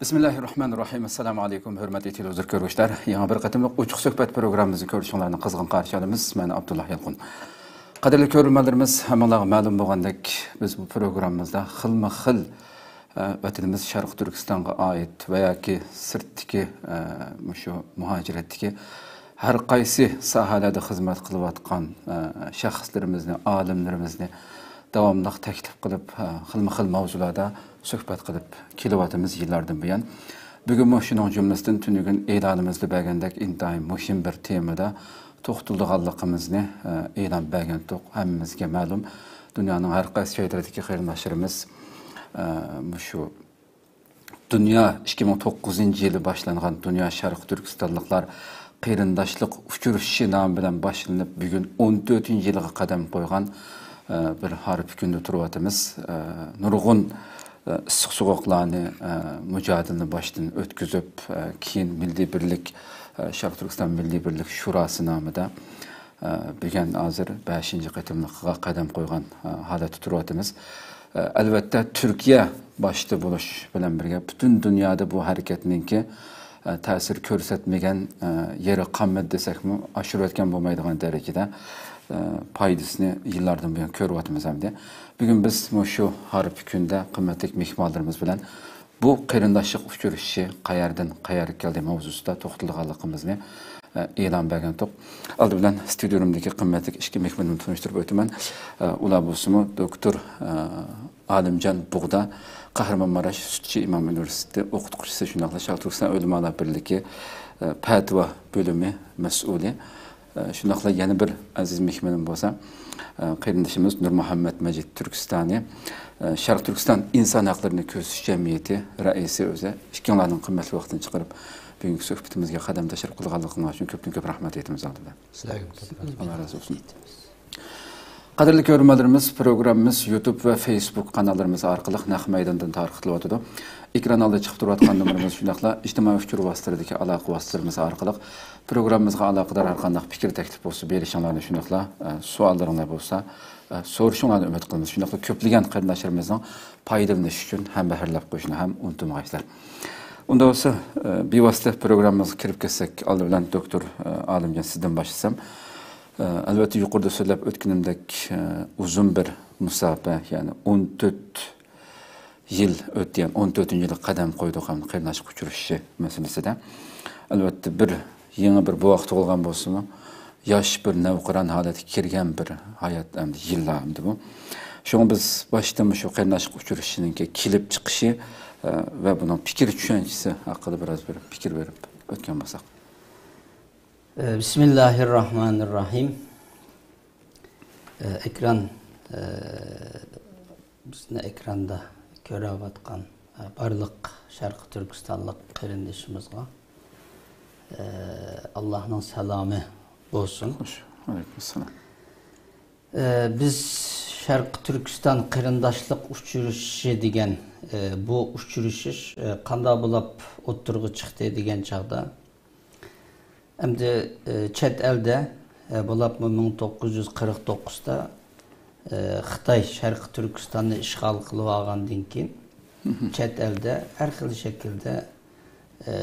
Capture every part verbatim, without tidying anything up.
بىسمىللاھىررەھمانىررەھىم. ئەسسالامۇ ئەلەيكۇم، ھۆرمەتلىك تېلېۋىزور كۆرگۈچىلەر. يېڭى بىر قېتىملىق ئوچۇق سۆھبەت پروگراممىمىزنى كۆرۈشۈڭلارنى قىزغىن قارشى ئالىمىز. مەن ئابدۇللا يالقۇن. قەدىرلىك كۆرۈرمەنلىرىمىز، ھەممىڭلارغا مەلۇم بولغاندەك، بىز بۇ پروگراممىمىزدا خىلمۇ خىل، ئە، ۋەتىنىمىز شەرقىي تۈركىستانغا ئائىت ۋە ياكى سىرتتىكى، ئە، مۇشۇ مۇھاجىرەتتىكى ھەر قايسى ساھەلەردە خىزمەت قىلىۋاتقان، ئە، شەخسلىرىمىزنى، ئالىملىرىمىزنى داۋاملىق تەكلىپ قىلىپ، ئە، خىلمۇ خىل ماۋزۇلاردا سۆھبەت قىلىپ كېلىۋاتىمىز يىللاردىن بۇيان. بۈگۈنمۇ شۇنىڭ جۈملىسىدىن تۈنۈگۈن ئېلانىمىزدا بەرگەندەك ئىنتايىن مۇھىم بىر تېمىدا توختىلىدىغانلىقىمىزنى، ئە، ئېلان بەرگەنتۇق. ھەممىمىزگە مەلۇم، دۇنيانىڭ ھەر قايسى جايلىرىدىكى قېرىنداشلىرىمىز، ئە، مۇشۇ دۇنيا ئىككى مىڭ توققۇزىنچى يىلى باشلانغان دۇنيا شەرقىي تۈركىستانلىقلار قېرىنداشلىق ئۇچرىشىشى نامى بىلەن باشلىنىپ، بۈگۈن ئون تۆتىنچى يىلىغا قەدەم قويغان، ئە، بىر ھارپا كۈندە تۇرۇۋاتىمىز. ئە، نۇرغۇن، ئە، ئىسسىق سوغۇقلارنى، ئە، مۇجادىلىنى باشتىن ئۆتكۈزۈپ، ئە، كېيىن مىللىي بىرلىك، ئە، شەرقىي تۈركىستان مىللىي بىرلىك شۇراسى نامىدا، ئە، بۈگۈن ھازىر بەشىنچى قېتىملىقىغا قەدەم قويغان، ئە، ھالەتتە تۇرۇۋاتىمىز. ئە، ئەلۋەتتە، تۈركىيە باشتا بولۇش بىلەن بىرگە، پۈتۈن دۇنيادا بۇ ھەرىكەتنىڭكى، ئە، تەسىر كۆرسەتمىگەن، ئە، يېرى قالمىدى دېسەكمۇ، ئاشۇرۇۋەتكەن بولمايدىغان دەرىجىدە، ئە، پايدىسىنى يىللاردىن بۇيان كۆرۈۋاتىمىز ئەمدى. بۈگۈن بىز مۇشۇ ھارپا كۈندە قىممەتلىك مېھمانلىرىمىز بىلەن بۇ قېرىنداشلىق ئۇچرىشىشى قەيەردىن قەيەرگە كەلدى مەۋزۇسىدا توختىلىدىغانلىقىمىزنى، ئە، ئېلان بەرگەنتۇق. ئالدى بىلەن ستۇدىيەمدىكى قىممەتلىك ئىككى مېھمىنىمنى تونۇشتۇرۇپ ئۆتىمەن. ئە، ئۇلار بولسىمۇ دوكتور، ئە، ئالىمجان بۇغدا، قەھرىمانماراش سۈتچى ئىمام ئۇنىۋېرسىتېتى ئوقۇتقۇچىسى، شۇنداقلا شەرقىي تۈركىستان ئۆلىمالار بىرلىكى، ئە، پەتىۋا بۆلۈمى مەسئۇلى. ئە، شۇنداقلا يەنە بىر ئەزىز مېھمىنىم بولسا، ئە، قېرىندىشىمىز نۇرمۇھەممەت مەجىت تۈركىستانى، ئە، شەرقىي تۈركىستان ئىنسان ھەقلىرىنى كۆزىتىش جەمئىيىتى رەئىسى ئۆزى. ئىككىڭلارنىڭ قىممەتلىك ۋاقتىنى چىقىرىپ، بۈگۈنكى سۆھبىتىمىزگە قەدەم تەشرىپ قىلغانلىقىڭلار ئۈچۈن كۆپتىن كۆپ رەھمەت ئېيتىمىز ئالدى بىلەن. سىلەرگىمۇ كۆپ رەھمەت. ئاللا رازى بولسۇن. قەدىرلىك كۆرۈرمەنلىرىمىز، پروگراممىمىز يۇتۇب ۋە فېيسبۇك قاناللىرىمىز ئارقىلىق نەق مەيداندىن تارقىتىلىۋاتىدۇ. ئېكران ئالدىدا چىقىپ تۇرۇۋاتقان نومۇرىمىز، شۇنداقلا ئىجتىمائىي ئۇچۇر ۋاسىتىلىرىدىكى ئالاقە ۋاسىتىلىرىمىز ئارقىلىق پروگراممىمىزغا ئالاقىدار ھەر قانداق پىكىر، تەكلىپ بولسا بېرىشىڭلارنى، شۇنداقلا، ئە، سوئاللىرىڭلار بولسا، ئە، سورىشىڭلارنى ئۈمىد قىلىمىز. شۇنداقلا كۆپلىگەن قېرىنداشلىرىمىزنىڭ پايدىلىنىشى ئۈچۈن ھەمبەھىرلەپ قويۇشنى ھەم ئۇنتۇمىغايسىلەر. ئۇنداق بولسا، ئە، بىۋاسىتە پروگراممىمىزغا كىرىپ كەتسەك، ئالدى بىلەن دوكتور، ئە، ئالىمجان، سىزدىن باشلىسام. ئە، ئەلۋەتتە، يۇقىرىدا سۆزلەپ ئۆتكىنىمدەك، ئە، ئۇزۇن بىر مۇساپە، يەنى ئون تۆت يىل ئۆتتى، يەنى ئون تۆتىنچى يىلغا قەدەم قويدۇق ھەم قېرىنداشلىق ئۇچرىشىشى مەسىلىسىدە. ئەلۋەتتە، بىر يېڭى بىر بوۋاق تۇغۇلغان بولسىمۇ، ياش بىر نەۋقىران ھالەتكە كىرگەن بىر ھايات ئەمدى يىللار ئەمدى بۇ. شۇڭا بىز باشتا مۇشۇ قېرىنداشلىق ئۇچرىشىشىنىڭكى كېلىپ چىقىشى، ئە، ۋە بۇنىڭ پىكىر چۈشەنچىسى ھەققىدە بىراز بىر پىكىر بېرىپ ئۆتكەن بولساق. ئە، بىسمىللاھىررەھمانىررەھىم. ئە، ئېكران، ئە، بىزنى ئېكراندا كۆرۈۋاتقان، ئە، بارلىق شەرقىي تۈركىستانلىق قېرىندىشىمىزغا، ئە، ئاللاھنىڭ سالامى بولسۇن. خوش، ئەلەيكۇم ئەسسالام. ئە، بىز شەرقىي تۈركىستان قېرىنداشلىق ئۇچرىشىشى دېگەن، ئە، بۇ ئۇچرىشىش، ئە، قانداق بولاپ ئوتتۇرىغا چىقتى دېگەن چاغدا، ئەمدى، ئى، چەت ئەلدە، ئى، بولۇپمۇ مىڭ توققۇز يۈز قىرىق توققۇزدا، ئى، خىتاي شەرقىي تۈركىستاننى ئىشغال قىلىۋالغاندىن كېيىن، چەت ئەلدە ھەر خىل شەكىلدە، ئى،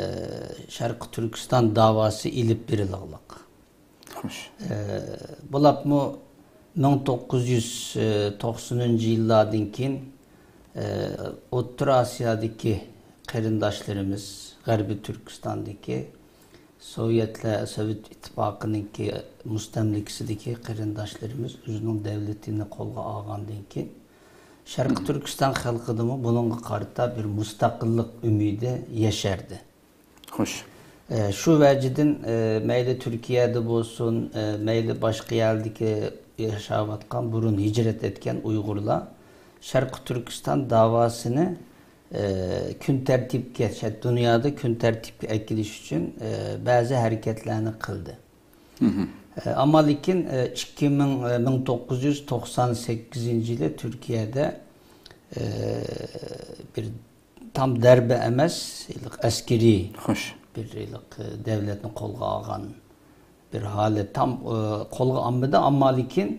شەرقىي تۈركىستان داۋاسى ئېلىپ بېرىلغانلىق. خوش. ئى، بولۇپمۇ مىڭ توققۇز يۈز توقسىنىنچى يىللاردىن كېيىن، ئى، ئوتتۇرا ئاسىيادىكى قېرىنداشلىرىمىز، غەربىي تۈركىستاندىكى سوۋېتلەر، سوۋېت ئىتتىپاقىنىڭكى مۇستەملىكىسىدىكى قېرىنداشلىرىمىز ئۆزىنىڭ دۆلىتىنى قولغا ئالغاندىن كېيىن، شەرقىي تۈركىستان خەلقىدىمۇ بۇنىڭغا قارىتا بىر مۇستەقىللىق ئۈمىدى ياشاردى. خوش. ئە، شۇ ۋەجىدىن، ئە، مەيلى تۈركىيەدە بولسۇن، ئە، مەيلى باشقا يەردىكى ياشاۋاتقان، بۇرۇن ھىجرەت ئەتكەن ئۇيغۇرلار شەرقىي تۈركىستان داۋاسىنى ئى، كۈن تەرتىپكە، شە-، دۇنيادا كۈن تەرتىپكە ئەكېلىش ئۈچۈن، ئى، بەزى ھەرىكەتلەرنى قىلدى. ئە، ئەمما لېكىن، ئە، ئىككى مىڭ، ئە، مىڭ توققۇز يۈز توقسان سەككىزىنچى يىلى تۈركىيەدە، ئە، بىر تام دەربە ئەمەس، ھېلىقى ئەسكىرىي خوش. بىر ھېلىقى دەۋلەتنى قولغا ئالغان بىر ھالەت. تام، ئە، قولغا ئالمىدى، ئەمما لېكىن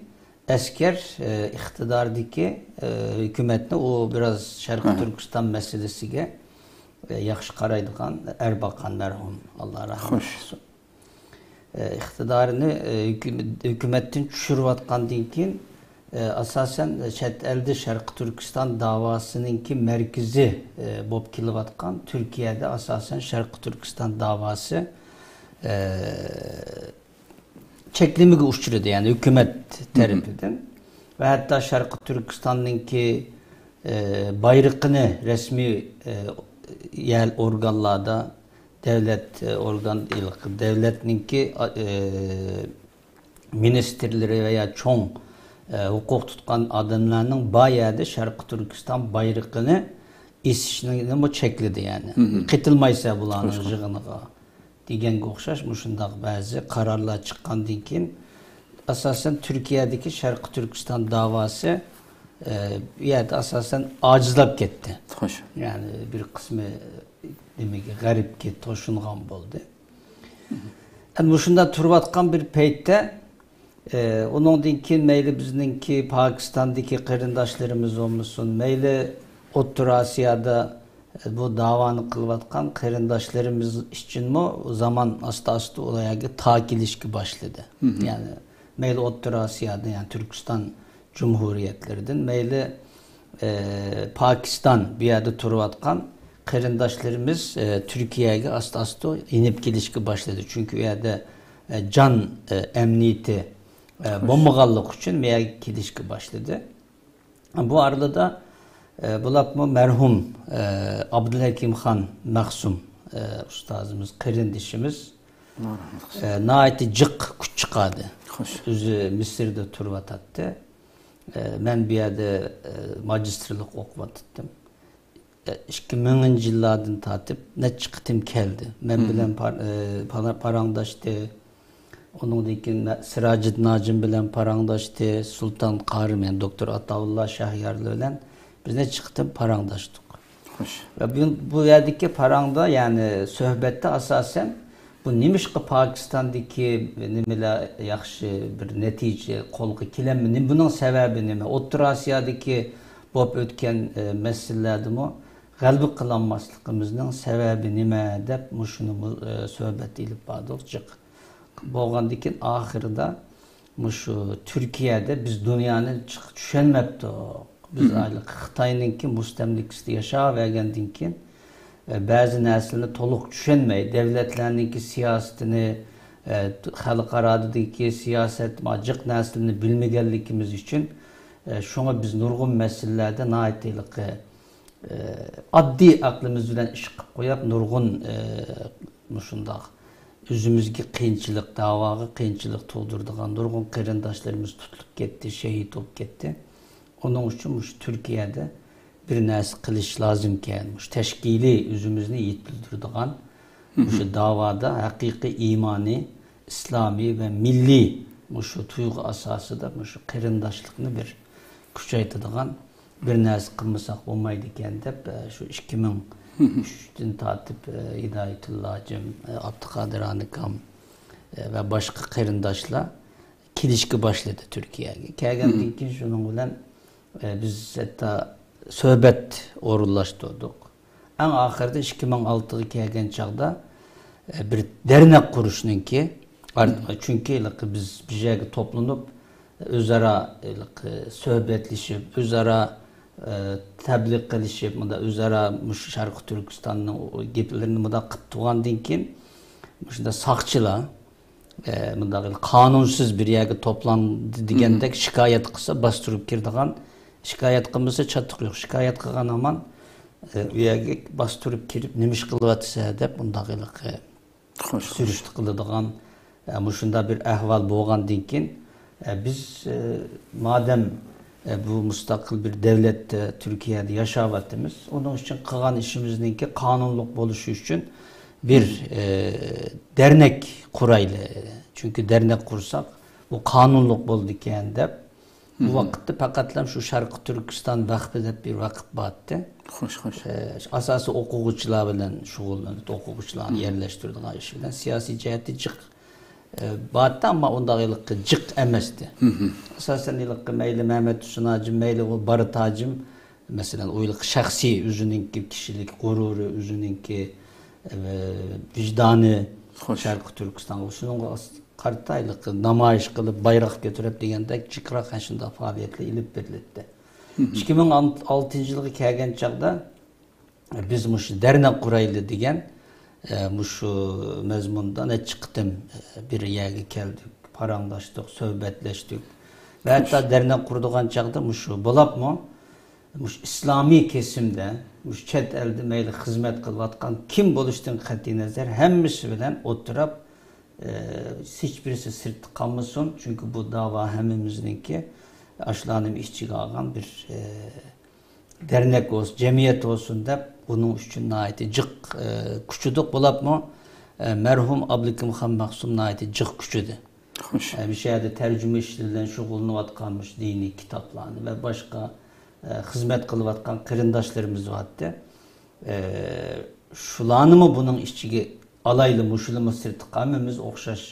ئەسكەر، ئە، ئىقتىداردىكى، ئە، ھۆكۈمەتنى ئۇ بىراز شەرقىي تۈركىستان مەسىلىسىگە، ئە، ياخشى قارايدىغان ئەرباقان مەرھۇم، ئاللا رەھمەت قىلسۇن. ئە، ئىقتىدارىنى، ئە، ھۆكۈم-، ھۆكۈمەتتىن چۈشۈرۈۋاتقاندىن كېيىن، ئە، ئاساسەن چەت ئەلدە شەرقىي تۈركىستان داۋاسىنىڭكى مەركىزى، ئە، بولۇپ كېلىۋاتقان تۈركىيەدە ئاساسەن شەرقىي تۈركىستان داۋاسى، ئە، چەكلىمىگە ئۇچرىدى، يەنى ھۆكۈمەت تەرىپىدىن. ۋە ھەتتا شەرقىي تۈركىستاننىڭكى، ئە، بايرىقىنى رەسمىي، ئە، يەر ئورگانلاردا دەۋلەت، ئە، ئورگان، دەۋلەتنىڭكى، ئە، مىنىستىرلىرى ۋە يا چوڭ، ئە، ھوقۇق تۇتقان ئادەملەرنىڭ بار يەردە شەرقىي تۈركىستان بايرىقىنى ئېسىشنىمۇ چەكلىدى، يەنى. قېتىلمايسەن بۇلارنىڭ يىغىنىغا دېگەنگە ئوخشاش مۇشۇنداق بەزى قارارلار چىققاندىن كېيىن، ئاساسەن تۈركىيەدىكى شەرقىي تۈركىستان داۋاسى، ئە، بۇ يەردە ئاساسەن ئاجىزلاپ كەتتى. خوش. يەنى بىر قىسمى نېمىگە، غەربكە توشۇنغان بولدى. ئەنە مۇشۇنداق تۇرۇۋاتقان بىر پەيتتە، ئە، ئۇنىڭدىن كېيىن مەيلى بىزنىڭكى پاكىستاندىكى قېرىنداشلىرىمىز بولمىسۇن، مەيلى ئوتتۇرا ئاسىيادا، ئە، بۇ داۋانى قىلىۋاتقان قېرىنداشلىرىمىز ئۈچۈنمۇ زامان ئاستا-ئاستا ئۇلارغا تاكىلىشكە باشلىدى. يەنى مەيلى ئوتتۇرا ئاسىيادىن، يەنى تۈركىستان جۇمھۇرىيەتلىرىدىن، مەيلى، ئە، پاكىستان، بۇ يەردە تۇرۇۋاتقان قېرىنداشلىرىمىز، ئە، تۈركىيەگە ئاستا-ئاستا يېنىپ كېلىشكە باشلىدى. چۈنكى ئۇ يەردە، ئە، جان، ئە، ئەمنىيىتى، ئە، بولمىغانلىقى ئۈچۈن بۇ يەرگە كېلىشكە باشلىدى. بۇ ئارىلىدا، ئە، بولۇپمۇ مەرھۇم، ئە، ئابدۇلھەكىمخان مەخسۇم، ئە، ئۇستازىمىز، قېرىندىشىمىز، ئە، ناھايىتى جىق كۈچ چىقاردى. خوش. ئۆزى مىسىردا تۇرۇۋاتاتتى. ئە، مەن بۇ يەردە، ئە، ماگىستىرلىق ئوقۇۋاتاتتىم. ئە، ئىككى مىڭىنچى يىللاردىن تارتىپ نەچچە قېتىم كەلدى. مەن بىلەن پار-، ئە، پارا-، پاراڭداشتى. ئۇنىڭدىن كېيىن مە-، سىراجىدىن ھاجىم بىلەن پاراڭداشتى، سۇلتان قارىم، يەنى دوكتور ئاتاۋۇللا شاھيارلى بىلەن بىز نەچچە قېتىم پاراڭداشتۇق. خوش. ۋە بۇ، بۇ يەردىكى پاراڭدا، يەنى سۆھبەتتە ئاساسەن بۇ نېمىشقا پاكىستاندىكى نېمىلەر ياخشى بىر نەتىجە قولغا كېلەلمىدى؟ بۇنىڭ سەۋەبى نېمە؟ ئوتتۇرا ئاسىيادىكى بولۇپ ئۆتكەن، ئە، مەسىلىلەردىمۇ غەلىبە قىلالماسلىقىمىزنىڭ سەۋەبى نېمە دەپ مۇشۇنى، ئە، سۆھبەت ئېلىپ باردۇق جىق. بولغاندىن كېيىن ئاخىرىدا مۇشۇ تۈركىيەدە بىز دۇنيانى جىق چۈشەنمەپتۇق. بىز ئايلىق خىتاينىڭكى مۇستەملىكىسىدە ياشاۋەرگەندىن كېيىن، ئە، بەزى نەرسىلەرنى تولۇق چۈشەنمەي، دەۋلەتلەرنىڭكى سىياسىتىنى، ئە، خەلقئارادىكى سىياسەت، ما جىق نەرسىلەرنى بىلمىگەنلىكىمىز ئۈچۈن، ئە، شۇڭا بىز نۇرغۇن مەسىلىلەردە ناھايىتى ھېلىقى ئاددىي ئەقلىمىز بىلەن ئىش قىلىپ قويۇپ، نۇرغۇن، ئە، مۇشۇنداق ئۆزىمىزگە قىيىنچىلىق، داۋاغا قىيىنچىلىق تۇغدۇرىدىغان نۇرغۇن قېرىنداشلىرىمىز تۇتۇلۇپ كەتتى، شېھىت بولۇپ كەتتى. ئۇنىڭ ئۈچۈن مۇشۇ تۈركىيەدە بىر نەرسە قىلىش لازىمكەن، مۇشۇ تەشكىلىي ئۆزىمىزنى يېتىلدۈرىدىغان، مۇشۇ داۋادا ھەقىقىي ئىمانىي، ئىسلامىي ۋە مىللىي مۇشۇ تۇيغۇ ئاساسىدا مۇشۇ قېرىنداشلىقنى بىر كۈچەيتىدىغان بىر نەرسە قىلمىساق بولمايدىكەن دەپ، ئە، شۇ ئىككى مىڭ ئۈچتىن تارتىپ، ئە، ھىدايەتۇللا ھاجىم، ئە، ئابدۇقادىر ئانىكام، ئە، ۋە باشقا قېرىنداشلار كېلىشكە باشلىدى تۈركىيەگە. كەلگەندىن كېيىن شۇنىڭ بىلەن، ئە، بىز ھەتتا سۆھبەت ئورۇنلاشتۇردۇق. ئەڭ ئاخىرىدا ئىككى مىڭ ئالتىغا كەلگەن چاغدا، ئە، بىر دەرنەك قۇرۇشنىڭكى، ئار-، چۈنكى ھېلىقى بىز بىر يەرگە توپلىنىپ، ئۆزئارا ھېلىقى سۆھبەتلىشىپ، ئۆزئارا، ئە، تەبلىغ قىلىشىپ، مۇنداق ئۆزئارا مۇشۇ شەرقىي تۈركىستاننىڭ ئۇ گەپلىرىنى مۇنداق قىلىپ تۇرغاندىن كېيىن، مۇشۇنداق ساقچىلار، ئە، مۇنداق قانۇنسىز بىر يەرگە توپلاندى دېگەندەك شىكايەت قىلسا باستۇرۇپ كىرىدىغان، شىكايەت قىلمىسا چاتىقى يوق، شىكايەت قىلغان ھامان، ئە، ئۇ يەرگە باستۇرۇپ كىرىپ نېمە ئىش قىلىۋاتىسەن دەپ مۇنداق ھېلىقى سۈرۈشتە قىلىدىغان، ئە، مۇشۇنداق بىر ئەھۋال بولغاندىن كېيىن، ئە، بىز، ئە، مادەم، ئە، بۇ مۇستەقىل بىر دەۋلەتتە، تۈركىيەدە ياشاۋاتىمىز، ئۇنىڭ ئۈچۈن قىلغان ئىشىمىزنىڭكى قانۇنلۇق بولۇشى ئۈچۈن بىر، ئە، دەرنەك قۇرايلى. چۈنكى دەرنەك قۇرساق، بۇ قانۇنلۇق بولىدىكەن دەپ، بۇ ۋاقىتتا پەقەتلا شۇ شەرقىي تۈركىستان ۋەقپى دەپ بىر ۋەقىپ بار ئىدى. خوش، خوش. ئاساسىي ئوقۇغۇچىلار بىلەن شۇغۇللىنىدۇ، ئوقۇغۇچىلارنى يەرلەشتۈرىدىغان ئىش بىلەن. سىياسىي جەھەتتە جىق، ئە، بار ئىدى، ئەمما ئۇنداق ھېلىقى جىق ئەمەستى. ئاساسەن ھېلىقى مەيلى مەمەت ھۈسەن ھاجىم، مەيلى ئۇ بارىت ھاجىم، مەسىلەن، ئۇ ھېلىقى شەخسىي ئۆزىنىڭكى كىشىلىك غۇرۇرى، ئۆزىنىڭكى، ئە، ۋىجدانى، خوش. شەرقىي تۈركىستانغا شۇنىڭغا قارىتا ھېلىقى نامايىش قىلىپ، بايراق كۆتۈرۈپ دېگەندەك جىقراق ئاشۇنداق پائالىيەتلەر ئېلىپ بېرىلەتتى. ئىككى مىڭ ئالتىنچى يىلغا كەلگەن چاغدا بىز مۇشۇ دەرنەك قۇرايلى دېگەن، ئە، مۇشۇ مەزمۇندا نەچچە قېتىم، ئە، بىر يەرگە كەلدۇق، پاراڭلاشتۇق، سۆھبەتلەشتۇق. ۋە ھەتتا دەرنەك قۇرىدىغان چاغدا مۇشۇ بولۇپمۇ، مۇشۇ ئىسلامىي كېسىمدە، مۇشۇ چەت ئەلدە مەيلى خىزمەت قىلىۋاتقان كىم بولۇشتىن قەتئىينەزەر، ھەممىسى بىلەن ئولتۇرۇپ، ئە، ھېچبىرسى سىرتتا قالمىسۇن، چۈنكى بۇ داۋا ھەممىمىزنىڭكى، ئاشۇلارنىمۇ ئىچىگە ئالغان بىر، ئە، دەرنەك بولسۇن، جەمئىيەت بولسۇن دەپ، بۇنىڭ ئۈچۈن ناھايىتى جىق، ئە، كۈچىدۇق. بولۇپمۇ، ئە، مەرھۇم ئابلىكىمخان مەخسۇم ناھايىتى جىق كۈچىدى. خوش. ئە، مۇشۇ يەردە تەرجىمە ئىشلىرى بىلەن شۇغۇللىنىۋاتقان مۇشۇ دىنىي كىتابلارنى ۋە باشقا، ئە، خىزمەت قىلىۋاتقان قېرىنداشلىرىمىز بارتتى. ئە، شۇلارنىمۇ بۇنىڭ ئىچىگە ئالايلى، مۇشۇلىمۇ سىرتقا ھەممىمىز ئوخشاش،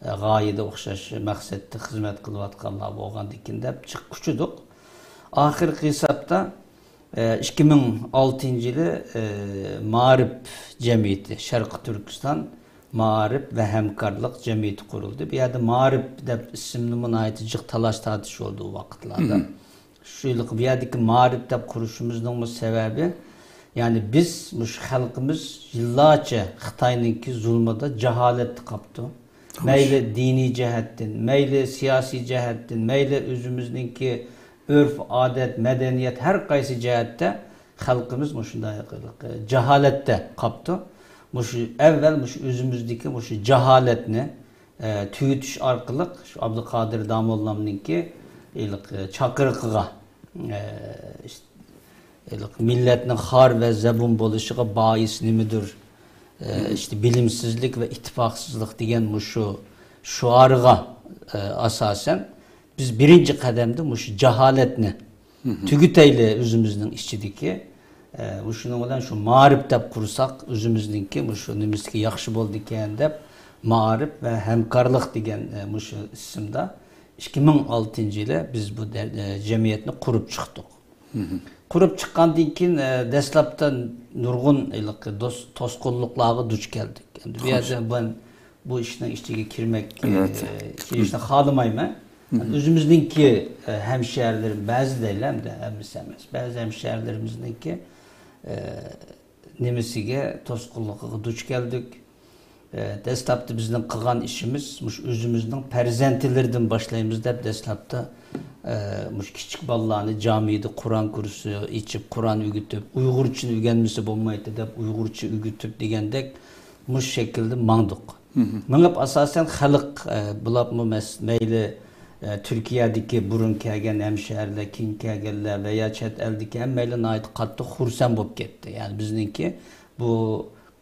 ئە، غايىدە، ئوخشاش مەقسەتتە خىزمەت قىلىۋاتقانلار بولغاندىكىن دەپ جىق كۈچىدۇق. ئاخىرقى ھېسابتا، ئە، ئىككى مىڭ ئالتىنچى يىلى، ئە، مائارىپ جەمئىيىتى، شەرقىي تۈركىستان مائارىپ ۋە ھەمكارلىق جەمئىيىتى قۇرۇلدى. بۇ يەردە مائارىپ دەپ ئىسىمنىمۇ ناھايىتى جىق تالاش-تارتىش بولدى ئۇ ۋاقىتلاردا. شۇ يىلقى بۇ يەردىكى مائارىپ دەپ قۇرۇشىمىزنىڭمۇ سەۋەبى، يەنى بىز مۇشۇ خەلقىمىز يىللارچە خىتاينىڭكى زۇلمىدا، جاھالەتتە قاپتۇ. خوش. مەيلى دىنىي جەھەتتىن، مەيلى سىياسىي جەھەتتىن، مەيلى ئۆزىمىزنىڭكى ئۆرپ-ئادەت، مەدەنىيەت، ھەر قايسى جەھەتتە خەلقىمىز مۇشۇنداق جاھالەتتە قاپتۇ. مۇشۇ ئەۋۋەل مۇشۇ ئۆزىمىزدىكى مۇشۇ جاھالەتنى، ئە، تۈگىتىش ئارقىلىق شۇ ئابدۇقادىر داموللامنىڭكى ھېلىقى چاقىرىقىغا، ئە، ئىشت-، ھېلىقى مىللەتنىڭ خار ۋە زەبۇن بولۇشىغا بائىس نېمىدۇر؟ ئە، ئىشتە بىلىمسىزلىك ۋە ئىتتىپاقسىزلىق دېگەن مۇشۇ شوئارغا، ئە، ئاساسەن بىز بىرىنچى قەدەمدە مۇشۇ جاھالەتنى تۈگىتەيلى ئۆزىمىزنىڭ ئىچىدىكى. ئە، مۇشۇنىڭ بىلەن شۇ مائارىپ دەپ قۇرساق، ئۆزىمىزنىڭكى مۇشۇ نېمىسىگە ياخشى بولىدىكەن دەپ، مائارىپ ۋە ھەمكارلىق دېگەن، ئە، مۇشۇ ئىسىمدا ئىككى مىڭ ئالتىنچى يىلى بىز بۇ دە-، ئە، جەمئىيەتنى قۇرۇپ چىقتۇق. قۇرۇپ چىققاندىن كېيىن، ئە، دەسلەپتە نۇرغۇن ھېلىقى دوس-، توسقۇنلۇقلارغا دۇچ كەلدۇك. ئەمدى بۇ يەردە مەن بۇ ئىشنىڭ ئىچىگە كىرمەك، ئە، كىرىشنى خالىمايمەن. ئۆزىمىزنىڭكى، ئە، ھەمشەھەرلىرىم، بەزى دەيلى، ئەمدى ھەممىسى ئەمەس، بەزى ھەمشەھەرلىرىمىزنىڭكى، ئە، نېمىسىگە، توسقۇنلۇقىغا دۇچ كەلدۇق. ئە، دەسلەپتە بىزنىڭ قىلغان ئىشىمىز مۇشۇ ئۆزىمىزنىڭ پەرزەنتلىرىدىن باشلايمىز دەپ، دەسلەپتە، ئە، مۇشۇ كىچىك بالىلارنى جامىدە قۇرئان كۇرسى ئېچىپ، قۇرئان ئۆگىتىپ، ئۇيغۇرچىنى ئۆگەنمىسە بولمايتتى دەپ، ئۇيغۇرچە ئۆگىتىپ دېگەندەك مۇشۇ شەكىلدە ماڭدۇق. مېڭىپ ئاساسەن خەلق، ئە، بولۇپمۇ مەس-، مەيلى، ئە، تۈركىيەدىكى بۇرۇن كەلگەن ھەمشەھەرلەر، كېيىن كەلگەنلەر ۋە يا چەت ئەلدىكى ھەممەيلەن ناھايىتى قاتتىق خۇرسەن بولۇپ كەتتى. يەنى بىزنىڭكى بۇ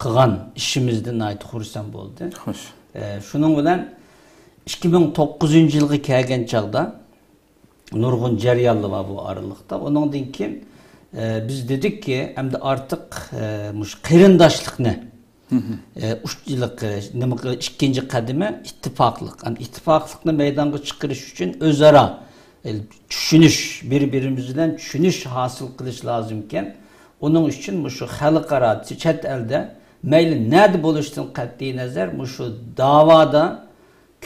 قىلغان ئىشىمىزدىن ناھايىتى خۇرسەن بولدى. خوش. ئە، شۇنىڭ بىلەن ئىككى مىڭ توققۇزىنچى يىلغا كەلگەن چاغدا نۇرغۇن جەريانلار بار بۇ ئارىلىقتا. ئۇنىڭدىن كېيىن، ئە، بىز دېدۇقكى، ئەمدى ئارتۇق، ئە، مۇشۇ قېرىنداشلىقنى، ئە، ئۈچ يىللىق، ئە، نېمە قىل-، ئىككىنچى قەدىمى ئىتتىپاقلىق. ئەمدى ئىتتىپاقلىقنى مەيدانغا چىقىرىش ئۈچۈن ئۆزئارا، ئە، چۈشىنىش، بىر-بىرىمىز بىلەن چۈشىنىش ھاسىل قىلىش لازىمكەن. ئۇنىڭ ئۈچۈن مۇشۇ خەلقئارا، چەت ئەلدە، مەيلى نەدە بولۇشتىن قەتئىينەزەر، مۇشۇ داۋادا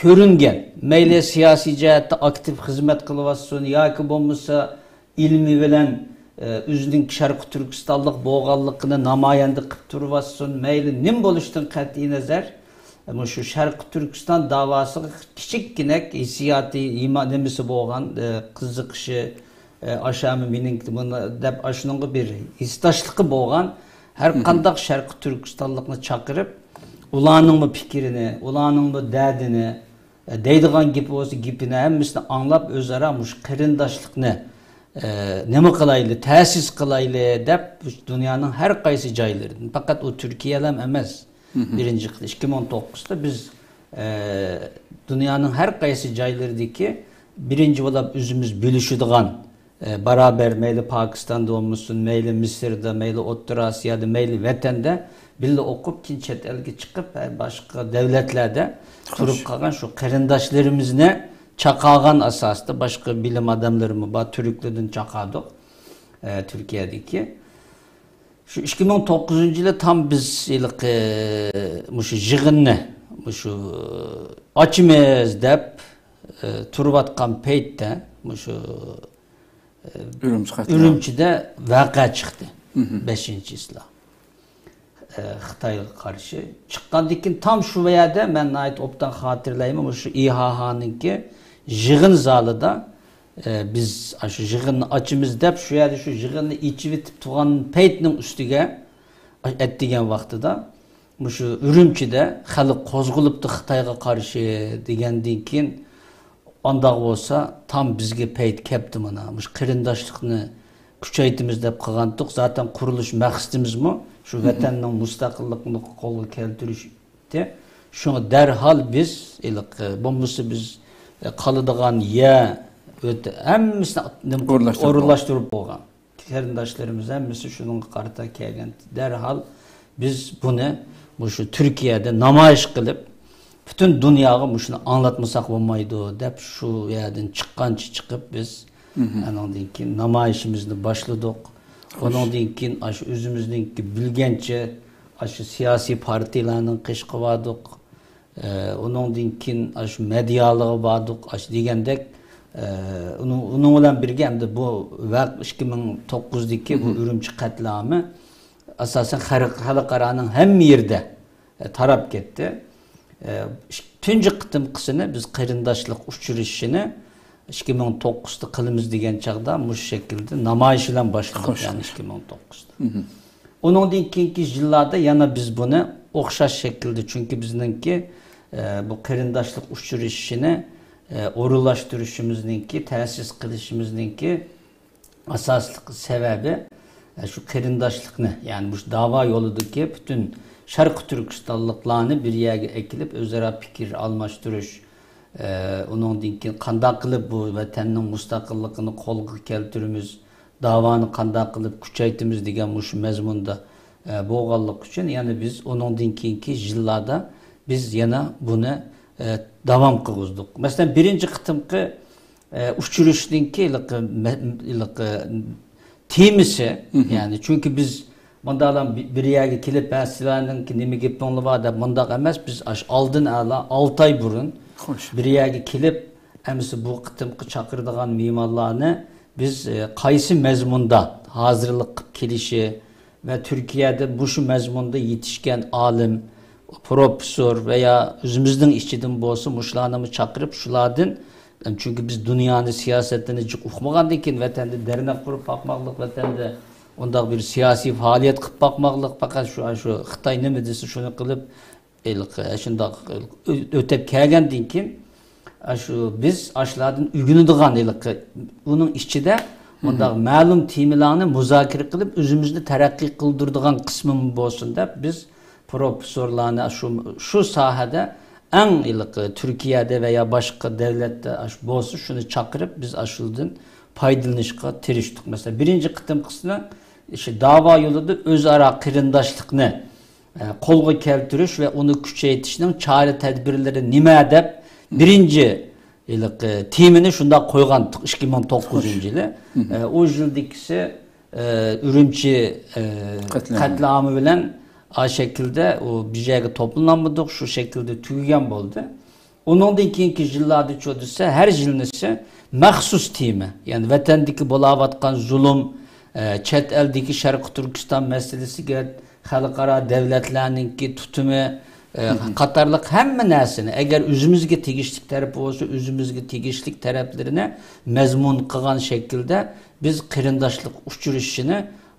كۆرۈنگەن، مەيلى سىياسىي جەھەتتە ئاكتىپ خىزمەت قىلىۋاتسۇن ياكى بولمىسا ئىلمى بىلەن، ئە، ئۆزىنىڭ شەرقىي تۈركىستانلىق بولغانلىقىنى نامايەندە قىلىپ تۇرۇۋاتسۇن، مەيلى نېمە بولۇشتىن قەتئىينەزەر، مۇشۇ شەرقىي تۈركىستان داۋاسىغا كىچىككىنەك ھېسسىياتى، ئىما-، نېمىسى بولغان، ئە، قىزىقىشى، ئە، ئاشامۇ مېنىڭكى بۇنى دەپ ئاشۇنىڭغا بىر ھېسداشلىقى بولغان ھەر قانداق شەرقىي تۈركىستانلىقنى چاقىرىپ، ئۇلارنىڭمۇ پىكرىنى، ئۇلارنىڭمۇ دەردىنى، ئە، دەيدىغان گېپى بولسا گېپىنى ھەممىسىنى ئاڭلاپ، ئۆزئارا مۇشۇ قېرىنداشلىقنى، ئە، نېمە قىلايلى، تەسىس قىلايلى دەپ دۇنيانىڭ ھەر قايسى جايلىرىدىن، پەقەت ئۇ تۈركىيەلەم ئەمەس. بىرىنچى قېتىم ئىككى مىڭ توققۇزدا بىز ئە، دۇنيانىڭ ھەر قايسى جايلىرىدىكى بىرىنچى بولۇپ ئۆزىمىز بۆلۈشىدىغان، ئە، باراۋەر، مەيلى پاكىستاندا بولمىسۇن، مەيلى مىسىردا، مەيلى ئوتتۇرا ئاسىيادا، مەيلى ۋەتەندە بىللە ئوقۇپ، كېيىن چەت ئەلگە چىقىپ، ھە، باشقا دۆلەتلەردە تۇرۇپ قالغان شۇ قېرىنداشلىرىمىزنى چاقىرغان ئاساستا باشقا بىلىم ئادەملىرىمۇ بار، تۈركلەردىن چاقىردۇق، ئە، تۈركىيەدىكى. شۇ ئىككى مىڭ توققۇزىنچى يىلى تام بىز ھېلىقى مۇشۇ يىغىننى، مۇشۇ ئاچىمىز دەپ، ئى، تۇرۇۋاتقان پەيتتە، مۇشۇ، ئى، ئۈرۈمچى قەتلىئامى. ئۈرۈمچىدە ۋەقە چىقتى. مھم. بەشىنچى چىسلا. ئى، خىتايغا قارشى. چىققاندىن كېيىن تام شۇ يەردە مەن ناھايىتى ئوبدان خاتىرىلەيمەن، مۇشۇ ئى ھا ھانىڭكى يىغىن زالىدا ئە، بىز ئاشۇ يىغىننى ئاچىمىز دەپ، شۇ يەردە شۇ يىغىننى ئېچىۋېتىپ تۇرغان پەيتنىڭ ئۈستىگە، ئەتىگەن ۋاقتىدا مۇشۇ ئۈرۈمچىدە خەلق قوزغىلىپتۇ خىتايغا قارشى دېگەندىن كېيىن، ئانداق بولسا تام بىزگە پەيت كەپتۇ مانا. مۇشۇ قېرىنداشلىقنى كۈچەيتىمىز دەپ قىلغانتۇق. زاتەن قۇرۇلۇش مەقسىتىمىزمۇ شۇ ۋەتەننىڭ مۇستەقىللىقىنى قولغا كەلتۈرۈش. شۇڭا دەرھال بىز، ھېلىقى، بولمىسا بىز، ئە، قالىدىغان يەر، ئۆت-، ھەممىسىنى نېمە قىلىپ، ئورۇنلاشتۇرۇپ بولغان. قېرىنداشلىرىمىز ھەممىسى شۇنىڭغا قارىتا كەلگەن. دەرھال بىز بۇنى مۇشۇ تۈركىيەدە نامايىش قىلىپ، پۈتۈن دۇنياغا مۇشۇنى ئاڭلاتمىساق بولمايدۇ، دەپ شۇ يەردىن چىققانچە چىقىپ بىز ئانىڭدىن كېيىن نامايىشىمىزنى باشلىدۇق. ئۇنىڭدىن كېيىن ئاشۇ ئۆزىمىزنىڭكى بىلگەنچە ئاشۇ سىياسىي پارتىيىلارنىڭ قېشىغا باردۇق. ئە، ئۇنىڭدىن كېيىن ئاشۇ مېدىيالارغا باردۇق، ئاشۇ دېگەندەك، ئە، ئۇنىڭ، ئۇنىڭ بىلەن بىرگە ئەمدى بۇ ۋەق-، ئىككى مىڭ توققۇزدىكى بۇ ئۈرۈمچى قەتلىئامى ئاساسەن خەلق-، خەلقئارانىڭ ھەممە يېرىدە، ئە، تاراپ كەتتى. ئە، ئىش-، تۇنجى قېتىمقىسىنى بىز قېرىنداشلىق ئۇچرىشىشىنى ئىككى مىڭ توققۇزدا قىلىمىز دېگەن چاغدا مۇشۇ شەكىلدە نامايىش بىلەن باشلىدۇق، يەنى ئىككى مىڭ توققۇزدا. ئۇنىڭدىن كېيىنكى يىللاردا يەنە بىز بۇنى ئوخشاش شەكىلدە، چۈنكى بىزنىڭكى، ئە، بۇ قېرىنداشلىق ئۇچرىشىشىنى، ئە، ئورۇنلاشتۇرۇشىمىزنىڭكى، تەسىس قىلىشىمىزنىڭكى ئاساسلىق سەۋەبى، ئە، شۇ قېرىنداشلىقنى، يەنى مۇشۇ داۋا يولىدىكى پۈتۈن شەرقىي تۈركىستانلىقلارنى بىر يەرگە ئەكېلىپ، ئۆزئارا پىكىر ئالماشتۇرۇش، ئە، ئۇنىڭدىن كېيىن قانداق قىلىپ بۇ ۋەتەننىڭ مۇستەقىللىقىنى قولغا كەلتۈرىمىز، داۋانى قانداق قىلىپ كۈچەيتىمىز دېگەن مۇشۇ مەزمۇندا، ئە، بولغانلىقى ئۈچۈن، يەنى بىز ئۇنىڭدىن كېيىنكى يىللاردا بىز يەنە بۇنى، ئە، داۋام قىلغۇزدۇق. مەسىلەن، بىرىنچى قېتىمقى، ئە، ئۇچرىشىشنىڭكى ھېلىقى مە-، ھېلىقى تېمىسى، يەنى چۈنكى بىز مۇنداقلا بىر يەرگە كېلىپ، ھە، سىلەرنىڭكى نېمە گېپىڭلار بار دەپ مۇنداق ئەمەس، بىز ئاشۇ ئالدىن ئەلا ئالتە ئاي بۇرۇن بىر يەرگە كېلىپ، ئەمىسە بۇ قېتىمقى چاقىرىدىغان مېھمانلارنى بىز، ئە، قايسى مەزمۇندا ھازىرلىق قىلىپ كېلىشى ۋە تۈركىيەدە مۇشۇ مەزمۇندا يېتىشكەن ئالىم، پروفېسسور ۋە يا ئۆزىمىزنىڭ ئىچىدىن بولسا مۇشۇلارنىمۇ چاقىرىپ، شۇلاردىن، چۈنكى بىز دۇنيانى، سىياسەتنى جىق ئۇقمىغاندىن كېيىن، ۋەتەندە دەرنەك قۇرۇپ باقماقلىق، ۋەتەندە ئۇنداق بىر سىياسىي پائالىيەت قىلىپ باقماقلىق، پەقەت شۇ، شۇ خىتاي نېمە دېسە، شۇنى قىلىپ، ھېلىقى، شۇنداق ئۆتۈپ كەلگەندىن كېيىن، ئاشۇ بىز ئاشۇلاردىن ئۆگىنىدىغان ھېلىقى، ئۇنىڭ ئىچىدە مۇنداق مەلۇم تېمىلارنى مۇزاكىرە قىلىپ، ئۆزىمىزنى تەرەققىي قىلدۇرىدىغان قىسمىمۇ بولسۇن دەپ، بىز پروفېسسورلارنى شۇ، شۇ ساھەدە ئەڭ ھېلىقى تۈركىيەدە ۋە يا باشقا دۆلەتتە ئاش-، بولسا شۇنى چاقىرىپ، بىز ئاشۇدىن پايدىلىنىشقا تىرىشتۇق. مەسىلەن، بىرىنچى قېتىمقىسىنى شۇ داۋا يولىدا ئۆزئارا قېرىنداشلىقنى، ئە، قولغا كەلتۈرۈش ۋە ئۇنى كۈچەيتىشنىڭ چارە-تەدبىرلىرى نېمە دەپ بىرىنچى ھېلىقى تېمىنى شۇنداق قويغانتۇق ئىككى مىڭ توققۇزىنچى يىلى. ئە، ئۇ يىلدىكىسى، ئە، ئۈرۈمچى، ئە، قەتلىئامى. قەتلىئامى بىلەن ئا شەكىلدە ئۇ بىر يەرگە توپلىنالمىدۇق، شۇ شەكىلدە تۈگىگەن بولدى. ئۇنىڭدىن كېيىنكى يىللاردىچۇ دېسە، ھەر يىلنىسى مەخسۇس تېما، يەنى ۋەتەندىكى بولاۋاتقان زۇلۇم، ئە، چەت ئەلدىكى شەرقىي تۈركىستان مەسىلىسىگە خەلقئارا دۆلەتلەرنىڭكى تۇتۇمى، ئە، قاتارلىق ھەممە نەرسىنى، ئەگەر ئۆزىمىزگە تېگىشلىك تەرىپى بولسا، ئۆزىمىزگە تېگىشلىك تەرەپلىرىنى مەزمۇن قىلغان شەكىلدە بىز قېرىنداشلىق ئۇچرىشىشىنى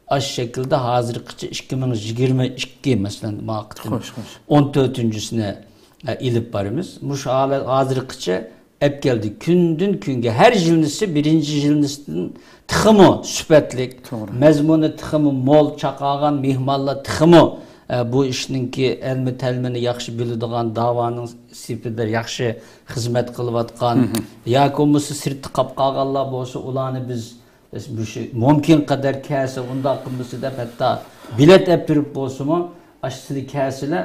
ئاشۇ شەكىلدە ھازىرغىچە ئىككى مىڭ يىگىرمە ئىككى، مەسىلەن، ما قېتىم خوش، خوش. ئون تۆتىنچىسىنى، ئە، ئېلىپ بارىمىز. مۇشۇ ھالەت ھازىرغىچە ئەپ كەلدى. كۈندىن كۈنگە ھەر يىلنىسى، بىرىنچى يىلنىسىدىن تېخىمۇ سۈپەتلىك، توغرا. مەزمۇنى تېخىمۇ مول، چاقىرغان مېھمانلار تېخىمۇ، ئە، بۇ ئىشنىڭكى ئەلمە تەلمىنى ياخشى بىلىدىغان، داۋانىڭ سېپىدە ياخشى خىزمەت قىلىۋاتقان ياكى بولمىسا سىرتتا قاپ قالغانلار بولسا، ئۇلارنى بىز، بىز مۇشۇ مۇمكىن قەدەر كەلسە، ئۇنداق قىلمىسا دەپ، ھەتتا بېلەت ئەپ بېرىپ بولسىمۇ، ئاشۇ سىلى كەلسىلە،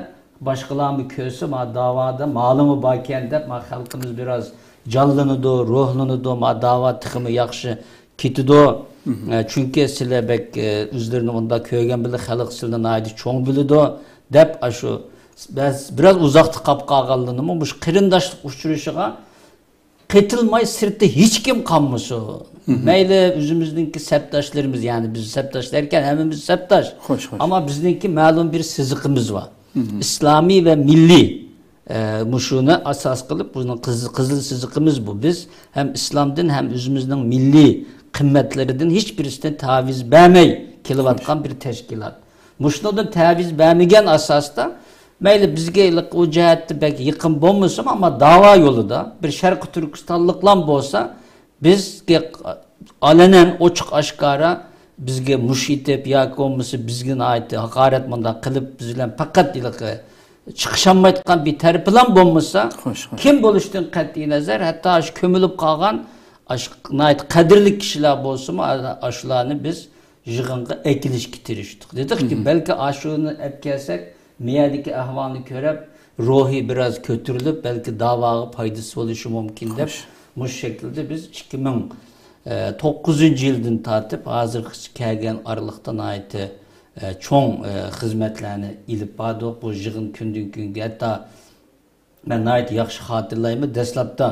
باشقىلارمۇ كۆرسە، ما داۋادا مالىمۇ باركەن دەپ، ما خەلقىمىز بىراز جانلىنىدۇ، روھلىنىدۇ، ما داۋا تېخىمۇ ياخشى كېتىدۇ. ئە، چۈنكى سىلەر بەك، ئە، ئۆزلىرىنى ئۇنداق كۆرگەن بىلەن خەلق سىلىنى ناھايىتى چوڭ بىلىدۇ، دەپ، ئاشۇ بەز-، بىراز ئۇزاقتا قاپ قالغانلىرىنىمۇ مۇشۇ قېرىنداشلىق ئۇچرىشىشىغا قېتىلماي سىرتتا ھېچكىم قالمىسۇن. مەيلى ئۆزىمىزنىڭكى سەپداشلىرىمىز، يەنى بىز سەپداش دەركەن، ھەممىمىز سەپداش. خوش، خوش. ئەمما بىزنىڭكى مەلۇم بىر سىزىقىمىز بار. ئىسلامىي ۋە مىللىي، ئە، مۇشۇنى ئاساس قىلىپ، بىزنىڭ قىز-، قىزىل سىزىقىمىز بۇ. بىز ھەم ئىسلامدىن، ھەم ئۆزىمىزنىڭ مىللىي قىممەتلىرىدىن ھېچ بىرسىدىن تەۋىز بەرمەي كېلىۋاتقان بىر تەشكىلات. مۇشۇنىڭدىن تەۋىز بەرمىگەن ئاساستا، مەيلى بىزگە ئۇ جەھەتتە بەك يېقىن بولمىسىمۇ، ئەمما داۋا يولىدا بىر شەرقىي تۈركىستانلىقلام بولسا، بىزگە ئالەنەن ئوچۇق ئاشكارا بىزگە مۇش ئېتىپ ياكى بولمىسا بىزگە ناھايىتى ھاقارەت مۇنداق قىلىپ، بىز بىلەن پەقەت ھېلىقى چىقىشالمايدىغان بىر تەرىپىلام بولمىسا، خوش، خوش. كىم بولۇشتىن قەتئىي نەزەر، ھەتتا شۇ كۆمۈلۈپ قالغان، ئاشۇ ناھايىتى قەدىرلىك كىشىلەر بولسىمۇ، ئاشۇلارنى بىز يىغىنغا ئەكېلىشكە تىرىشتۇق. دېدۇقكى، بەلكى ئاشۇنى ئەپ كەلسەك، مىيەدىكى ئەھۋالنى كۆرۈپ، روھى بىراز كۆتۈرۈلۈپ، بەلكى داۋاغا پايدىسى بولۇشى مۇمكىن دەپ، خوش. مۇشۇ شەكىلدە بىز ئىككى مىڭ توققۇزىنچى يىلدىن تارتىپ ھازىرغىچە كەلگەن ئارىلىقتا ناھايىتى، ئە، چوڭ، ئە، خىزمەتلەرنى ئېلىپ باردۇق. بۇ يىغىن كۈندىن كۈنگە ھەتتا مەن ناھايىتى ياخشى خاتىرىلەيمەن. دەسلەپتە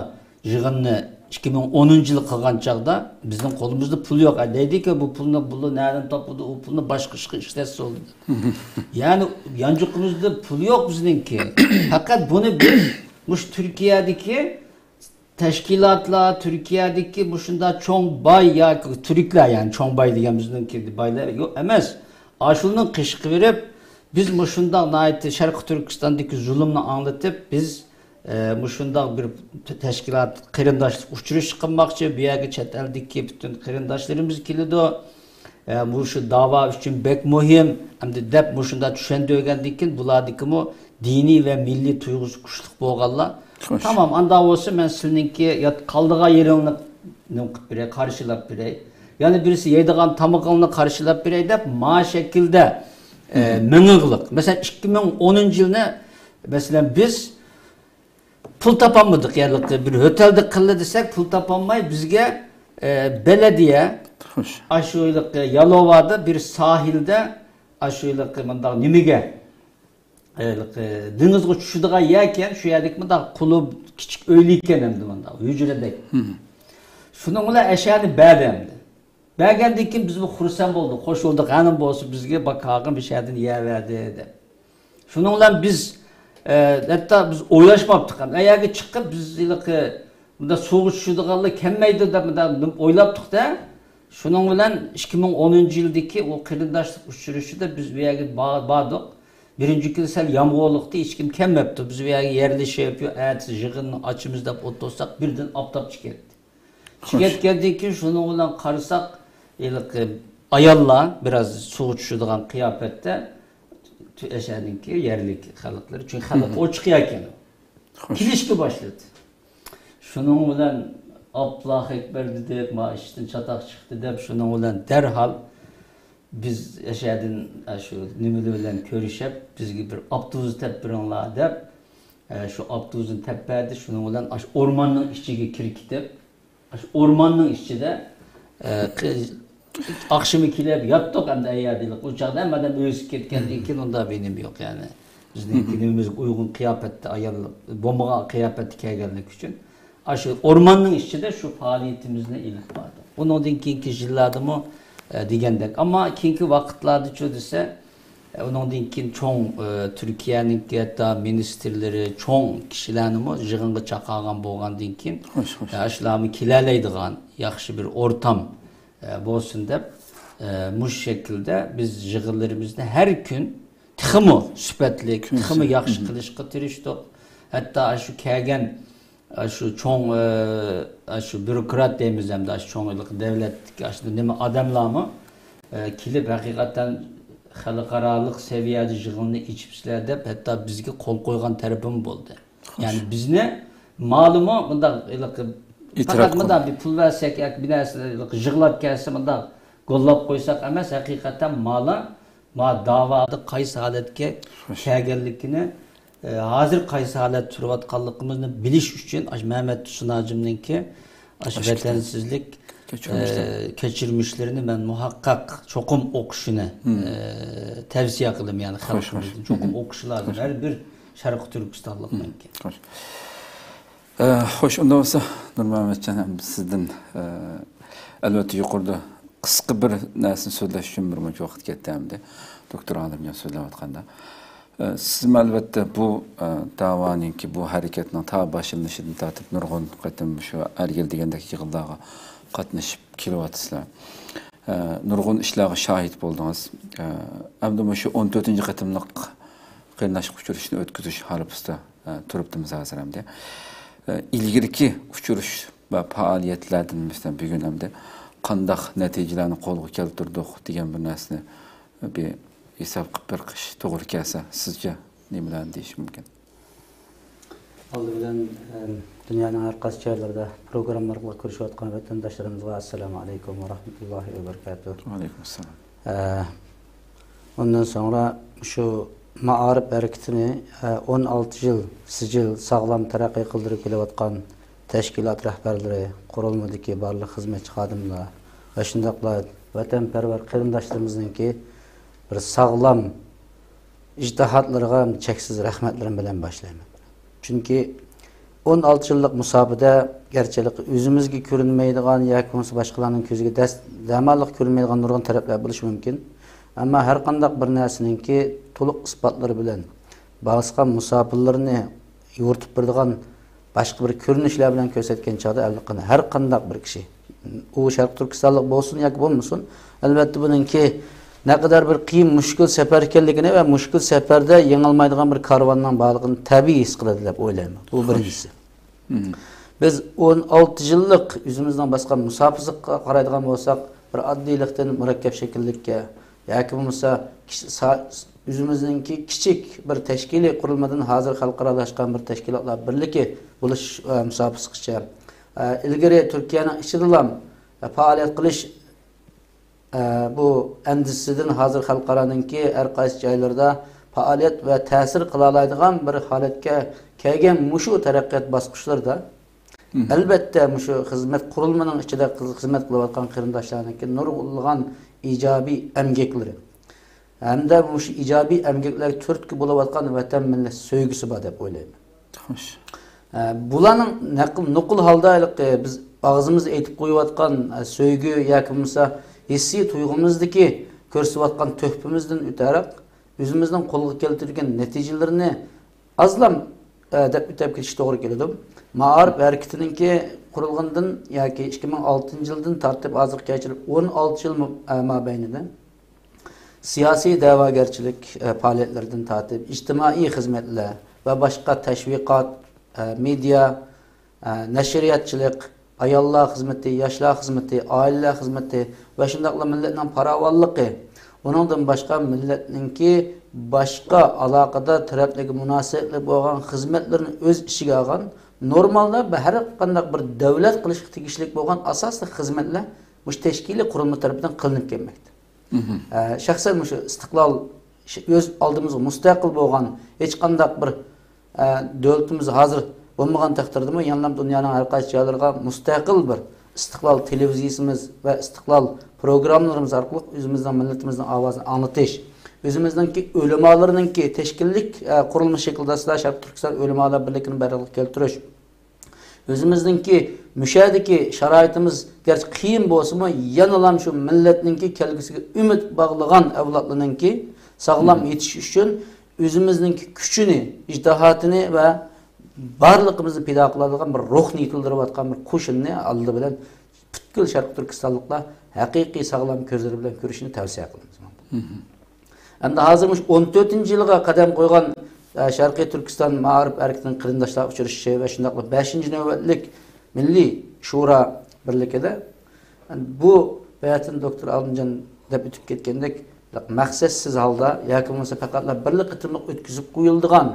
يىغىننى ئىككى مىڭ ئونىنچى يىلى قىلغان چاغدا بىزنىڭ قولىمىزدا پۇل يوق. ئە، دەيدىكى، بۇ پۇلنى، پۇلنى نەدىن تاپىدۇ؟ ئۇ پۇلنى باشقا ئىشقا ئىشلەتسە بولىدۇ. يەنى يانچۇقىمىزدا پۇل يوق بىزنىڭكى. پەقەت بۇنى بىز مۇشۇ تۈركىيەدىكى تەشكىلاتلار، تۈركىيەدىكى مۇشۇنداق چوڭ باي ياكى تۈركلەر، يەنى چوڭ باي دېگەن بىزنىڭكى بايلار يوق ئەمەس. ئاشۇلارنىڭ قېشىغا بېرىپ، بىز مۇشۇنداق ناھايىتى شەرقىي تۈركىستاندىكى زۇلۇمنى ئاڭلىتىپ، بىز، ئە، مۇشۇنداق بىر تەشكىلات قېرىنداشلىق ئۇچرىشىشى قىلماقچى، بۇ يەرگە چەت ئەلدىكى پۈتۈن قېرىنداشلىرىمىز كېلىدۇ. ئە، مۇشۇ داۋا ئۈچۈن بەك مۇھىم، ئەمدى دەپ مۇشۇنداق چۈشەندۈرگەندىن كېيىن، بۇلاردىكىمۇ دىنىي ۋە مىللىي تۇيغۇسى كۈچلۈك بولغانلار، خوش. تامام، ئانداق بولسا مەن سىلىنىڭكى يات-، قالىدىغان يېرىڭنى نېمە قىلىپ بېرەي، قارشىلاپ بېرەي. يەنە بىرسى يەيدىغان تامىقىڭنى قارشىلاپ بېرەي دەپ، ما شەكىلدە، ئە، مېڭىغلىق. مەسىلەن، ئىككى مىڭ ئونىنچى يىلنى، مەسىلەن، بىز پۇل تاپالمىدۇق. يەنى بىر ھۆتەلدە قىللا دېسەك، پۇل تاپالماي بىزگە، ئە، بەلەدىيە، خوش. ئاشۇ يالوۋادا بىر ساھىلدا، ئاشۇ مۇنداق نېمىگە، ئە، دېڭىزغا چۈشىدىغان يەركەن، شۇ يەردىكى مۇنداق قۇلۇب، كىچىك ئۆيلىككەن ئەمدى مۇنداق، ھۈجرىدەك. شۇنىڭ بىلەن ئەشەنى بەردى ئەمدى. بەرگەندىن كېيىن بىزمۇ خۇرسەن بولدۇق، خوش بولدۇق، ھەنىم بولسا بىزگە باكاغا بىر شەدىن يەر بەردى دەپ. شۇنىڭ بىلەن بىز، ئە، ھەتتا بىز ئويلاشماپتۇق ھەم. ئەگەرگە چىقىپ بىز ھېلىقى بۇندا سۇغا چۈشىدىغانلار كەلمەيدۇ دەپ مۇنداق ئويلاپتۇق-دە. شۇنىڭ بىلەن ئىككى مىڭ ئونىنچى يىلدىكى ئۇ قېرىنداشلىق ئۇچرىشىشىدا بىز بۇ يەرگە با-، باردۇق. بىرىنچى كۈنى سەل يامغۇرلۇقتا ھېچكىم كەلمەپتۇ. بىز بۇ يەرگە يەرلىشىپ، يو، ئەتىسى يىغىننى ئاچىمىز دەپ ئولتۇرساق، بىردىن ئاپتاپ چىقىپ كەتتى. چىقىپ كەتكەندىن كېيىن شۇنىڭ بىلەن قارىساق، ھېلىقى ئاياللار بىراز سۇغا چۈشىدىغان قىياپەتتە، تۈ-، ئەشەدىكى يەرلىك خەلقلەر. چۈنكى خەلق ئوچۇق يەركەن. خوش. كېلىشكە باشلىدى. شۇنىڭ بىلەن ئاللاھۇ ئەكبەر دېدۇق، ما ئىشتىن چاتاق چىقتى دەپ، شۇنىڭ بىلەن دەرھال بىز ئەشەدىن، ئە، شۇ نېمىلەر بىلەن كۆرۈشۈپ، بىزگە بىر ئاپتوبۇس تەپ بېرىڭلار دەپ، ئە، شۇ ئاپتوبۇسنى تەپ بەردى. شۇنىڭ بىلەن ئاشۇ ئورماننىڭ ئىچىگە كىرىپ كېتىپ، ئاشۇ ئورماننىڭ ئىچىدە، ئە، قى-، ئاخشىمى كېلىپ ياتتۇق ئەمدى ئەييادىلىق. ئۇ چاغدا ھەممە ئادەم ئۆيىگە كەتكەندىن كېيىن ئۇنداق بىر نېمە يوق، يەنى. بىزنىڭكى نېمىمىزگە ئۇيغۇن قىياپەتتە ئايال، بولمىغان قىياپەتتە كەلگەنلىكى ئۈچۈن، ئاشۇ ئورماننىڭ ئىچىدە شۇ پائالىيىتىمىزنى ئېلىپ باردۇق. ئۇنىڭدىن كېيىنكى يىللاردىمۇ، ئە، دېگەندەك. ئەمما كېيىنكى ۋاقىتلاردىچۇ دېسە، ئە، ئۇنىڭدىن كېيىن چوڭ، ئە، تۈركىيەنىڭكى ھەتتا مىنىستىرلىرى، چوڭ كىشىلەرنىمۇ يىغىنغا چاقىرغان بولغاندىن كېيىن، خوش، خوش. ئە، ئاشۇلارمۇ كېلەلەيدىغان ياخشى بىر ئورتام، ئە، بولسۇن دەپ، ئە، مۇشۇ شەكىلدە بىز يىغىنلىرىمىزنى ھەر كۈن تېخىمۇ سۈپەتلىك، كۈن تېخىمۇ سۈپەت. ياخشى قىلىشقا تىرىشتۇق. ھەتتا ئاشۇ كەلگەن، ئاشۇ چوڭ، ئە، ئاشۇ بيۇروكرات دەيمىز ئەمدى، ئاشۇ چوڭ دەۋلەتتىكى ئاشۇ نېمە ئادەملەرمۇ، ئە، كېلىپ ھەقىقەتەن خەلقئارالىق سەۋىيەدە يىغىننى ئېچىپسىلەر دەپ، ھەتتا بىزگە قول قويغان تەرىپىمۇ بولدى. يەنى بىزنى مالىمۇ مۇنداق ھېلىقى ئېتىراپ پەقەت مۇنداق بىر پۇل بەرسەك ياكى بىر نەرسە ھېلىقى يىغلاپ كەلسە مۇنداق گوللاپ قويساق ئەمەس، ھەقىقەتەن مالى ما داۋادا قايسى ھالەتكە كەلگەنلىكىنى، ئە، ھازىر قايسى ھالەتتە تۇرۇۋاتقانلىقىمىزنى بىلىش ئۈچۈن ئاشۇ مەمەت تۇرسۇن ھاجىمنىڭكى ئاشۇ ۋەتەنسىزلىك، ئە، كەچۈرمىشلىرىنى مەن مۇھەققەق چوقۇم ئوقۇشىنى، ئە، تەۋسىيە قىلىمەن، يەنى خەلقىمىزدىن چوقۇم ئوقۇشى لازىم. ھەر بىر شەرقىي تۈركىستانلىقنىڭكى. ئە، خوش، ئۇنداق بولسا، نۇرمەمەتجان، ئەمدى سىزدىن، ئە، ئەلۋەتتە، يۇقىرىدا قىسقا بىر نەرسىنى سۆزلەش ئۈچۈن بىر مۇنچە ۋاقىت كەتتى ئەمدى. دوكتور ئالىمجان سۆزلەۋاتقاندا. ئە، سىزمۇ ئەلۋەتتە بۇ، ئە، داۋانىڭكى، بۇ ھەرىكەتنىڭ تا باشلىنىشىدىن تارتىپ نۇرغۇن قېتىم شۇ ئەرگىل دېگەندەك يىغىنلارغا قاتنىشىپ كېلىۋاتىسىلەر. ئە، نۇرغۇن ئىشلارغا شاھىت بولدىڭىز. ئە، ئەمدى مۇشۇ ئون تۆتىنچى قېتىملىق قېرىنداشلىق ئۇچرىشىشىنى ئۆتكۈزۈش ھارپىسىدا، ئە، تۇرۇپتىمىز ھازىر ئەمدى. ئە، ئىلگىرىكى ئۇچرىشىش ۋە پائالىيەتلەردىن مەسىلەن، بۈگۈن ئەمدى قانداق نەتىجىلەرنى قولغا كەلتۈردۇق دېگەن بىر نەرسىنى بىر ھېساب قىلىپ بېقىش توغرا كەلسە، سىزچە نېمىلەرنى دېيىش مۇمكىن؟ ئالدى بىلەن، ئەم، دۇنيانىڭ ھەر قايسى جايلىرىدا پروگرامما ئارقىلىق كۆرۈشۈۋاتقان ۋەتەنداشلىرىمىزغا ئەسسالامۇ ئەلەيكۇم ۋە رەھمەتۇللاھى ۋە بەرىكاتۇھ. ۋەئەلەيكۇم ئەسسالام. ئە، ئۇندىن سوڭرا شۇ مائارىپ ھەرىكىتىنى، ئە، ئون ئالتە يىل سىجىل ساغلام تەرەققىي قىلدۇرۇپ كېلىۋاتقان تەشكىلات رەھبەرلىرى، قۇرۇلمىدىكى بارلىق خىزمەتچى خادىملار ۋە شۇنداقلا ۋەتەنپەرۋەر قېرىنداشلىرىمىزنىڭكى بىر ساغلام ئىجتىھاتلىرىغا چەكسىز رەھمەتلىرىم بىلەن باشلايمەن. چۈنكى ئون ئالتە يىللىق مۇساپىدە گەرچىلىك ئۆزىمىزگە كۆرۈنمەيدىغان ياكى بولمىسا باشقىلارنىڭ كۆزىگە دەس-، دەماللىق كۆرۈنمەيدىغان نۇرغۇن تەرەپلەر بولۇشى مۇمكىن. ئەمما ھەر قانداق بىر نەرسىنىڭكى تولۇق ئىسپاتلىرى بىلەن باسقان مۇساپىلىرىنى يورۇتۇپ بېرىدىغان باشقا بىر كۆرۈنۈشلەر بىلەن كۆرسەتكەن چاغدا ئەلقىنى ھەر قانداق بىر كىشى، ئۇ شەرقىي تۈركىستانلىق بولسۇن ياكى بولمىسۇن، ئەلۋەتتە بۇنىڭكى نەقەدەر بىر قىيىن، مۈشكۈل سەپەر ئىكەنلىكىنى ۋە مۈشكۈل سەپەردە يېڭىلمايدىغان بىر كارۋاننىڭ بارلىقىنى تەبىئىي ھېس قىلىدۇ دەپ ئويلايمەن. بۇ بىرىنچىسى. بىز ئون ئالتە يىللىق ئۆزىمىزنىڭ باسقان مۇساپىسىغا قارايدىغان بولساق، بىر ئاددىيلىقتىن مۇرەككەپ شەكىللىككە ياكى بولمىسا كىش-، سا-، ئۆزىمىزنىڭكى كىچىك بىر تەشكىلىي قۇرۇلمىدىن ھازىر خەلقئارالاشقان بىر تەشكىلاتلار بىرلىكى بولۇش، ئە، مۇساپىسىغىچە. ئە، ئىلگىرى تۈركىيەنىڭ ئىچىدىلا، ئە، پائالىيەت قىلىش، ئە، بۇ ئەندىزىسىدىن ھازىر خەلقئارانىڭكى ھەر قايسى جايلىرىدا پائالىيەت ۋە تەسىر قىلالايدىغان بىر ھالەتكە كەلگەن مۇشۇ تەرەققىيات باسقۇچلىرىدا، ئەلۋەتتە، مۇشۇ خىزمەت قۇرۇلمىنىڭ ئىچىدە خىز-، خىزمەت قىلىۋاتقان قېرىنداشلارنىڭكى نۇرغۇنلىغان ئىجابىي ئەمگەكلىرى، ھەمدە مۇشۇ ئىجابىي ئەمگەكلەرگە تۈرتكە بولۇۋاتقان ۋەتەن مىللەت سۆيگۈسى بار دەپ ئويلايمەن. خوش. ئە، بۇلارنىڭ نەقىل، نوقۇل ھالدا ھېلىقى بىز ئاغزىمىزدا ئېيتىپ قويۇۋاتقان، ئە، سۆيگۈ ياكى بولمىسا ھېسسىي تۇيغۇمىزدىكى كۆرسىتىۋاتقان تۆھپىمىزدىن ئۆتەرەك، ئۆزىمىزنىڭ قولغا كەلتۈرگەن نەتىجىلىرىنى ئازلا، ئە، دەپ ئۆتەپ كېتىش توغرا كېلىدۇ. مائارىپ ھەرىكىتىنىڭكى قۇرۇلغىنىدىن ياكى ئىككى مىڭ ئالتىنچى يىلدىن تارتىپ ھازىرغىچە ئون ئالتە يىل مۇ-، ئە، مابەينىدە سىياسىي دەۋاگەرچىلىك، ئە، پائالىيەتلىرىدىن تارتىپ ئىجتىمائىي خىزمەتلەر ۋە باشقا تەشۋىقات، ئە، مېدىيا، ئە، نەشرىياتچىلىق، ئاياللار خىزمىتى، ياشلار خىزمىتى، ئائىلىلەر خىزمىتى ۋە شۇنداقلا مىللەتنىڭ پاراۋانلىقى، ئۇنىڭدىن باشقا مىللەتنىڭكى باشقا ئالاقىدار تەرەپلىرىگە مۇناسىۋەتلىك بولغان خىزمەتلىرىنى ئۆز ئىچىگە ئالغان، نورمالدا بە-، ھەر قانداق بىر دۆلەت قىلىشقا تېگىشلىك بولغان ئاساسلىق خىزمەتلەر مۇشۇ تەشكىلىي قۇرۇلما تەرىپىدىن قىلىنىپ كەلمەكتە. ئە، شەخسەن مۇشۇ ئىستىقلال، ش-، ئۆز ئالدىمىزغا مۇستەقىل بولغان، ھېچقانداق بىر، ئە، دۆلىتىمىز ھازىر بولمىغان تەقدىردىمۇ، يەنىلا دۇنيانىڭ ھەر قايسى جايلىرىغا مۇستەقىل بىر ئىستىقلال تېلېۋىزىيىسىمىز ۋە ئىستىقلال پروگراممىلىرىمىز ئارقىلىق ئۆزىمىزنىڭ مىللىتىمىزنىڭ ئاۋازىنى ئاڭلىتىش، ئۆزىمىزنىڭكى ئۆلىمالىرىنىڭكى تەشكىللىك، ئە، قۇرۇلما شەكلىدە شەرقىي تۈركىستان ئۆلىمالار بىرلىكىنى بەرپا كەلتۈرۈش، ئۆزىمىزنىڭكى مۇشەدىكى شارائىتىمىز گەرچە قىيىن بولسىمۇ، يەنىلا شۇ مىللەتنىڭكى كەلگۈسىگە ئۈمىد باغلىغان ئەۋلادلىرىنىڭكى ساغلام يېتىشىشى ئۈچۈن ئۆزىمىزنىڭكى كۈچىنى، ئىجتىھاتىنى ۋە بارلىقىمىزنى پىدا قىلىدىغان بىر روھنى يېتىلدۈرۈۋاتقان بىر قوشۇننى ئالدى بىلەن پۈتكۈل شەرقىي تۈركىستانلىقلار ھەقىقىي ساغلام كۆزلىرى بىلەن كۆرۈشنى تەۋسىيە قىلىمىز. ئەمدى ھازىر مۇشۇ ئون تۆتىنچى يىلىغا قەدەم قويغان، ئە، شەرقىي تۈركىستان مائارىپ ھەرىكىتىنىڭ قېرىنداشلار ئۇچرىشىشى ۋە شۇنداقلا بەشىنچى نۆۋەتلىك مىللىي شورا بىرلىكىدە، بۇ باياتىن دوكتور ئالىمجان دەپ ئۆتۈپ كەتكەندەك، مەقسەتسىز ھالدا ياكى بولمىسا پەقەتلا بىرلا قېتىملىق ئۆتكۈزۈپ قويۇلىدىغان،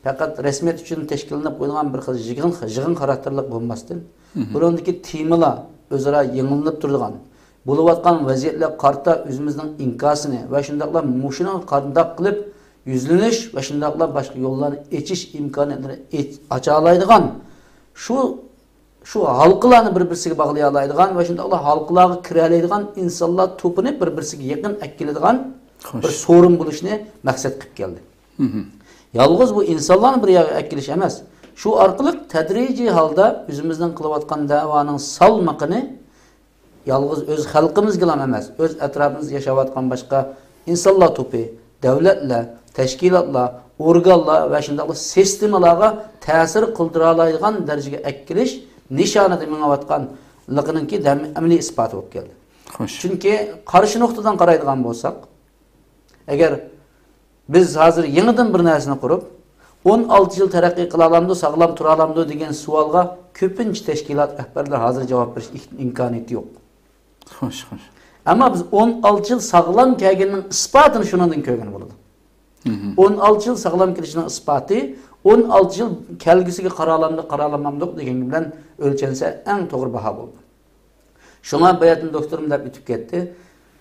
پەقەت رەسمىيەت ئۈچۈن تەشكىللىنىپ قويۇلغان بىر خىل يىغىن، يىغىن خاراكتېرلىك بولماستىن، بۇنىڭدىكى تېمىلار ئۆزئارا يېڭىلىنىپ تۇرىدىغان، بولۇۋاتقان ۋەزىيەتلەرگە قارىتا ئۆزىمىزنىڭ ئىنكاسىنى ۋە شۇنداقلا مۇشۇنىڭغا قانداق قىلىپ يۈزلىنىش ۋە شۇنداقلا باشقا يوللارنى ئېچىش ئىمكانىيەتلىرىنى ئېچ-، ئاچالايدىغان، شۇ، شۇ ھالقىلارنى بىر-بىرسىگە باغلىيالايدىغان ۋە شۇنداقلا ھالقىلارغا كىرەلەيدىغان ئىنسانلار توپىنى بىر-بىرسىگە يېقىن ئەكېلىدىغان خوش. بىر سورۇن بولۇشنى مەقسەت قىلىپ كەلدى. مھم. يالغۇز بۇ ئىنسانلارنى بىر يەرگە ئەكېلىش ئەمەس، شۇ ئارقىلىق تەدرىجىي ھالدا ئۆزىمىزنىڭ قىلىۋاتقان دەۋانىڭ سالمىقىنى يالغۇز ئۆز خەلقىمىزگىلا ئەمەس، ئۆز ئەتراپىمىزدا ياشاۋاتقان باشقا ئىنسانلار توپى، دۆلەتلەر، تەشكىلاتلار، ئورگانلار ۋە شۇنداقلا سىستېمىلارغا تەسىر قىلدۇرالايدىغان دەرىجىگە ئەكېلىش نىشانىدا مېڭىۋاتقانلىقىنىڭكى دەم-، ئەمەلىي ئىسپاتى بولۇپ كەلدى. خوش. چۈنكى قارشى نۇقتىدىن قارايدىغان بولساق، ئەگەر بىز ھازىر يېڭىدىن بىر نەرسىنى قۇرۇپ، ئون ئالتە يىل تەرەققىي قىلالامدۇ، ساغلام تۇرالامدۇ دېگەن سوئالغا كۆپىنچە تەشكىلات رەھبەرلىرى ھازىر جاۋاب بېرىش ئىك-، ئىمكانىيىتى يوق. خوش، خوش. ئەمما بىز ئون ئالتە يىل ساغلام كەلگىنىنىڭ ئىسپاتىنى شۇنىڭدىن كۆرگىلى بولىدۇ. مھم. ئون ئالتە يىل ساغلام كېلىشنىڭ ئىسپاتى، ئون ئالتە يىل كەلگۈسىگە قارالامدۇق، قارالمامدۇق دېگەن بىلەن ئۆلچەنسە ئەڭ توغرا باھا بولىدۇ. شۇڭا باياتىن دوكتورۇم دەپ ئۆتۈپ كەتتى.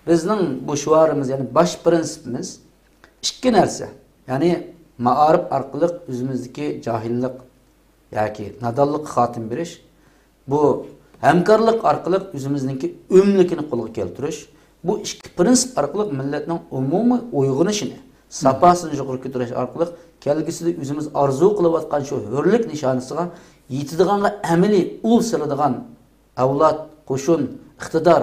بىزنىڭ بۇ شوئارىمىز، يەنى باش پىرىنسىپىمىز ئىككى نەرسە. يەنى مائارىپ ئارقىلىق ئۆزىمىزدىكى جاھىللىق ياكى نادانلىققا خاتىمە بېرىش، بۇ ھەمكارلىق ئارقىلىق ئۆزىمىزنىڭكى ئۆملۈكىنى قولغا كەلتۈرۈش، بۇ ئىككى پىرىنسىپ ئارقىلىق مىللەتنىڭ ئومۇمىي ئويغىنىشىنى، ساپاسىنى يۇقىرى كۆتۈرۈش ئارقىلىق كەلگۈسىدە ئۆزىمىز ئارزۇ قىلىۋاتقان شۇ ھۆرلۈك نىشانىسىغا يېتىدىغانغا ئەمەلىي ئۇل سېلىدىغان ئەۋلاد، قوشۇن، ئىقتىدار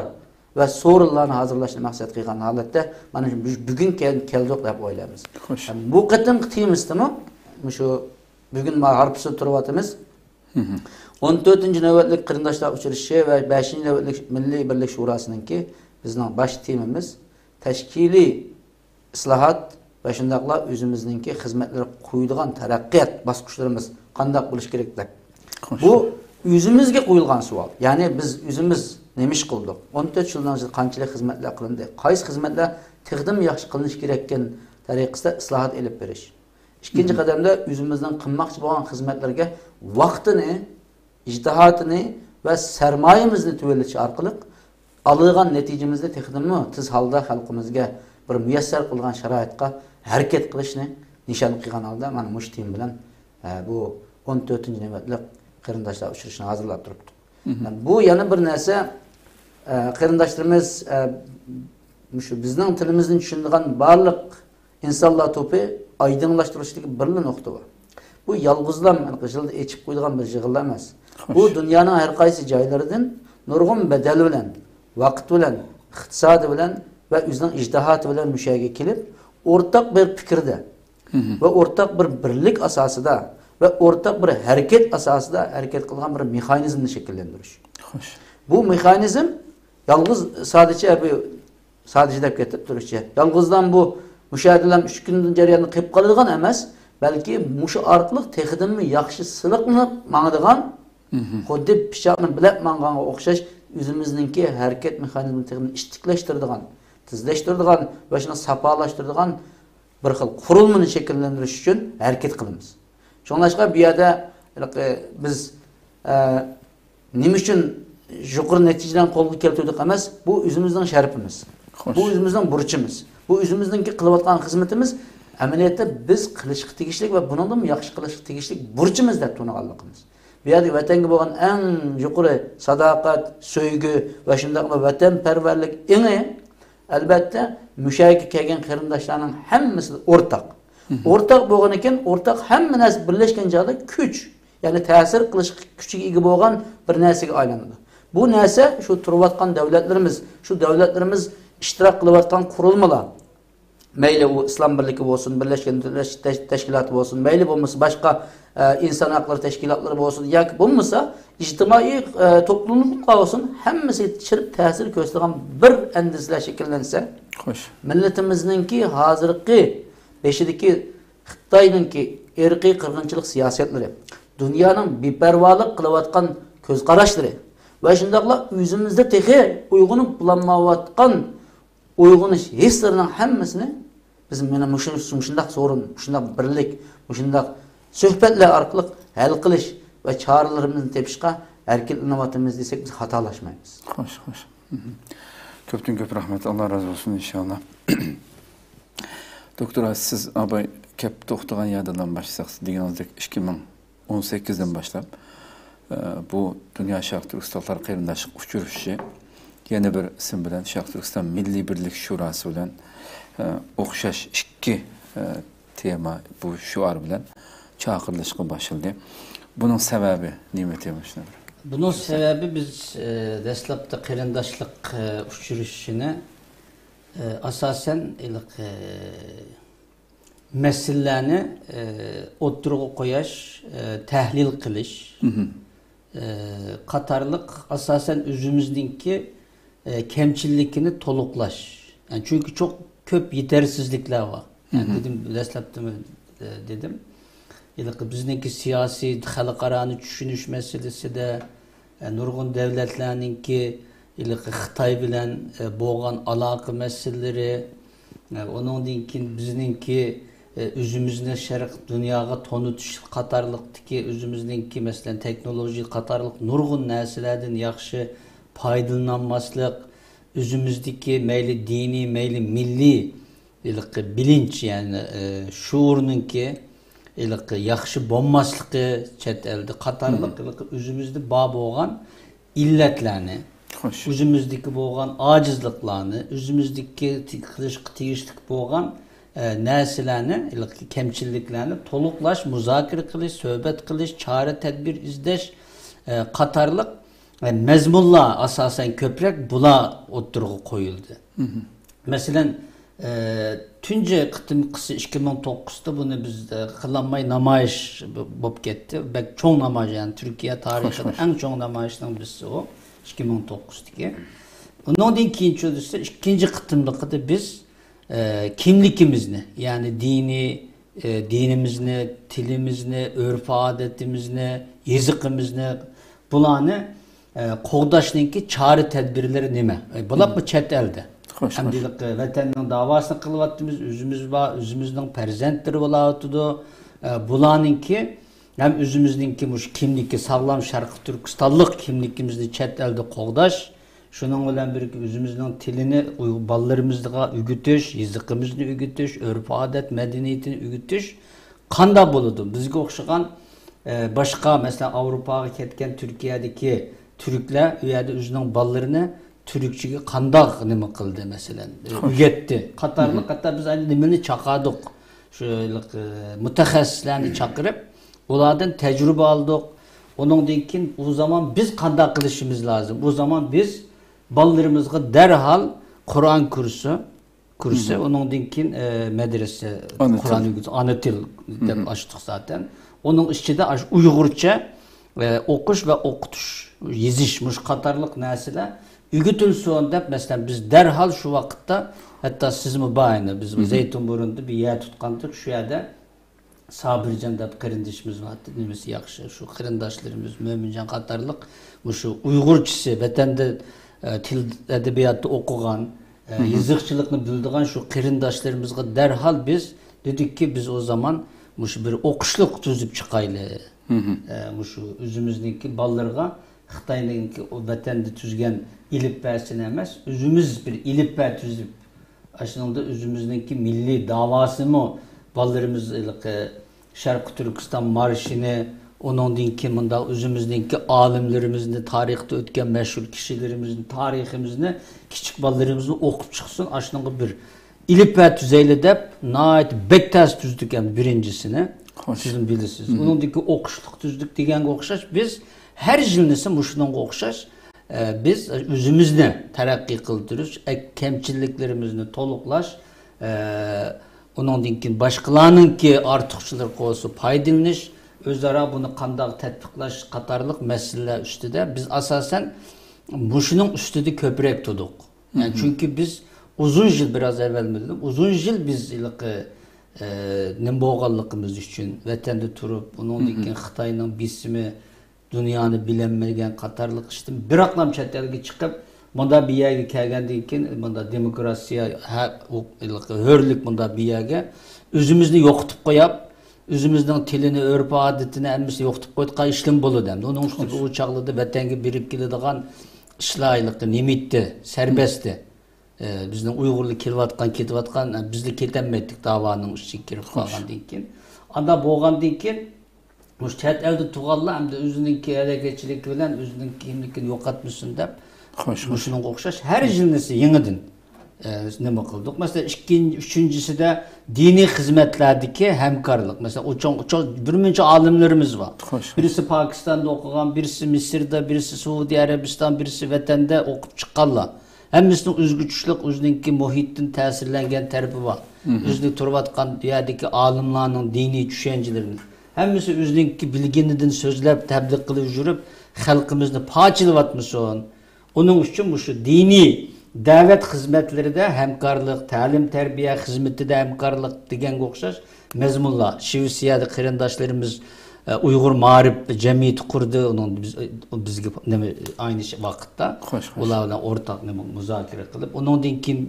ۋە سورۇنلارنى ھازىرلاشنى مەقسەت قىلغان ھالەتتە مانا شۇ بۈ-، بۈگۈن كەل-، كەلدۇق دەپ ئويلايمىز. خوش. بۇ قېتىمقى تېمىسىدىمۇ مۇشۇ بۈگۈن ما-، ھارپىسىدا تۇرۇۋاتىمىز. مھم. ئون تۆتىنچى نۆۋەتلىك قېرىنداشلار ئۇچرىشىشى ۋە بەشىنچى نۆۋەتلىك مىللىي بىرلىك شوراسىنىڭكى بىزنىڭ باش تېمىمىز تەشكىلىي ئىسلاھات ۋە شۇنداقلا ئۆزىمىزنىڭكى خىزمەتلەرگە قويىدىغان تەرەققىيات باسقۇچلىرىمىز قانداق بولۇشى كېرەك دەپ. خوش. بۇ ئۆزىمىزگە قويۇلغان سوئال. يەنى بىز ئۆزىمىز نېمە ئىش قىلدۇق؟ ئون تۆت يىلنىڭ ئىچىدە قانچىلىك خىزمەتلەر قىلىندى؟ قايسى خىزمەتلەر تېخىدىنمۇ ياخشى قىلىنىشى كېرەككەن تەرىقىسىدە ئىسلاھات ئېلىپ بېرىش. ئىككىنچى مھم. قەدەمدە ئۆزىمىزنىڭ قىلماقچى بولغان خىزمەتلىرىگە ۋاقتىنى، ئىجتىھاتىنى ۋە سەرمايىمىزنى تۆۋەنلىتىش ئارقىلىق ئالىدىغان نەتىجىمىزنى تېخىدىنمۇ تېز ھالدا خەلقىمىزگە بىر مۇيەسسەر قىلىدىغان شارائىتقا ھەرىكەت قىلىشنى نىشان قىلغان ھالدا مانا مۇشۇ تېما بىلەن، ئە، بۇ ئون تۆتىنچى نۆۋەتلىك قېرىنداشلار ئۇچرىشىشىنى ھازىرلاپ تۇرۇپتۇق. مھم. بۇ يەنە بىر نەرسە، ئە، قېرىنداشلىرىمىز، ئە، مۇشۇ بىزنىڭ تىلىمىزنى چۈشىنىدىغان بارلىق ئىنسانلار توپى ئايدىڭلاشتۇرۇشتىكى بىرلا نۇقتا بار. بۇ يالغۇزلام يىلدا ئېچىپ قويىدىغان بىر يىغىن ئەمەس. خوش. بۇ دۇنيانىڭ ھەر قايسى جايلىرىدىن نۇرغۇن بەدەل بىلەن، ۋاقىت بىلەن، ئىقتىسادى بىلەن ۋە ئۆزىنىڭ ئىجتىھاتى بىلەن مۇشۇ يەرگە كېلىپ، ئورتاق بىر پىكىردە مھم. ۋە ئورتاق بىر بىرلىك ئاساسىدا ۋە ئورتاق بىر ھەرىكەت ئاساسىدا ھەرىكەت قىلغان بىر مېخانىزمنى شەكىللەندۈرۈش. خوش. بۇ مېخانىزم يالغۇز سادىچە بۇ سادىچە دەپ كەتتىم، تۈركچە. يالغۇزلا بۇ مۇشۇ يەردىلا ئۈچ كۈن جەرياندا قېلىپ قالىدىغان ئەمەس، بەلكى مۇشۇ ئارقىلىق تېخىدىنمۇ ياخشى سىلىقلىنىپ ماڭىدىغان، مھم. خۇددى پىچاقنى بىلەپ ماڭغانغا ئوخشاش ئۆزىمىزنىڭكى ھەرىكەت مېخانىزمىنى تېخىمۇ ئىتتىكلەشتۈرىدىغان، تېزلەشتۈرىدىغان ۋە شۇنى ساپالاشتۇرىدىغان بىر خىل قۇرۇلمىنى شەكىللەندۈرۈش ئۈچۈن ھەرىكەت قىلىمىز. شۇڭلاشقا بۇ يەردە ھېلىقى بىز، ئە، نېمە ئۈچۈن يۇقىرى نەتىجىلەرنى قولغا كەلتۈردۇق ئەمەس، بۇ ئۆزىمىزنىڭ شەرىپىمىز. خوش. بۇ ئۆزىمىزنىڭ بۇرچىمىز. بۇ ئۆزىمىزنىڭكى قىلىۋاتقان خىزمىتىمىز ئەمەلىيەتتە بىز قىلىشقا تېگىشلىك ۋە بۇنىڭدىنمۇ ياخشى قىلىشقا تېگىشلىك بۇرچىمىز دەپ تونۇغانلىقىمىز. بۇ يەردە ۋەتەنگە بولغان ئەڭ يۇقىرى ساداقەت، سۆيگۈ ۋە شۇنداقلا ۋەتەنپەرۋەرلىك ئېڭى ئەلۋەتتە، مۇشۇ يەرگە كەلگەن قېرىنداشلارنىڭ ھەممىسىدە ئورتاق. مھم. ئورتاق بولغانىكەن، ئورتاق ھەممە نەرسە بىرلەشكەن چاغدا كۈچ، يەنى تەسىر قىلىش كۈچىگە ئىگە بولغان بىر نەرسىگە ئايلىنىدۇ. بۇ نەرسە شۇ تۇرۇۋاتقان دۆلەتلىرىمىز، شۇ دۆلەتلىرىمىز ئىشتىراك قىلىۋاتقان قۇرۇلمىلار، مەيلى ئۇ ئىسلام بىرلىكى بولسۇن، بىرلەشكەن دۆلەتلەر تەش-، تەشكىلاتى بولسۇن، مەيلى بولمىسا باشقا، ئە، ئىنسان ھەقلىرى تەشكىلاتلىرى بولسۇن ياكى بولمىسا ئىجتىمائىي، ئە، توپلۇملار بولسۇن، ھەممىسى چىرىپ تەسىر كۆرسىتىدىغان بىر ئەندىزىلەر شەكىللەنسە، خوش. مىللىتىمىزنىڭكى ھازىرقى بېشىدىكى خىتاينىڭكى ئىرقىي قىرغىنچىلىق سىياسەتلىرى، دۇنيانىڭ بىپەرۋالىق قىلىۋاتقان كۆز قاراشلىرى ۋە شۇنداقلا ئۆزىمىزدە تېخى ئويغىنىپ بولالمايۋاتقان ئويغىنىش ھېسلىرىنىڭ ھەممىسىنى بىز مانا مۇشۇ، مۇشۇنداق سورۇن، مۇشۇنداق بىرلىك، مۇشۇنداق سۆھبەتلەر ئارقىلىق ھەل قىلىش ۋە چارىلىرىمىزنى تېپىشقا ھەرىكەتلىنىۋاتىمىز دېسەك، بىز خاتالاشمايمىز. خوش، خوش. مهم. كۆپتىن كۆپ رەھمەت. ئاللا رازى بولسۇن، ئىنشاللا. دوكتور، سىز ئاباي كەپ توختىغان يەردىن باشلىساق، سىز دېگىنىڭىزدەك ئىككى مىڭ ئون سەككىزدىن باشلاپ، ئە، بۇ دۇنيا شەرق تۈركىستانلار قېرىنداشلىق ئۇچرىشىشى يەنە بىر ئىسىم بىلەن شەرق تۈركىستان مىللىي بىرلىك شۇراسى بىلەن، ئە، ئوخشاش ئىككى، ئە، تېما، بۇ شوئار بىلەن چاقىرىلىشقا باشلىدى. بۇنىڭ سەۋەبى نېمە تېما شۇنى بىر؟ بۇنىڭ سەۋەبى بىز، ئە، دەسلەپتە قېرىنداشلىق، ئە، ئۇچرىشىشىنى، ئە، ئاساسەن ھېلىقى مەسىلىلەرنى، ئە، ئوتتۇرىغا قويۇش، ئە، تەھلىل قىلىش، ئە، قاتارلىق ئاساسەن ئۆزىمىزنىڭكى، ئە، كەمچىللىكىنى تولۇقلاش. يەنى چۈنكى چوق كۆپ يېتەرسىزلىكلەر بار. يەنى دېدىم، دەسلەپتىمۇ، ئە، دېدىم. ھېلىقى بىزنىڭكى سىياسىي، خەلقئارانى چۈشىنىش مەسىلىسىدە، ئە، نۇرغۇن دەۋلەتلەرنىڭكى ھېلىقى خىتاي بىلەن، ئە، بولغان ئالاقە مەسىلىلىرى، ئە، ئۇنىڭدىن كېيىن بىزنىڭكى، ئە، ئۆزىمىزنى شەرق دۇنياغا تونۇتۇش قاتارلىقتىكى ئۆزىمىزنىڭكى، مەسىلەن، تېخنولوگىيە قاتارلىق نۇرغۇن نەرسىلەردىن ياخشى پايدىلىنالماسلىق، ئۆزىمىزدىكى مەيلى دىنىي، مەيلى مىللىي ھېلىقى بىلىنچ، يەنى، ئە، شۇئۇرنىڭكى ھېلىقى ياخشى بولماسلىقى، چەت ئەلدە قاتارلىق ھېلىقى ئۆزىمىزدە بار بولغان ئىللەتلەرنى، خوش. ئۆزىمىزدىكى بولغان ئاجىزلىقلارنى، ئۆزىمىزدىكى تى-، قىلىشقا تېگىشلىك بولغان، ئە، نەرسىلەرنى، ھېلىقى كەمچىللىكلەرنى تولۇقلاش، مۇزاكىرە قىلىش، سۆھبەت قىلىش، چارە تەدبىر ئىزدەش، ئە، قاتارلىق، ئە، مەزمۇنلار ئاساسەن كۆپرەك بۇلار ئوتتۇرىغا قويۇلدى. مەسىلەن، ئە، تۇنجى قېتىمقىسى ئىككى مىڭ توققۇزدا بۇنى بىز، ئە، قىلالماي نامايىش ب-، بولۇپ كەتتى. بەك چوڭ نامايىش، يەنى تۈركىيە تارىخىدا ئەڭ چوڭ نامايىشنىڭ بىرسى ئۇ، ئىككى مىڭ توققۇزدىكى. ئۇنىڭدىن كېيىنچە دېسە، ئىككىنچى قېتىملىقىدا بىز، ئە، كىملىكىمىزنى، يەنى دىنىي، ئە، دىنىمىزنى، تىلىمىزنى، ئۆرپ-ئادىتىمىزنى، يېزىقىمىزنى، بۇلارنى، ئە، قوغداشنىڭكى چارە تەدبىرلىرى نېمە؟ ئە، بۇلارمۇ چەت ئەلدە. خوش، ئەمدى خوش. ھېلىقى ۋەتەننىڭ داۋاسىنى قىلىۋاتىمىز، ئۆزىمىز بار، ئۆزىمىزنىڭ پەرزەنتلىرى بولاۋاتىدۇ. ئە، بۇلارنىڭكى ھەم ئۆزىمىزنىڭكى مۇشۇ كىملىكى، ساغلام شەرقىي تۈركىستانلىق كىملىكىمىزنى چەت ئەلدە قوغداش، شۇنىڭ بىلەن بىرگە ئۆزىمىزنىڭ تىلىنى ئۇيغۇر بالىلىرىمىزغا ئۆگىتىش، يېزىقىمىزنى ئۆگىتىش، ئۆرپ-ئادەت مەدەنىيىتىنى ئۆگىتىش قانداق بولىدۇ؟ بىزگە ئوخشىغان، ئە، باشقا، مەسىلەن، ئاۋروپاغا كەتكەن تۈركىيەدىكى تۈركلەر ئۇ يەردە ئۆزىنىڭ بالىلىرىنى تۈركچىگە قانداق نېمە قىلدى، مەسىلەن، ئۆگەتتى قاتارلىق. ھەتتا بىز ئەنە نېمىنى چاقىردۇق، شۇ، ئە، مۇتەخەسسىسلەرنى چاقىرىپ، ئۇلاردىن تەجرىبە ئالدۇق. ئۇنىڭدىن كېيىن ئۇ زامان بىز قانداق قىلىشىمىز لازىم؟ ئۇ زامان بىز بالىلىرىمىزغا دەرھال قۇرئان كۇرسى، كۇرسى، ئۇنىڭدىن كېيىن، ئە، مەدرىسە، ئانا تىل. قۇرئان ئۆگىتىش، ئانا تىل دەپ ئاچتۇق زاتەن. ئۇنىڭ ئىچىدە ئاشۇ ئۇيغۇرچە، ئە، ئوقۇش ۋە ئوقۇتۇش، يېزىش، مۇشۇ قاتارلىق نەرسىلەر ئۆگىتىلسۇن دەپ، مەسىلەن، بىز دەرھال شۇ ۋاقىتتا، ھەتتا سىزمۇ بار ئەنە، بىز زەيتۇنبۇرۇندا بىر يەر تۇتقانتۇق، شۇ يەردە سابىرجان دەپ قېرىندىشىمىز بار، نېمىسى ياخشى، شۇ قېرىنداشلىرىمىز مۆمىنجان قاتارلىق مۇشۇ ئۇيغۇرچىسى، ۋەتەندە، ئە، تىل ئەدەبىياتتا ئوقۇغان، ئە، يېزىقچىلىقنى بىلىدىغان شۇ قېرىنداشلىرىمىزغا دەرھال بىز دېدۇقكى، بىز ئۇ زامان مۇشۇ بىر ئوقۇشلۇق تۈزۈپ چىقايلى. ئە، مۇشۇ ئۆزىمىزنىڭكى بالىلىرىغا خىتاينىڭكى ئۇ ۋەتەندە تۈزگەن ئېلىپبەسىنى ئەمەس، ئۆزىمىز بىر ئېلىپبە تۈزۈپ، ئاشۇنىڭدا ئۆزىمىزنىڭكى مىللىي داۋاسىمۇ، بالىلىرىمىز ھېلىقى شەرقىي تۈركىستان مارشىنى، ئۇنىڭدىن كېيىن مۇنداق ئۆزىمىزنىڭكى ئالىملىرىمىزنى، تارىختا ئۆتكەن مەشھۇر كىشىلىرىمىزنى، تارىخىمىزنى كىچىك بالىلىرىمىزمۇ ئوقۇپ چىقسۇن، ئاشۇنىڭغا بىر ئېلىپبە تۈزەيلى دەپ، ناھايىتى بەك تەس تۈزدۇق ئەمدى بىرىنچىسىنى. خوش. سىزمۇ بىلىسىز. ئۇنىڭدىن كېيىن ئوقۇشلۇق تۈزدۇق دېگەنگە ئوخشاش، بىز ھەر يىلنىسى مۇشۇنىڭغا ئوخشاش، ئە، بىز ئۆزىمىزنى تەرەققىي قىلدۇرۇش، ئە، كەمچىلىكلىرىمىزنى تولۇقلاش، ئە، ئۇنىڭدىن كېيىن باشقىلارنىڭكى ئارتۇقچىلىقى بولسا پايدىلىنىش، ئۆزئارا بۇنى قانداق تەتبىقلاش قاتارلىق مەسىلىلەر ئۈستىدە بىز ئاساسەن مۇشۇنىڭ ئۈستىدە كۆپرەك تۇردۇق. يەنى چۈنكى بىز ئۇزۇن يىل، بىراز ئەۋۋەلمۇ دېدىم، ئۇزۇن يىل بىز ھېلىقى، ئە، نېمە بولغانلىقىمىز ئۈچۈن ۋەتەندە تۇرۇپ، ئۇنىڭدىن كېيىن خىتاينىڭ بېسىمى، دۇنيانى بىلەلمىگەن قاتارلىق ئىشتىن بىراقلام چەت ئەلگە چىقىپ، مۇنداق بىر يەرگە كەلگەندىن كېيىن، مۇنداق دېموكراتىيە، ھە-، ھوق-، ھۆرلۈك مۇنداق بىر يەرگە ئۆزىمىزنى يوقىتىپ قويۇپ، ئۆزىمىزنىڭ تىلىنى، ئۆرپ-ئادىتىنى ھەممىسىنى يوقىتىپ قويۇۋاتقان ئىشلىمۇ بولىدۇ ئەمدى. ئۇنىڭ ئۈستىگە ئۇ چاغلىردا ۋەتەنگە بېرىپ كېلىدىغان ئىشلار ھېلىقى نېمە ئىدى، سەربەستى. ئە، بىزنىڭ ئۇيغۇرلار كېلىۋاتقان، كېتىۋاتقان، ئە، بىزلا كېتەلمەيتتۇق داۋانىڭ ئىچىگە كىرىپ قالغاندىن كېيىن. ئانداق بولغاندىن كېيىن، مۇشۇ چەت ئەلدە تۇرغانلار ئەمدى ئۆزىنىڭكى ھەرىكەتچىلىكى بىلەن ئۆزىنىڭ كىملىكىنى يوقاتمىسۇن دەپ، مۇشۇنىڭغا ئوخشاش ھەر يىلنىسى يېڭىدىن، ئە، نېمە قىلدۇق. مەسىلەن، ئىككىنچى، ئۈچىنچىسىدە دىنىي خىزمەتلەردىكى ھەمكارلىق. مەسىلەن، ئۇ چوڭ، چوڭ، بىر مۇنچە ئالىملىرىمىز بار. بىرسى پاكىستاندا ئوقۇغان، بىرسى مىسىردا، بىرسى سەئۇدى ئەرەبىستان، بىرسى ۋەتەندە ئوقۇپ چىققانلار. ھەممىسىنىڭ ئۆزىگە چۈشلۈك، ئۆزىنىڭكى مۇھىتتىن تەسىرلەنگەن تەرىپى بار. ئۆزىنىڭ تۇرۇۋاتقان يەردىكى ئالىملارنىڭ دىنىي چۈشەنچىلىرىنى. ھەممىسى ئۆزىنىڭكى بىلگىنىدىن سۆزلەپ، تەبلىغ قىلىپ يۈرۈپ، خەلقىمىزنى پارچىلىۋاتمىسۇن. ئۇنىڭ ئۈچۈن مۇشۇ دىنىي دەۋەت خىزمەتلىرىدە ھەمكارلىق، تەلىم-تەربىيە خىزمىتىدە ھەمكارلىق دېگەنگە ئوخشاش مەزمۇنلار. شىۋېتسىيەدە قېرىنداشلىرىمىز، ئە، ئۇيغۇر مائارىپ جەمئىيىتى قۇردى. ئۇنىڭ بىز، بىزگە نېمە، ئاينى ش-، ۋاقىتتا ئۇلار بىلەن ئورتاق نېمە، مۇزاكىرە قىلىپ، ئۇنىڭدىن كېيىن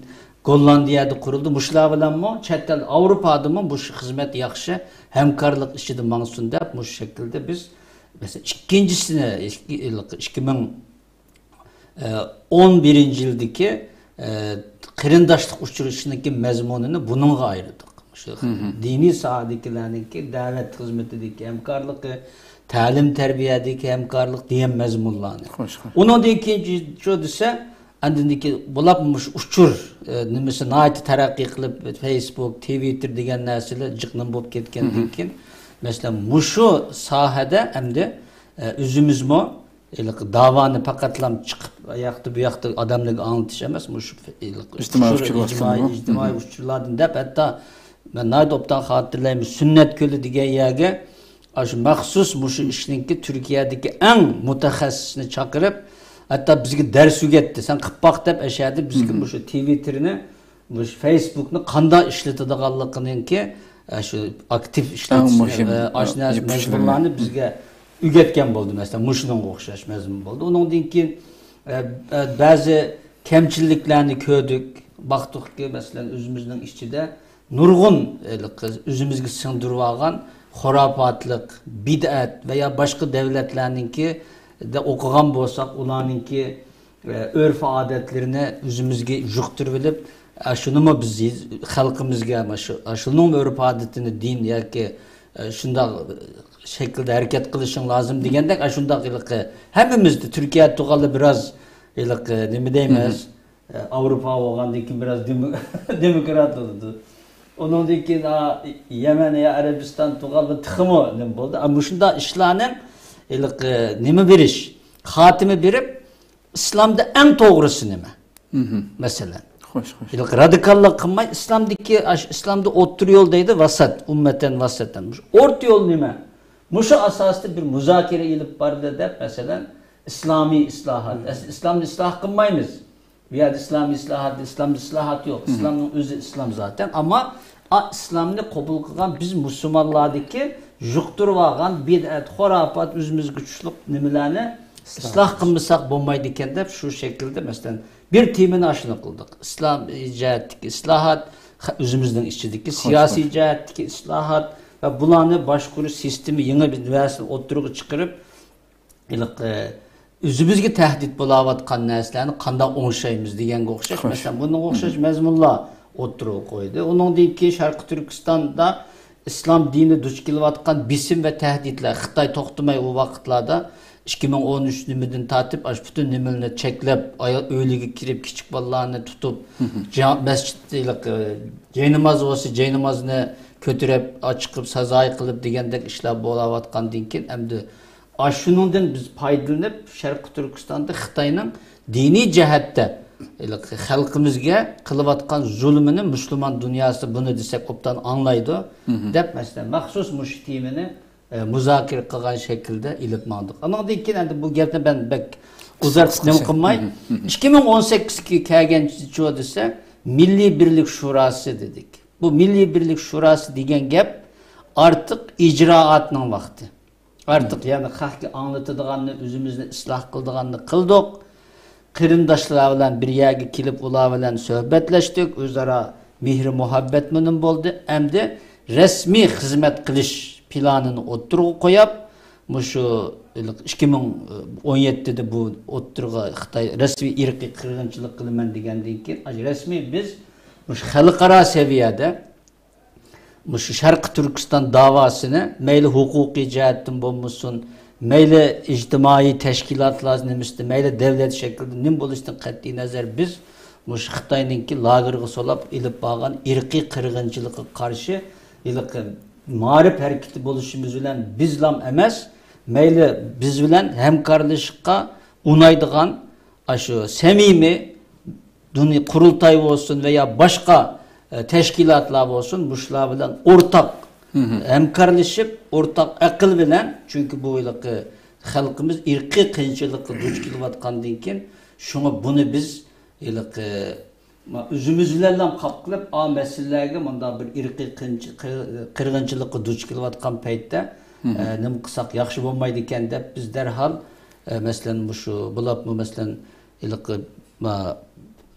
گوللاندىيەدە قۇرۇلدى. مۇشۇلار بىلەنمۇ چەت ئەل، ئاۋروپادىمۇ بۇ خىزمەت ياخشى، ھەمكارلىق ئىچىدە ماڭسۇن دەپ، مۇشۇ شەكىلدە بىز، مەسىلەن، ئىككىنچىسىنى، ئىككى، ئىككى مىڭ ئون بىرىنچى يىلدىكى، ئە، قېرىنداشلىق ئۇچرىشىشنىڭكى مەزمۇنىنى بۇنىڭغا ئايرىدۇق. شۇ دىنىي ساھەدىكىلەرنىڭكى دەۋەت خىزمىتىدىكى ھەمكارلىقى، تەلىم-تەربىيەدىكى ھەمكارلىق دېگەن مەزمۇنلارنى. ئۇنىڭدىن كېيىن چۇ دېسە، ئاندىن كېيىن بولۇپ مۇشۇ ئۇچۇر، ئە، نېمىسى ناھايىتى تەرەققىي قىلىپ، فېيسبۇك، تىۋىتتېر دېگەن نەرسىلەر جىق نېمە بولۇپ كەتكەندىن كېيىن، مەسىلەن، مۇشۇ ساھەدە ئەمدى، ئە، ئۆزىمىزمۇ ھېلىقى داۋانى پەقەتلام چىقىپ، ئاياقتا، بۇ ياقتا ئادەملەرگە ئاڭلىتىش ئەمەس، مۇشۇ ھېلىقى ئىجتىمائىي ئۇچۇر، ئۇچۇر ئىجتىمائىي، ئىجتىمائىي ئۇچۇرلاردىن دەپ، ھەتتا مەن ناھايىتى ئوبدان خاتىرىلەيمەن، سۈننەت كۆلى دېگەن يەرگە ئاشۇ مەخسۇس مۇشۇ ئىشنىڭكى تۈركىيەدىكى ئەڭ مۇتەخەسسىسنى چاقىرىپ، ھەتتا بىزگە دەرس ئۆگەتتى. سەن قىلىپ باق دەپ، ئەشەدە بىزگە مۇشۇ تىۋىتتېرنى، مۇشۇ فېيسبۇكنى قانداق ئىشلىتىدىغانلىقىنىڭكى، ئە، شۇ ئاكتىپ ئىشلىتىش، ئە، ئاشۇ نەرسە مەزمۇنلارنى بىزگە ئۆگەتكەن بولدى. مەسىلەن، مۇشۇنىڭغا ئوخشاش مەزمۇن بولدى. ئۇنىڭدىن كېيىن، ئە، ئە، بەزى كەمچىللىكلەرنى كۆردۇك، باقتۇقكى، مەسىلەن، ئۆزىمىزنىڭ ئىچىدە نۇرغۇن، ئە، ئۆزىمىزگە سىڭدۈرۈۋالغان خۇراپاتلىق، بىدئەت ۋە يا باشقا دۆلەتلەرنىڭكىدە ئوقۇغان بولساق، ئۇلارنىڭكى ئۆرپ-ئادەتلىرىنى ئۆزىمىزگە يۇقتۇرۇۋېلىپ، ئە، شۇنىمۇ بىز خەلقىمىزگە، ئە، شۇ، ئە، شۇنىڭ ئۆرپ-ئادىتىنى دىن ياكى، ئە، شۇنداق شەكىلدە ھەرىكەت قىلىشىڭ لازىم دېگەندەك، ئە، شۇنداق ھېلىقى ھەممىمىزدە تۈركىيەدە تۇرغانلار بىراز ھېلىقى نېمە دەيمىز، ئە، ئاۋروپا بولغاندىن كېيىن بىراز دېمو-، دېموكرات بولىدۇ. ئۇنىڭدىن كېيىن، ئا، يەمەن يا ئەرەبىستان تۇرغانلار تېخىمۇ نېمە بولدى. ئە، مۇشۇنداق ئىشلارنىڭ ھېلىقى نېمە بېرىش، خاتىمە بېرىپ، ئىسلامدا ئەڭ توغرىسى نېمە؟ مەسىلەن. خوش، خوش. ھېلىقى رادىكاللىق قىلماي، ئىسلامدىكى، ئاش-، ئىسلامدا ئوتتۇرا يول دەيدۇ، ۋاسات، ئۈممەتەن ۋاساتەن. مۇشۇ ئوتتۇرا يول نېمە؟ مۇشۇ ئاساستا بىر مۇزاكىرە ئېلىپ بارىلى دەپ، مەسىلەن، ئىسلامىي ئىسلاھات. ئەسلى ئىسلامنى ئىسلاھ قىلمايمىز. بۇ يەردە ئىسلامىي ئىسلاھات، ئىسلامدا ئىسلاھات يوق. ئىسلامنىڭ ئۆزى ئىسلام زاتەن. ئەمما ئا، ئىسلامنى قوبۇل قىلغان بىز مۇسۇلمانلاردىكى يۇقتۇرۇۋالغان بىدئەت، خۇراپات، ئۆزىمىزگە چۈشلۈك نېمىلەرنى ئىسلاھ قىلمىساق بولمايدىكەن دەپ شۇ شەكىلدە، مەسىلەن، بىر تېمىنى ئاشۇنداق قىلدۇق. ئىسلام جەھەتتىكى ئىسلاھات، خە-، ئۆزىمىزنىڭ ئىچىدىكى سىياسىي جەھەتتىكى ئىسلاھات ۋە بۇلارنى باشقۇرۇش سىستېما يېڭى بىر نەرسىنى ئوتتۇرىغا چىقىرىپ، ھېلىقى ئۆزىمىزگە تەھدىت بولاۋاتقان نەرسىلەرنى قانداق ئوڭشايمىز دېگەنگە ئوخشاش، مەسىلەن، بۇنىڭغا ئوخشاش مەزمۇنلار ئوتتۇرىغا قويدى. ئۇنىڭدىن كېيىن شەرقىي تۈركىستاندا ئىسلام دىنى دۇچ كېلىۋاتقان بېسىم ۋە تەھدىتلەر، خىتاي توختىماي ئۇ ۋاقىتلاردا ئىككى مىڭ ئون ئۈچ نېمىدىن تارتىپ، ئاشۇ پۈتۈن نېمىلەرنى چەكلەپ، ئايال ئۆيلىرىگە كىرىپ، كىچىك بالىلارنى تۇتۇپ، جا-، مەسچىت، ھېلىقى، جايناماز بولسا، جاينامازنى كۆتۈرۈپ، ئاچىقىپ، سازاي قىلىپ دېگەندەك ئىشلار بولاۋاتقاندىن كېيىن، ئەمدى ئاشۇنىڭدىن بىز پايدىلىنىپ، شەرقىي تۈركىستاندا خىتاينىڭ دىنىي جەھەتتە ھېلىقى خەلقىمىزگە قىلىۋاتقان زۇلمىنى مۇسۇلمان دۇنياسى بۇنى دېسەك ئوبدان ئاڭلايدۇ، دەپ، مەسىلەن، مەخسۇس مۇشۇ تېمىنى، ئە، مۇزاكىرە قىلغان شەكىلدە ئېلىپ ماڭدۇق. ئانىڭدىن كېيىن ئەمدى بۇ گەپنى مەن بەك ئۇزارتىپ نېمە قىلماي، ئىككى مىڭ ئون سەككىزگە كەلگەنچە دېسە، مىللىي بىرلىك شۇراسى دېدۇق. بۇ مىللىي بىرلىك شۇراسى دېگەن گەپ ئارتۇق ئىجرائاتنىڭ ۋاقتى. ئارتۇق، يەنى خەقكە ئاڭلىتىدىغاننى، ئۆزىمىزنى ئىسلاھ قىلىدىغاننى قىلدۇق. قېرىنداشلار بىلەن بىر يەرگە كېلىپ، ئۇلار بىلەن سۆھبەتلەشتۇق، ئۆزئارا مېھرى مۇھەببەتمۇ نېمە بولدى. ئەمدى رەسمىي خىزمەت قىلىش پىلانىنى ئوتتۇرىغا قويۇپ، مۇشۇ ئىككى مىڭ ئون يەتتىدە بۇ ئوتتۇرىغا خىتاي رەسمىي ئىرقىي قىرغىنچىلىق قىلىمەن دېگەندىن كېيىن، رەسمىي بىز مۇشۇ خەلقئارا سەۋىيەدە مۇشۇ شەرقىي تۈركىستان داۋاسىنى مەيلى ھوقۇقىي جەھەتتىن بولمىسۇن، مەيلى ئىجتىمائىي تەشكىلاتلار نېمىسىدە، مەيلى دەۋلەت شەكلىدە نېمە بولۇشىدىن قەتئىينەزەر، بىز مۇشۇ خىتاينىڭكى لاگېرغا سولاپ ئېلىپ بارغان ئىرقىي قىرغىنچىلىققا قارشى ھېلىقى مائارىپ ھەرىكىتى بولۇشىمىز بىلەن بىزلام ئەمەس، مەيلى بىز بىلەن ھەمكارلىشىشقا ئۇنايدىغان ئاشۇ سەمىمىي دۇنيا قۇرۇلتاي بولسۇن ۋە يا باشقا، ئە، تەشكىلاتلار بولسۇن، مۇشۇلار بىلەن ئورتاق ھەمكارلىشىپ، ئورتاق ئەقىل بىلەن، چۈنكى بۇ ھېلىقى خەلقىمىز ئىرقىي قىيىنچىلىققا دۇچ كېلىۋاتقاندىن كېيىن، شۇڭا بۇنى بىز ھېلىقى، ما-، ئۆزىمىز بىلەنلا قاپ قىلىپ، ئا، مەسىلىلەرگە مۇنداق بىر ئىرقىي قىنچ-، قىر-، قىرغىنچىلىققا دۇچ كېلىۋاتقان پەيتتە، ئە، نېمە قىلساق ياخشى بولمايدىكەن دەپ، بىز دەرھال، ئە، مەسىلەن، مۇشۇ بولۇپمۇ، مەسىلەن، ھېلىقى، ما،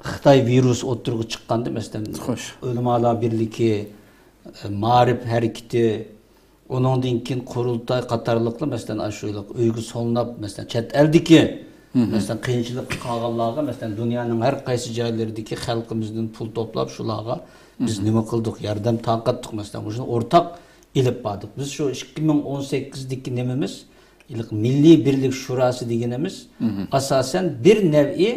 خىتاي ۋىرۇسى ئوتتۇرىغا چىققاندا، مەسىلەن، خوش. ئۆلىمالار بىرلىكى، ئە، مائارىپ ھەرىكىتى، ئۇنىڭدىن كېيىن قۇرۇلتاي قاتارلىقلار، مەسىلەن، ئاشۇ ئۆيگە سولىنىپ، مەسىلەن، چەت ئەلدىكى، مەسىلەن، قىيىنچىلىقتا قالغانلارغا، مەسىلەن، دۇنيانىڭ ھەر قايسى جايلىرىدىكى خەلقىمىزدىن پۇل توپلاپ، شۇلارغا بىز نېمە قىلدۇق، ياردەم تارقاتتۇق، مەسىلەن، مۇشۇنى ئورتاق ئېلىپ باردۇق. بىز شۇ ئىككى مىڭ ئون سەككىزدىكى نېمىمىز، مىللىي بىرلىك شۇراسى دېگىنىمىز، ئاساسەن، بىر نەۋئى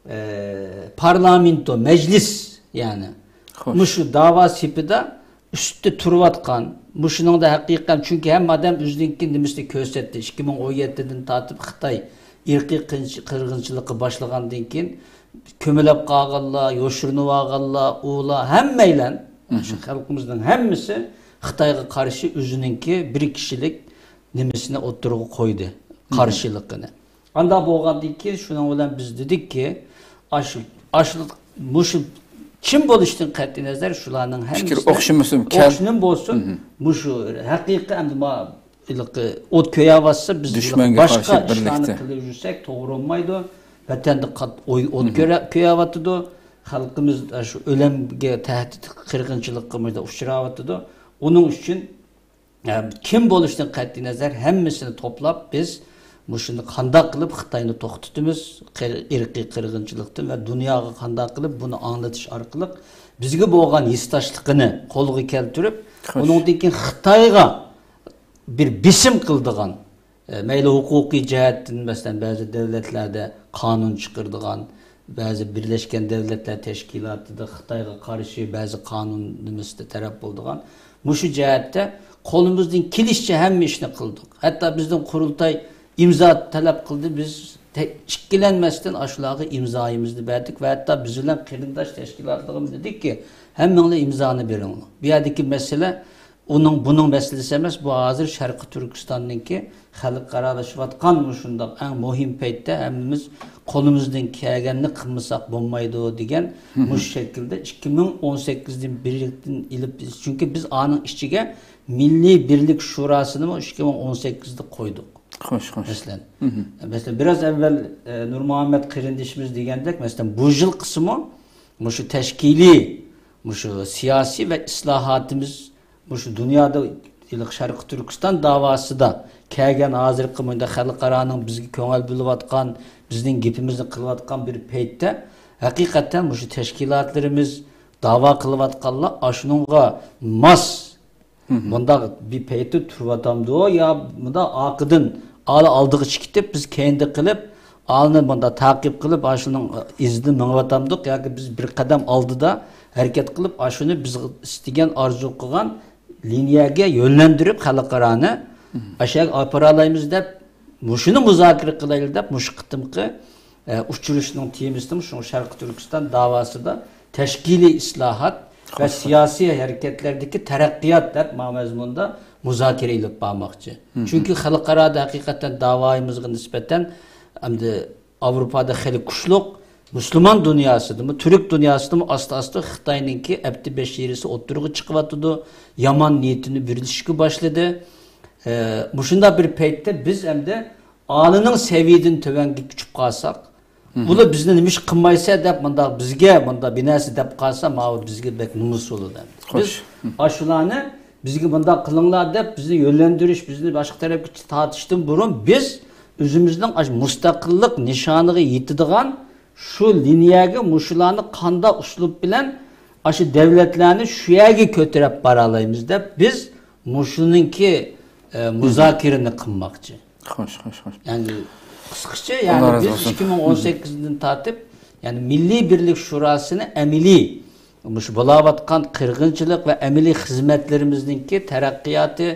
ئە، پارلامېنتو، مەجلىس، يەنى خوش. مۇشۇ داۋا سېپىدا ئۈستىدە تۇرۇۋاتقان، مۇشۇنىڭدا ھەقىقەتەن، چۈنكى ھەممە ئادەم ئۆزىنىڭكى نېمىسىنى كۆرسەتتى. ئىككى مىڭ ئون يەتتىدىن تارتىپ خىتاي ئىرقىي قىرغىنچ-، قىرغىنچىلىققا باشلىغاندىن كېيىن، كۆمۈلۈپ قالغانلار، يوشۇرۇنۇۋالغانلار، ئۇلار ھەممەيلەن، شۇ خەلقىمىزنىڭ ھەممىسى خىتايغا قارشى ئۆزىنىڭكى بىر كىشىلىك نېمىسىنى ئوتتۇرىغا قويدى، قارشىلىقىنى. ئانداق بولغاندىن كېيىن شۇنىڭ بىلەن بىز دېدۇقكى، ئاشۇ، ئاشۇ، مۇشۇ چىن بولۇشتىن قەتئىينەزەر، شۇلارنىڭ پىكىر ھەممىسىنى ئوخشىمىسۇن، كەل- ئوخشىمىسۇن، مۇشۇ ھەقىقىي ئەمدى ما-، ھېلىقى ئوت كۆيەۋاتسا، بىز دۈشمەنگە باشقا قارشى ئىشلارنى بىرلىكتە قىلىپ يۈرسەك توغرا بولمايدۇ. ۋەتەندە قات-، ئوي-، ئوت كۆرە-، كۆيەۋاتىدۇ. خەلقىمىز شۇ ئۆلۈمگە تەھدىت، قىرغىنچىلىققا مۇنداق ئۇچراۋاتىدۇ. ئۇنىڭ ئۈچۈن ئە، كىم بولۇشتىن قەتئىينەزەر، ھەممىسىنى توپلاپ، بىز مۇشۇنى قانداق قىلىپ خىتاينى توختىتىمىز، قىر-، ئىرقىي قىرغىنچىلىقتىن ۋە دۇنياغا قانداق قىلىپ بۇنى ئاڭلىتىش ئارقىلىق بىزگە بولغان ھېسداشلىقىنى قولغا كەلتۈرۈپ، خوش. ئۇنىڭدىن كېيىن خىتايغا بىر بېسىم قىلىدىغان، ئە، مەيلى ھوقۇقىي جەھەتتىن، مەسىلەن، بەزى دۆلەتلەردە قانۇن چىقىرىدىغان، بەزى بىرلەشكەن دۆلەتلەر تەشكىلاتىدا خىتايغا قارشى بەزى قانۇن نېمىسىدە تەرەپ بولىدىغان، مۇشۇ جەھەتتە قولىمىزدىن كېلىشىچە ھەممە ئىشنى قىلدۇق. ھەتتا بىزدىن قۇرۇلتاي ئىمزا تەلەپ قىلدى، بىز تە-، ئىككىلەنمەستىن ئاشۇلارغا ئىمزايىمىزنى بەردۇق ۋە ھەتتا بىز بىلەن قېرىنداش تەشكىلاتلىرىمىز دېدۇقكى، ھەممىڭلار ئىمزانى بېرىڭلار. بۇ يەردىكى مەسىلە ئۇنىڭ، بۇنىڭ مەسىلىسى ئەمەس، بۇ ھازىر شەرقىي تۈركىستاننىڭكى خەلقئارالىشىۋاتقان مۇشۇنداق ئەڭ مۇھىم پەيتتە ھەممىمىز قولىمىزدىن كەلگەننى قىلمىساق بولمايدۇ دېگەن مۇشۇ شەكىلدە ئىككى مىڭ ئون سەككىزدىن بىرلىكتىن ئېلىپ، چۈنكى بىز ئانىڭ ئىچىگە مىللىي بىرلىك شۇراسىنىمۇ ئىككى مىڭ ئون سەككىزدە قويدۇق. خوش، خوش. مەسىلەن، مەسىلەن، بىراز ئەۋۋەل، ئە، نۇرمۇھەممەت قېرىندىشىمىز دېگەندەك، مەسىلەن، بۇ يىلقىسىمۇ مۇشۇ تەشكىلىي، مۇشۇ سىياسىي ۋە ئىسلاھاتىمىز مۇشۇ دۇنيادا ھېلىقى شەرقىي تۈركىستان داۋاسىدا كەلگەن ھازىرقى مۇنداق خەلقئارانىڭ بىزگە كۆڭۈل بۆلۈۋاتقان، بىزنىڭ گېپىمىزنى قىلىۋاتقان بىر پەيتتە، ھەقىقەتەن مۇشۇ تەشكىلاتلىرىمىز، داۋا قىلىۋاتقانلار ئاشۇنىڭغا ماس مۇنداق بىر پەيتتە تۇرۇۋاتامدۇ يا مۇنداق ئارقىدىن ئالى ئالدىغا چىقىتىپ، بىز كەينىدە قىلىپ، ئالىنى مۇنداق تاقىپ قىلىپ، ئاشۇنىڭ ئىزىدىن مېڭىۋاتامدۇق ياكى بىز بىر قەدەم ئالدىدا ھەرىكەت قىلىپ، ئاشۇنى بىز ئىستىگەن، ئارزۇ قىلغان لىنىيەگە يۆنلەندۈرۈپ، خەلقئارانى ئاشۇ يەرگە ئاپىرالايمىز دەپ، مۇشۇنى مۇزاكىرە قىلايلى دەپ، مۇشۇ قېتىمقى، ئە، ئۇچرىشىشنىڭ تېمىسىدىمۇ شۇ شەرقىي تۈركىستان داۋاسىدا تەشكىلىي ئىسلاھات ۋە سىياسىي ھەرىكەتلەردىكى تەرەققىيات دەپ ما مەزمۇندا مۇزاكىرە ئېلىپ بارماقچى. چۈنكى خەلقئارادا ھەقىقەتەن داۋايىمىزغا نىسبەتەن ئەمدى ئاۋروپادا خېلى كۈچلۈك، مۇسۇلمان دۇنياسىدىمۇ، تۈرك دۇنياسىدىمۇ ئاستا-ئاستا خىتاينىڭكى ئەپتى بەشىرىسى ئوتتۇرىغا چىقىۋاتىدۇ، يامان نىيىتىنى بىلدۈرۈشكە باشلىدى. ئە، مۇشۇنداق بىر پەيتتە بىز ئەمدى ئالىنىڭ سەۋىيىدىن تۆۋەنگە چۈشۈپ قالساق، ئۇلار بىزنى نېمە ئىش قىلمايسەن دەپ، مۇنداق بىزگە مۇنداق بىر نەرسە دەپ قالسا، ماۋۇ بىزگە بەك نومۇس بولىدۇ ئەمدى. بىز خوش. ئاشۇلارنى بىزگە مۇنداق قىلىڭلار دەپ، بىزنى يۆنلەندۈرۈش، بىزنى باشقا تەرەپكە تارتىشتىن بۇرۇن، بىز ئۆزىمىزنىڭ ئاشۇ مۇستەقىللىق نىشانىغا يېتىدىغان شۇ لىنىيەگە مۇشۇلارنى قانداق ئۇسلۇب بىلەن ئاشۇ دۆلەتلەرنى شۇ يەرگە كۆتۈرۈپ بارالايمىز دەپ، بىز مۇشۇنىڭكى، ئە، مۇزاكىرىنى قىلماقچى. خوش، خوش، خوش. يەنى قىسقىچە، يەنى بىز ئىككى مىڭ ئون سەككىزدىن تارتىپ، يەنى مىللىي بىرلىك شۇراسىنى ئەمەلىي مۇشۇ بولاۋاتقان قىرغىنچىلىق ۋە ئەمەلىي خىزمەتلىرىمىزنىڭكى تەرەققىياتى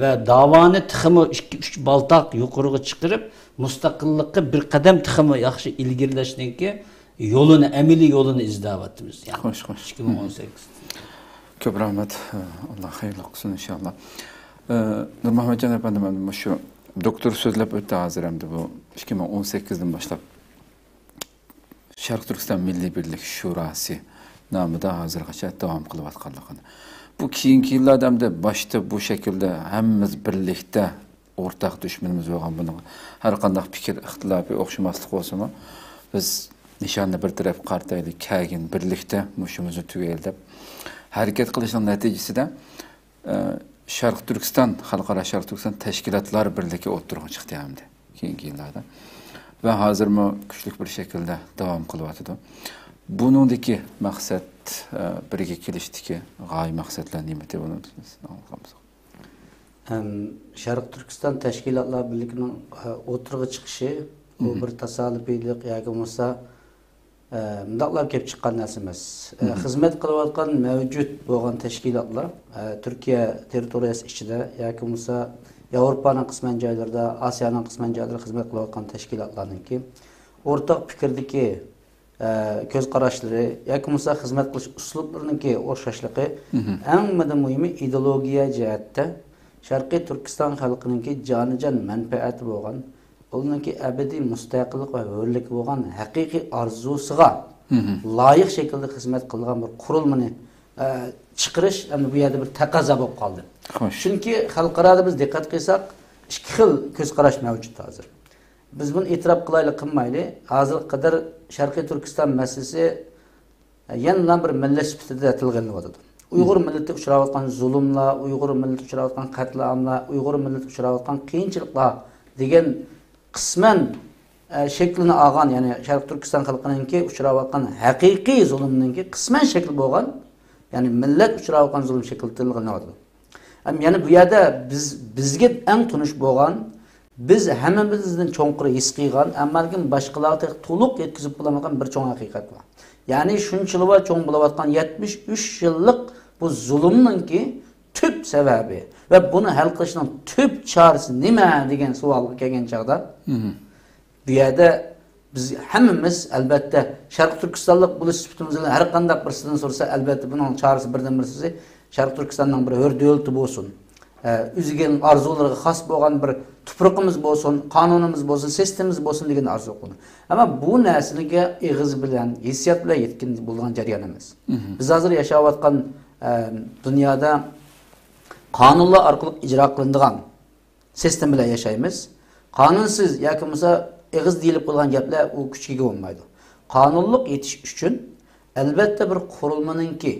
ۋە داۋانى تېخىمۇ ئىككى، ئۈچ بالتاق يۇقىرىغا چىقىرىپ، مۇستەقىللىققا بىر قەدەم تېخىمۇ ياخشى ئىلگىرىلەشنىڭكى يولىنى، ئەمەلىي يولىنى ئىزدەۋاتىمىز. يەنى خوش، خوش. ئىككى مىڭ ئون سەككىز. كۆپ رەھمەت. ئاللا خەيرلىك قىلسۇن، ئىنشاللا. ئە، نۇرمۇھەممەتجان ئەپەندىم، مۇشۇ دوكتور سۆزلەپ ئۆتتى ھازىر، ئەمدى بۇ ئىككى مىڭ ئون سەككىزدىن باشلاپ شەرقىي تۈركىستان مىللىي بىرلىك شۇراسى نامىدا ھازىرغىچە داۋام قىلىۋاتقانلىقىنى. بۇ كېيىنكى يىللاردا ئەمدى باشتا بۇ شەكىلدە ھەممىمىز بىرلىكتە ئورتاق دۈشمىنىمىز بولغان بۇنىڭ ھەر قانداق پىكىر ئىختىلاپى، ئوخشىماسلىق بولسىمۇ، بىز نىشاننى بىر تەرەپكە قارىتايلى، كەلگىن بىرلىكتە مۇشۇمىزنى تۈگەيلى دەپ ھەرىكەت قىلىشنىڭ نەتىجىسىدە، ئە، شەرقىي تۈركىستان، خەلقئارا شەرقىي تۈركىستان تەشكىلاتلار بىرلىكى ئوتتۇرىغا چىقتى ئەمدى كېيىنكى يىللاردا. ۋە ھازىرمۇ كۈچلۈك بىر شەكىلدە داۋام قىلىۋاتىدۇ. بۇنىڭدىكى مەقسەت، ئە، بىرگە كېلىشتىكى غايە مەقسەتلەر نېمىدى؟ بۇنى سىز ئاڭلىغانمىسىڭىز؟ ھەم شەرقىي تۈركىستان تەشكىلاتلار بىرلىكىنىڭ، ئە، ئوتتۇرىغا چىقىشى، ئۇ بىر تاسادىپىيلىق ياكى بولمىسا، ئە، مۇنداقلا كېلىپ چىققان نەرسە ئەمەس. ئە، خىزمەت قىلىۋاتقان مەۋجۇت بولغان تەشكىلاتلار، ئە، تۈركىيە تېررىتورىيەسى ئىچىدە ياكى بولمىسا ياۋروپانىڭ قىسمەن جايلىرىدا، ئاسىيانىڭ قىسمەن جايلىرىدا خىزمەت قىلىۋاتقان تەشكىلاتلارنىڭكى ئورتاق پىكىردىكى، ئە، كۆز قاراشلىرى ياكى بولمىسا خىزمەت قىلىش ئۇسلۇبلىرىنىڭكى ئوخشاشلىقى، ئەڭ مۇھىمى ئىدېئولوگىيە جەھەتتە شەرقىي تۈركىستان خەلقىنىڭكى جانىجان مەنپەئەتى بولغان، ئۇلارنىڭكى ئەبەدىي مۇستەقىللىق ۋە ھۆرلۈكى بولغان ھەقىقىي ئارزۇسىغا لايىق شەكىلدە خىزمەت قىلىدىغان بىر قۇرۇلمىنى، ئە، چىقىرىش ئەمدى بۇ يەردە بىر تەقەززا بولۇپ قالدى. خوش. چۈنكى خەلقئارادا بىز دىققەت قىلساق، ئىككى خىل كۆز قاراش مەۋجۇت ھازىر. بىز بۇنى ئېتىراپ قىلايلى، قىلمايلى، ھازىرغا قەدەر شەرقىي تۈركىستان مەسىلىسى يەنىلا بىر مىللەت سۈپىتىدە تىلغا ئېلىنىۋاتىدۇ. ئۇيغۇر مىللىتى ئۇچراۋاتقان زۇلۇملار، ئۇيغۇر مىللىتى ئۇچراۋاتقان قەتلىئاملار، ئۇيغۇر مىللىتى ئۇچراۋاتقان قىيىنچىلىقلار دېگەن قىسمەن، ئە، شەكلىنى ئالغان، يەنى شەرقىي تۈركىستان خەلقىنىڭكى ئۇچراۋاتقان ھەقىقىي زۇلۇمنىڭكى قىسمەن شەكلى بولغان، يەنى مىللەت ئۇچراۋاتقان زۇلۇم شەكلى تىلغا ئېلىنىۋاتىدۇ. ھەم يەنە بۇ يەردە بىز، بىزگە ئەڭ تونۇش بولغان، بىز ھەممىمىزدىن چوڭقۇر ھېس قىلغان، ئەمما لېكىن باشقىلارغا تېخى تولۇق يەتكۈزۈپ بولالمىغان بىر چوڭ ھەقىقەت بار. يەنى شۇنچىلىۋا چوڭ بولۇۋاتقان يەتمىش ئۈچ يىللىق بۇ زۇلۇمنىڭكى تۈپ سەۋەبى ۋە بۇنى ھەل قىلىشنىڭ تۈپ چارىسى نېمە دېگەن سوئالغا كەلگەن چاغدا، بۇ يەردە بىز ھەممىمىز، ئەلۋەتتە، شەرقىي تۈركىستانلىق بولۇش سۈپىتىمىز بىلەن ھەر قانداق بىرسىدىن سورىسا، ئەلۋەتتە، بۇنىڭ چارىسى بىردىنبىرسى شەرقىي تۈركىستاننىڭ بىر ھۆر دۆلىتى بولسۇن، ئە، ئۆزىگىنىڭ ئارزۇلىرىغا خاس بولغان بىر تۇپرىقىمىز بولسۇن، قانۇنىمىز بولسۇن، سىستېمىمىز بولسۇن دېگەن ئارزۇ قىلىدۇ. ئەمما بۇ نەرسىگە ئېغىز بىلەن، ھېسسىيات بىلەن يەتكىلى بولىدىغان جەريان ئەمەس. بىز ھازىر ياشاۋاتقان، ئە، دۇنيادا قانۇنلار ئارقىلىق ئىجرا قىلىنىدىغان سىستېما بىلەن ياشايمىز. قانۇنسىز ياكى بولمىسا ئېغىز دېيىلىپ قويغان گەپلەر ئۇ كۈچكە ئىگە بولمايدۇ. قانۇنلۇق يېتىش ئۈچۈن، ئەلۋەتتە، بىر قۇرۇلمىنىڭكى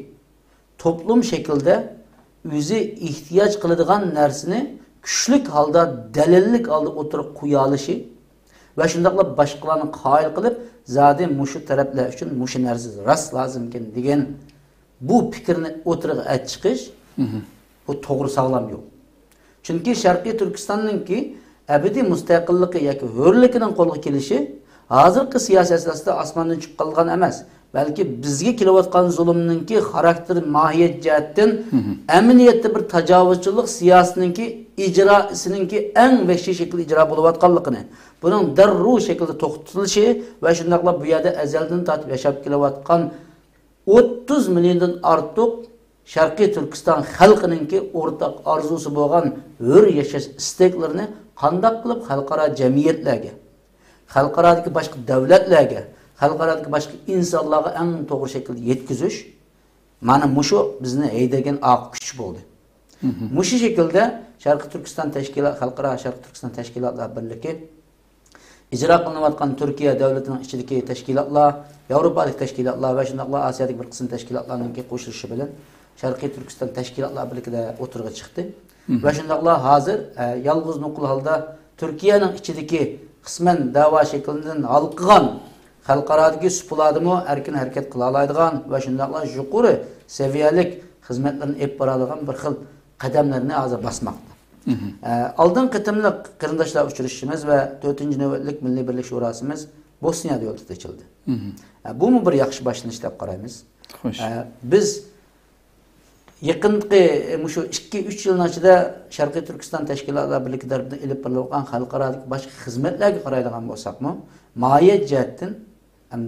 توپلۇم شەكلىدە ئۆزى ئېھتىياج قىلىدىغان نەرسىنى كۈچلۈك ھالدا، دەلىللىك ھالدا ئوتتۇرىغا قويالىشى ۋە شۇنداقلا باشقىلارنى قايىل قىلىپ، زادى مۇشۇ تەرەپلەر ئۈچۈن مۇشۇ نەرسە راست لازىمكەن دېگەن بۇ پىكىرنى ئوتتۇرىغا ئەچىقىش، بۇ توغرا، ساغلام يول. چۈنكى شەرقىي تۈركىستاننىڭكى ئەبەدىي مۇستەقىللىقى ياكى ھۆرلۈكىنىڭ قولغا كېلىشى ھازىرقى سىياسىي ئەسلىسىدە ئاسماندىن چۈشۈپ قالغان ئەمەس، بەلكى بىزگە كېلىۋاتقان زۇلۇمنىڭكى خاراكتېر، ماھىيەت جەھەتتىن ئەمەلىيەتتە بىر تاجاۋۇزچىلىق سىياسىتىنىڭكى ئىجراسىنىڭكى ئەڭ ۋەھشىي شەكىلدە ئىجرا بولۇۋاتقانلىقىنى، بۇنىڭ دەررۇ شەكىلدە توختىتىلىشى ۋە شۇنداقلا بۇ يەردە ئەزەلدىن تارتىپ ياشاپ كېلىۋاتقان ئوتتۇز مىليوندىن ئارتۇق شەرقىي تۈركىستان خەلقىنىڭكى ئورتاق ئارزۇسى بولغان ھۆر ياشاش ئىستەكلىرىنى قانداق قىلىپ خەلقئارا جەمئىيەتلەرگە، خەلقئارادىكى باشقا دۆلەتلەرگە، خەلقئارادىكى باشقا ئىنسانلارغا ئەڭ توغرا شەكىلدە يەتكۈزۈش، مانا مۇشۇ بىزنى ھەيدىگەن ئارقا كۈچ بولدى. مۇشۇ شەكىلدە شەرقىي تۈركىستان تەشكىلات، خەلقئارا شەرقىي تۈركىستان تەشكىلاتلار بىرلىكى ئىجرا قىلىنىۋاتقان تۈركىيە دۆلىتىنىڭ ئىچىدىكى تەشكىلاتلار، ياۋروپادىكى تەشكىلاتلار ۋە شۇنداقلا ئاسىيادىكى بىر قىسىم تەشكىلاتلارنىڭكى قوشۇلۇشى بىلەن شەرقىي تۈركىستان تەشكىلاتلار بىرلىكىدە ئوتتۇرىغا چىقتى. ۋە شۇنداقلا ھازىر، ئە، يالغۇز نوقۇل ھالدا تۈركىيەنىڭ ئىچىدىكى قىسمەن دەۋا شەكلىدىن ھالقىغان خەلقئارادىكى سۇپىلاردىمۇ ئەركىن ھەرىكەت قىلالايدىغان ۋە شۇنداقلا يۇقىرى سەۋىيەلىك خىزمەتلىرىنى ئېلىپ بارالايدىغان بىر خىل قەدەملەرنى ھازىر باسماقتا. ئە، ئالدىنقى قېتىملىق قېرىنداشلار ئۇچرىشىشىمىز ۋە تۆتىنچى نۆۋەتلىك مىللىي بىرلىك شوراسىمىز بوسنىيەدە يولتۇز ئېچىلدى. ئە، بۇمۇ بىر ياخشى باشلىنىش دەپ قارايمىز. خوش. ئە، بىز يېقىنقى، ئە، مۇشۇ ئىككى، ئۈچ يىلنىڭ ئىچىدە شەرقىي تۈركىستان تەشكىلاتلار بىرلىكى تەرىپىدىن ئېلىپ بېرىلىۋاتقان خەلقئارادىكى باشقا خىزمەتلەرگە قارايدىغان بولساقمۇ، ماھىيەت جەھەتتىن، ئەم،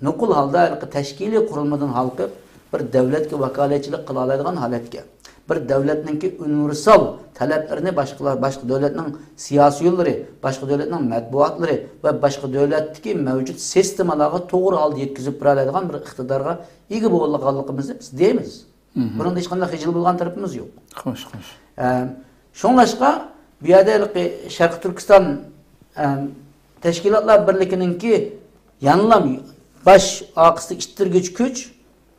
نوقۇل ھالدا ھېلىقى تەشكىلىي قۇرۇلمىدىن ھالقىپ، بىر دۆلەتكە ۋاكالەتچىلىك قىلالايدىغان ھالەتكە، بىر دۆلەتنىڭكى ئۇنىۋېرسال تەلەپلىرىنى باشقىلار، باشقا دۆلەتنىڭ سىياسىيونلىرى، باشقا دۆلەتنىڭ مەتبۇئاتلىرى ۋە باشقا دۆلەتتىكى مەۋجۇت سىستېمىلارغا توغرا ھالدا يەتكۈزۈپ بېرەلەيدىغان بىر ئىقتىدارغا ئىگە بولغانلىقىمىزنى بىز دەيمىز. بۇنىڭدا ھېچقانداق خىجىل بولغان تەرىپىمىز يوق. خوش، خوش. ئە، شۇڭلاشقا بۇ يەردە ھېلىقى شەرقىي تۈركىستان، ئە، تەشكىلاتلار بىرلىكىنىڭكى يەنىلا باش ئارقىسىدىكى ئىتتىرگۈچ كۈچ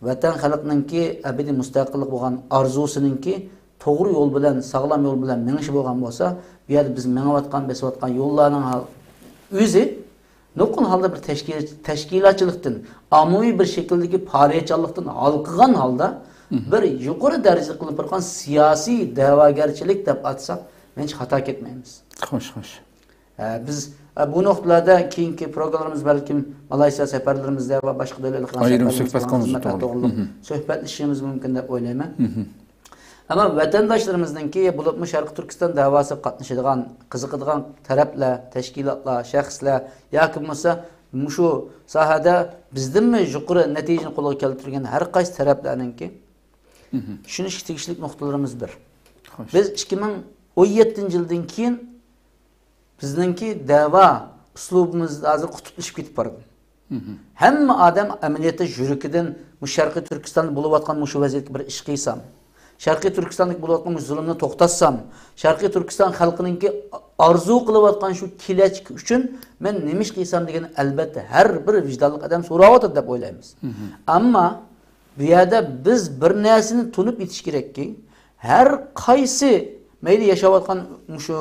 ۋەتەن خەلقنىڭكى ئەبەدىي مۇستەقىللىق بولغان ئارزۇسىنىڭكى توغرا يول بىلەن، ساغلام يول بىلەن مېڭىشى بولغان بولسا، بۇ يەردە بىز مېڭىۋاتقان، بېسىۋاتقان يوللارنىڭ ھا-، ئۆزى نوقۇل ھالدا بىر تەشكىل-، تەشكىلاتچىلىقتىن، ئاممىۋى بىر شەكىلدىكى پائالىيەتچانلىقتىن ھالقىغان ھالدا بىر يۇقىرى دەرىجىدە قىلىنىپ بارغان سىياسىي دەۋاگەرچىلىك دەپ ئاتىساق، مەنچە خاتا كەتمەيمىز. خوش، خوش. ئە، بىز، ئە، بۇ نۇقتىلاردا كېيىنكى پروگراممىمىز بەلكىم مالايسىيا سەپەرلىرىمىزدە ۋە باشقا دۆلەتلەرگە ئايرىم سەپەرلىرىمىزدە سۆھبەت قىلىمىز. توغرۇلۇق سۆھبەتلىشىشىمىز مۇمكىن دەپ ئويلايمەن. ئەمما ۋەتەنداشلىرىمىزنىڭكى، بولۇپمۇ شەرقىي تۈركىستان دەۋاسىغا قاتنىشىدىغان، قىزىقىدىغان تەرەپلەر، تەشكىلاتلار، شەخسلەر ياكى بولمىسا مۇشۇ ساھەدە بىزدىنمۇ يۇقىرى نەتىجىنى قولغا كەلتۈرگەن ھەر قايسى تەرەپلەرنىڭكى چۈشىنىشكە تېگىشلىك نۇقتىلىرىمىز بىر. خوش. بىز ئىككى مىڭ ئون يەتتىنچى يىلدىن كېيىن بىزنىڭكى دەۋا ئۇسلۇبىمىز ھازىر قۇتۇپلىشىپ كېتىپ بارىدۇ. ھەممە ئادەم ئەمەلىيەتتە يۈرىكىدىن مۇشۇ شەرقىي تۈركىستاندا بولۇۋاتقان مۇشۇ ۋەزىيەتكە بىر ئىش قىلسام، شەرقىي تۈركىستاندىكى بولۇۋاتقان مۇشۇ زۇلۇمنى توختاتسام، شەرقىي تۈركىستان خەلقىنىڭكى ئارزۇ قىلىۋاتقان شۇ كېلەچىكى ئۈچۈن مەن نېمە ئىش قىلسام دېگەننى ئەلبەتتە ھەر بىر ۋىجدانلىق ئادەم سوراۋاتىدۇ دەپ ئويلايمىز. ئەمما بۇ يەردە بىز بىر نەرسىنى تونۇپ يېتىش كېرەككى، ھەر قايسى مەيلى ياشاۋاتقان مۇشۇ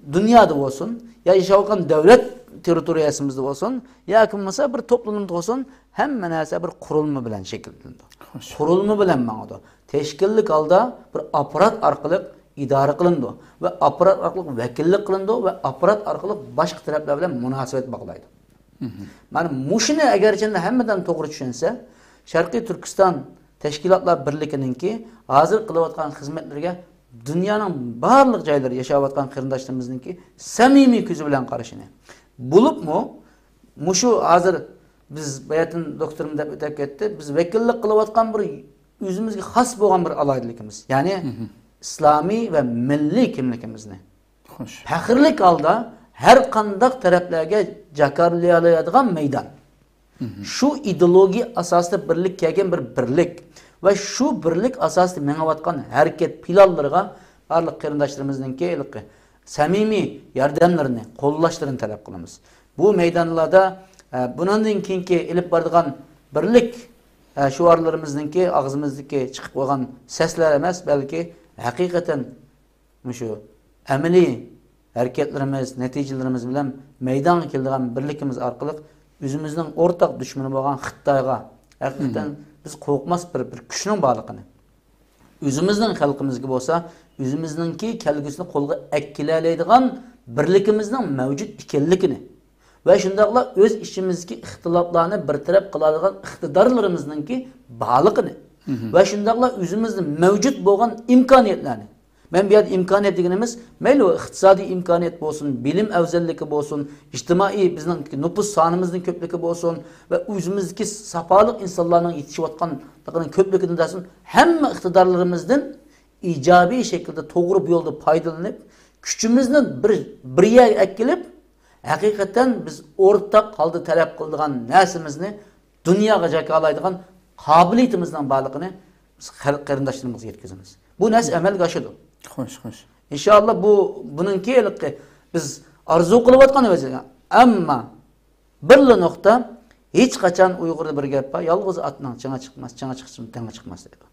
دۇنيادا بولسۇن، يا ياشاۋاتقان دۆلەت تېررىتورىيەسىمىزدە بولسۇن، ياكى بولمىسا بىر توپلۇمدا بولسۇن، ھەممە نەرسە بىر قۇرۇلما بىلەن شەكىللىنىدۇ. خوش. قۇرۇلما بىلەن ماڭىدۇ. تەشكىللىك ھالدا بىر ئاپپارات ئارقىلىق ئىدارە قىلىنىدۇ ۋە ئاپپارات ئارقىلىق ۋەكىللىك قىلىنىدۇ ۋە ئاپپارات ئارقىلىق باشقا تەرەپلەر بىلەن مۇناسىۋەت باغلايدۇ. مانا مۇشۇنى ئەگەرچەندە ھەممىدەم توغرا چۈشەنسە، شەرقىي تۈركىستان تەشكىلاتلار بىرلىكىنىڭكى ھازىر قىلىۋاتقان خىزمەتلىرىگە دۇنيانىڭ بارلىق جايلىرى ياشاۋاتقان قېرىنداشلىرىمىزنىڭكى سەمىمىي كۆزى بىلەن قارىشىنى، بولۇپمۇ مۇشۇ ھازىر بىز باياتىن دوكتورمۇ دەپ ئۆتۈپ كەتتى، بىز ۋەكىللىك قىلىۋاتقان بىر ئۆزىمىزگە خاس بولغان بىر ئالاھىدىلىكىمىز، يەنى ئىسلامىي ۋە مىللىي كىملىكىمىزنى خوش. پەخىرلىك ھالدا ھەر قانداق تەرەپلەرگە جاكارلىيالايدىغان مەيدان. شۇ ئىدېئولوگىيە ئاساسىدا بىرلىك كەلگەن بىر بىرلىك ۋە شۇ بىرلىك ئاساسىدا مېڭىۋاتقان ھەرىكەت پىلانلىرىغا بارلىق قېرىنداشلىرىمىزنىڭكى ھېلىقى سەمىمىي ياردەملىرىنى، قوللاشلىرىنى تەلەپ قىلىمىز. بۇ مەيدانلاردا، ئە، بۇنىڭدىن كېيىنكى ئېلىپ بارىدىغان بىرلىك، ئە، شوئارلىرىمىزنىڭكى ئاغزىمىزدىكى چىقىپ قالغان سەسلەر ئەمەس، بەلكى ھەقىقەتەن مۇشۇ ئەمەلىي ھەرىكەتلىرىمىز، نەتىجىلىرىمىز بىلەن مەيدانغا كېلىدىغان بىرلىكىمىز ئارقىلىق ئۆزىمىزنىڭ ئورتاق دۈشمىنى بولغان خىتايغا ھەقىقەتەن بىز قورقماس بىر، بىر كۈچنىڭ بارلىقىنى، ئۆزىمىزنىڭ خەلقىمىزگە بولسا ئۆزىمىزنىڭكى كەلگۈسىنى قولغا ئەكىلەلەيدىغان بىرلىكىمىزنىڭ مەۋجۇت ئىكەنلىكىنى، ۋە شۇنداقلا ئۆز ئىچىمىزدىكى ئىختىلاپلارنى بىر تەرەپ قىلالىغان ئىقتىدارلىرىمىزنىڭكى بارلىقىنى ۋە شۇنداقلا ئۆزىمىزدە مەۋجۇت بولغان ئىمكانىيەتلەرنى، مەن بۇ يەردە ئىمكانىيەت دېگىنىمىز مەيلى ئۇ ئىقتىسادىي ئىمكانىيەت بولسۇن، بىلىم ئەۋزەللىكى بولسۇن، ئىجتىمائىي بىزنىڭ نوپۇس سانىمىزنىڭ كۆپلۈكى بولسۇن ۋە ئۆزىمىزدىكى ساپالىق ئىنسانلارنىڭ يېتىشىۋاتقانلىقىنىڭ كۆپلۈكىدىن تەسىر، ھەممە ئىقتىدارلىرىمىزدىن ئىجابىي شەكىلدە توغرا بۇ يولدا پايدىلىنىپ، كۈچىمىزنى بىر، بىر يەرگە ئەكېلىپ، ھەقىقەتەن بىز ئورتاق ھالدا تەلەپ قىلىدىغان نەرسىمىزنى دۇنياغا جاكارلايدىغان قابىلىيىتىمىزنىڭ بارلىقىنى بىز خەلق قېرىنداشلىرىمىزغا يەتكۈزىمىز. بۇ نەرسە ئەمەلگە ئاشىدۇ. خوش، خوش. ئىنشائاللا بۇ، بۇنىڭكى ھېلىقى بىز ئارزۇ قىلىۋاتقان ۋەزىپە. ئەمما بىرلا نۇقتا، ھېچقاچان ئۇيغۇردا بىر گەپ بار، يالغۇز ئاتنىڭ چىڭى چىقماس، چىڭى چىقسىمۇ تېڭى چىقماس دەيدۇ.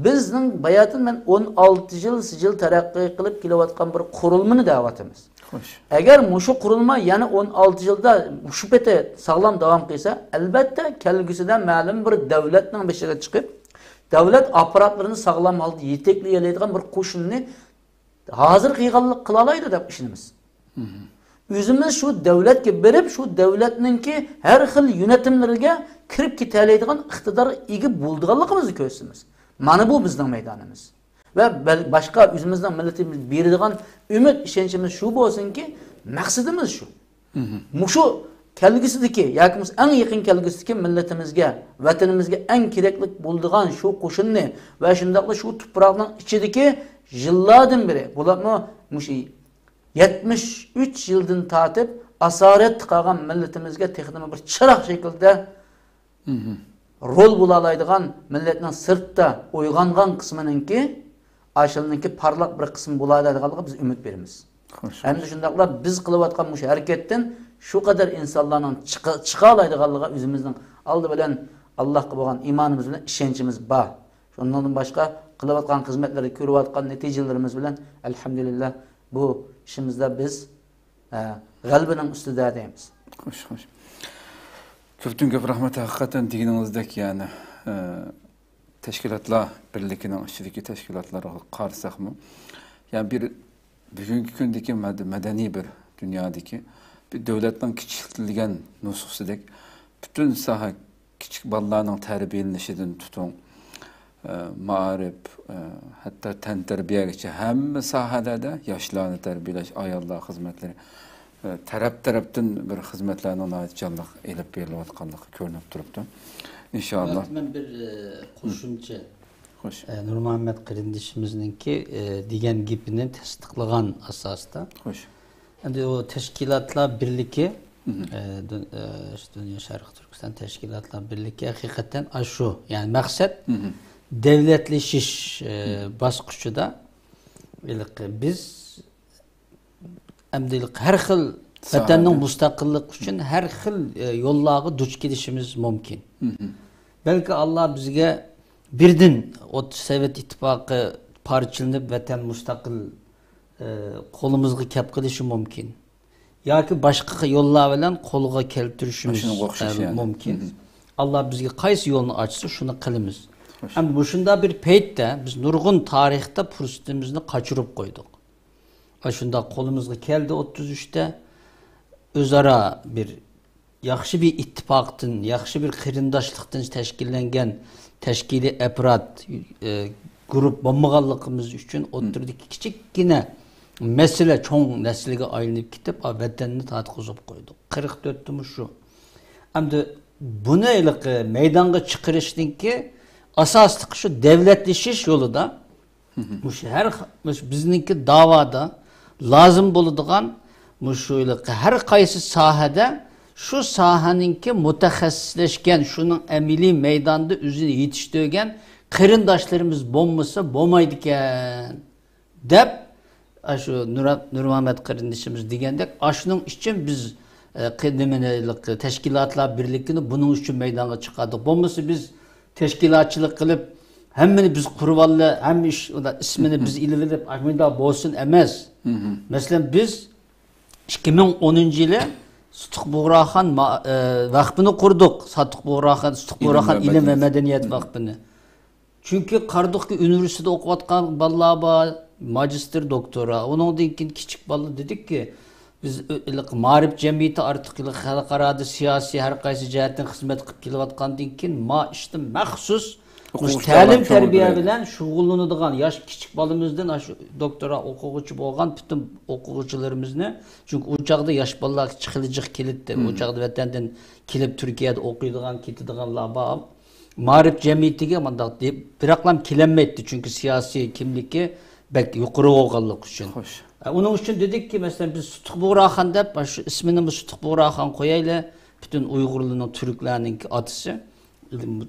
بىزنىڭ باياتىن مەن ئون ئالتە يىل سىجىل تەرەققىي قىلىپ كېلىۋاتقان بىر قۇرۇلمىنى دەۋاتىمىز. خوش. ئەگەر مۇشۇ قۇرۇلما يەنە ئون ئالتە يىلدا مۇشۇ پېتى ساغلام داۋام قىلسا، ئەلۋەتتە كەلگۈسىدە مەلۇم بىر دەۋلەتنىڭ بېشىغا چىقىپ، دەۋلەت ئاپپاراتلىرىنى ساغلام ھالدا يېتەكلىيەلەيدىغان بىر قوشۇننى ھازىر قىلغانلىق قىلالايدۇ دەپ ئىشىنىمىز. مهم. ئۆزىمىز شۇ دەۋلەتكە بېرىپ، شۇ دەۋلەتنىڭكى ھەر خىل يۆنەتمىلىرىگە كىرىپ كېتەلەيدىغان ئىقتىدارغا ئىگە بولىدىغانلىقىمىزنى كۆرسىتىمىز. مانا بۇ بىزنىڭ مەيدانىمىز. ۋە بەل-، باشقا ئۆزىمىزنىڭ مىللىتىمىز بېرىدىغان ئۈمىد، ئىشەنچىمىز شۇ بولسۇنكى، مەقسىتىمىز شۇ. مهم. مۇشۇ كەلگۈسىدىكى ياكى بولمىسا ئەڭ يېقىن كەلگۈسىدىكى مىللىتىمىزگە، ۋەتىنىمىزگە ئەڭ كېرەكلىك بولىدىغان شۇ قوشۇننى ۋە شۇنداقلا شۇ تۇپراقنىڭ ئىچىدىكى يىللاردىن بېرى، بولۇپمۇ مۇشۇ يەتمىش ئۈچ يىلدىن تارتىپ ئاسارەتتە قالغان مىللىتىمىزگە تېخىمۇ بىر چىراغ شەكلىدە مهم. رول بولالايدىغان مىللەتنىڭ سىرتتا ئويغانغان قىسمىنىڭكى، ئاشۇنىڭكى پارلاق بىر قىسمى بولالايدىغانلىقىغا بىز ئۈمىد بېرىمىز. خوش. ھەمدە شۇنداقلا بىز قىلىۋاتقان مۇشۇ ھەرىكەتتىن شۇ قەدەر ئىنسانلارنىڭ چىقا-، چىقالايدىغانلىقىغا ئۆزىمىزنىڭ ئالدى بىلەن ئاللاھقا بولغان ئىمانىمىز بىلەن ئىشەنچىمىز بار. شۇنىڭدىن باشقا قىلىۋاتقان خىزمەتلەردە كۆرۈۋاتقان نەتىجىلىرىمىز بىلەن، ئەلھەمدۇلىللا، بۇ ئىشىمىزدا بىز ئە، غەلىبىنىڭ ئۈستىدە دەيمىز. خوش، خوش. كۆپتىن كۆپ رەھمەت. ھەقىقەتەن دېگىنىڭىزدەك، يەنى، ئە، تەشكىلاتلار بىرلىكىنىڭ ئىچىدىكى تەشكىلاتلارغا قارىساقمۇ، يەنى بىر بۈگۈنكى كۈندىكى مەد-، مەدەنىي بىر دۇنيادىكى بىر دۆلەتنىڭ كىچىكلىگەن نۇسخىسىدەك پۈتۈن ساھە كىچىك بالىلارنىڭ تەربىيەلىنىشىدىن تۇتۇڭ، ئە، مائارىپ، ئە، ھەتتا تەنتەربىيەگىچە ھەممە ساھەلەردە ياشلارنى تەربىيەلەش، ئاياللار خىزمەتلىرى، ئە، تەرەپ-تەرەپتىن بىر خىزمەتلەرنىڭ ناھايىتى جانلىق ئېلىپ بېرىلىۋاتقانلىقى كۆرۈنۈپ تۇرۇپتۇ. ئىنشائاللا. مەن بىر، ئە، قوشۇمچە، خوش. ئە، نۇرمۇھەممەت قېرىندىشىمىزنىڭكى، ئە، دېگەن گېپىنى تەستىقلىغان ئاساستا. خوش. ئەمدى ئۇ تەشكىلاتلار بىرلىكى، مهم. ئە، دۇن-، ئە، شۇ دۇنيا شەرقىي تۈركىستان تەشكىلاتلار بىرلىكى ھەقىقەتەن ئاشۇ. يەنى مەقسەت مهم. دەۋلەتلىشىش، ئە، مهم. باسقۇچىدا ھېلىقى بىز ئەمدى ھېلىقى ھەر خىل ساھەدە. ۋەتەننىڭ مۇستەقىللىقى ئۈچۈن ھەر خىل، ئە، يوللارغا دۇچ كېلىشىمىز مۇمكىن. مهم. بەلكى ئاللا بىزگە بىردىن ئوت-، سوۋېت ئىتتىپاقى پارچىلىنىپ ۋەتەن مۇستەقىل، ئە، قولىمىزغا كەپ قېلىشى مۇمكىن. ياكى باشقا يوللار بىلەن قولغا كەلتۈرۈشىمىز، شۇنىڭغا ئوخشاش ئە، يەنى. مۇمكىن. مهم. ئاللا بىزگە قايسى يولنى ئاچسا، شۇنى قىلىمىز. خوش. ئەمما مۇشۇنداق بىر پەيتتە بىز نۇرغۇن تارىختا پۇرسىتىمىزنى قاچۇرۇپ قويدۇق. ئاشۇنداق قولىمىزغا كەلدى ئوتتۇز ئۈچتە. ئۆزئارا بىر ياخشى بىر ئىتتىپاقتىن، ياخشى بىر قېرىنداشلىقتىن تەشكىللەنگەن تەشكىلىي ئاپپارات، ئە، گۇرۇپ بولمىغانلىقىمىز ئۈچۈن ئوتتۇرىدىكى كىچىككىنە مەسىلە چوڭ مەسىلىگە ئايلىنىپ كېتىپ، ئا، ۋەتەننى تارتقۇزۇپ قويدۇق. قىرىق تۆتتىمۇ شۇ. ئەمدى بۇنى ھېلىقى مەيدانغا چىقىرىشنىڭكى ئاساسلىقى شۇ دەۋلەتلىشىش يولىدا. مهم. مۇشۇ ھەر خىل، مۇشۇ بىزنىڭكى داۋادا لازىم بولىدىغان مۇشۇ ھېلىقى ھەر قايسى ساھەدە شۇ ساھەنىڭكى مۇتەخەسسىسلەشكەن، شۇنىڭ ئەمەلىي مەيداندا ئۆزىنى يېتىشتۈرگەن قېرىنداشلىرىمىز بولمىسا بولمايدىكەن. دەپ، ئاشۇ نۇر-، نۇرمۇھەممەت قېرىندىشىمىز دېگەندەك، ئاشۇنىڭ ئۈچۈن بىز، ئە، قى-، نېمىنى، تەشكىلاتلار بىرلىكىنى بۇنىڭ ئۈچۈن مەيدانغا چىقاردۇق. بولمىسا بىز تەشكىلاتچىلىق قىلىپ، ھەممىنى بىز قۇرۇۋالدى، ھەممە ئىش، ئۇنداق ئىسمىنى بىز ئېلىۋېلىپ، ئاشۇنداق بولسۇن ئەمەس. مهم. مەسىلەن، بىز ئىككى مىڭ ئونىنچى يىلى سۇتۇق بۇغراخان ما-، ئە، ۋەقپىنى قۇردۇق. ساتۇق بۇغراخان، سۇتۇق ئىلىم بۇغراخان ۋە ئىلىم ۋە مەدەنىيەت. مەدەنىيەت ۋەقپىنى. چۈنكى قارادۇقكى ئۇنىۋېرسىتېتتا ئوقۇۋاتقان بالىلار بار، ماگىستىر، دوكتورا. ئۇنىڭدىن كېيىن كىچىك بالىلار دېدۇقكى، بىز ئۆ-، ھېلىقى مائارىپ جەمئىيىتى ئارتۇق ھېلىقى خەلقئارادا سىياسىي ھەر قايسى جەھەتتىن خىزمەت قىلىپ كېلىۋاتقاندىن كېيىن، ما ئىشتا مەخسۇس مۇشۇ ئوقۇغۇچىلار تەلىم بىلەن تەربىيە شۇغۇللىنىدۇ. بىلەن شۇغۇللىنىدىغان ياش كىچىك بالىمىزدىن ئاشۇ دوكتورا ئوقۇغۇچى بولغان پۈتۈن ئوقۇغۇچىلىرىمىزنى، چۈنكى ئۇ چاغدا ياش بالىلار خېلى جىق كېلەتتى. ئۇ مم. چاغدا ۋەتەندىن كېلىپ تۈركىيەدە ئوقۇيدىغان، كېتىدىغانلار بار. مائارىپ جەمئىيىتىگە مانداق دەپ، بىراقلام كېلەلمەيتتى، چۈنكى سىياسىي كىملىكى بەك يۇقىرى بولغانلىقى ئۈچۈن. خوش. ئە، ئۇنىڭ ئۈچۈن دېدۇككى، مەسىلەن، بىز سۇتۇق بۇغراخان دەپ، شۇ ئىسمىنىمۇ سۇتۇق بۇغراخان قويايلى، پۈتۈن ئۇيغۇرلارنىڭ، تۈركلەرنىڭكى ئاتىسى،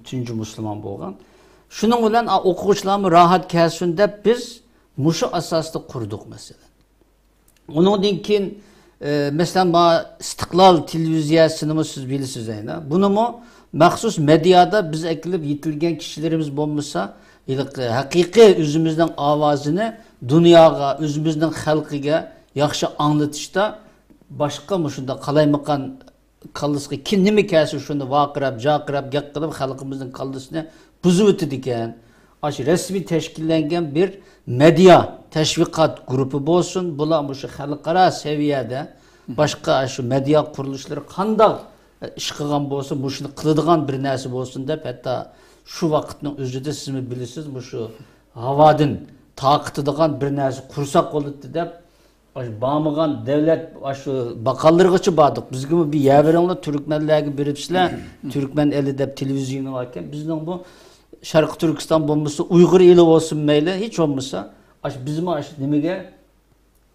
تۇنجى مۇسۇلمان بولغان. شۇنىڭ بىلەن، ئا، ئوقۇغۇچىلارمۇ راھەت كەلسۇن دەپ، بىز مۇشۇ ئاساستا قۇردۇق، مەسىلەن. ئۇنىڭدىن كېيىن، ئە، مەسىلەن، ما ئىستىقلال تېلېۋىزىيەسىنىمۇ سىز بىلىسىز ئەينە. بۇنىمۇ مەخسۇس مېدىيادا بىز ئەكېلىپ يېتىلگەن كىشىلىرىمىز بولمىسا، ھېلىقى ھەقىقىي ئۆزىمىزنىڭ ئاۋازىنى دۇنياغا، ئۆزىمىزنىڭ خەلقىگە ياخشى ئاڭلىتىشتا باشقا مۇشۇنداق قالايمىقان كاللىسىغا كىم نېمە كەلسە شۇنى ۋارقىراپ، جارقىراپ گەپ قىلىپ خەلقىمىزنىڭ كاللىسىنى بۇزۇۋېتىدىكەن. ئاشۇ رەسمىي تەشكىللەنگەن بىر مېدىيا تەشۋىقات گۇرۇپپا بولسۇن، بۇلار مۇشۇ خەلقئارا سەۋىيەدە باشقا شۇ مېدىيا قۇرۇلۇشلىرى قانداق ئىش قىلغان بولسا، مۇشۇنى قىلىدىغان بىر نەرسە بولسۇن دەپ، ھەتتا شۇ ۋاقىتنىڭ ئۆزىدە سىزمۇ بىلىسىز، مۇشۇ ھاۋادىن تارقىتىدىغان بىر نەرسە قۇرساق بولاتتى دەپ، ئاشۇ بارمىغان دۆلەت، ئاشۇ باققانلىرىغىچە باردۇق. بىزگىمۇ بىر يەر بېرىڭلار، تۈركمەنلەرگە بېرىپسىلەر، تۈركمەن ئېلى دەپ تېلېۋىزىيە باركەن. بىزنىڭ بۇ شەرقىي تۈركىستان بولمىسا، ئۇيغۇر ئېلى بولسۇن مەيلى، ھېچ بولمىسا، ئاشۇ بىزمۇ ئاشۇ نېمىگە،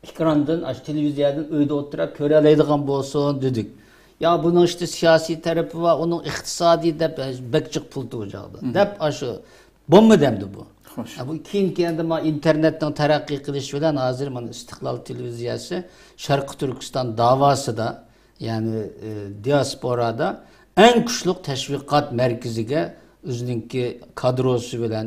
ئېكراندىن، ئاشۇ تېلېۋىزىيەدىن ئۆيدە ئولتۇرۇپ كۆرەلەيدىغان بولسۇن دېدۇق. يا بۇنىڭ ئىشتا سىياسىي تەرىپى بار، ئۇنىڭ ئىقتىسادىي دەپ، بەك جىق پۇل تېجەيدۇ دەپ، ئاشۇ بولما دەمدى بۇ. خوش. ھە، بۇ كېيىن، كېيىن ئەمدى ما ئىنتېرنېتنىڭ تەرەققىي قىلىشى بىلەن ھازىر مانا ئىستىقلال تېلېۋىزىيەسى شەرقىي تۈركىستان داۋاسىدا، يەنى، ئە، دىياسپورادا ئەڭ كۈچلۈك تەشۋىقات مەركىزىگە ئۆزىنىڭكى كادروسى بىلەن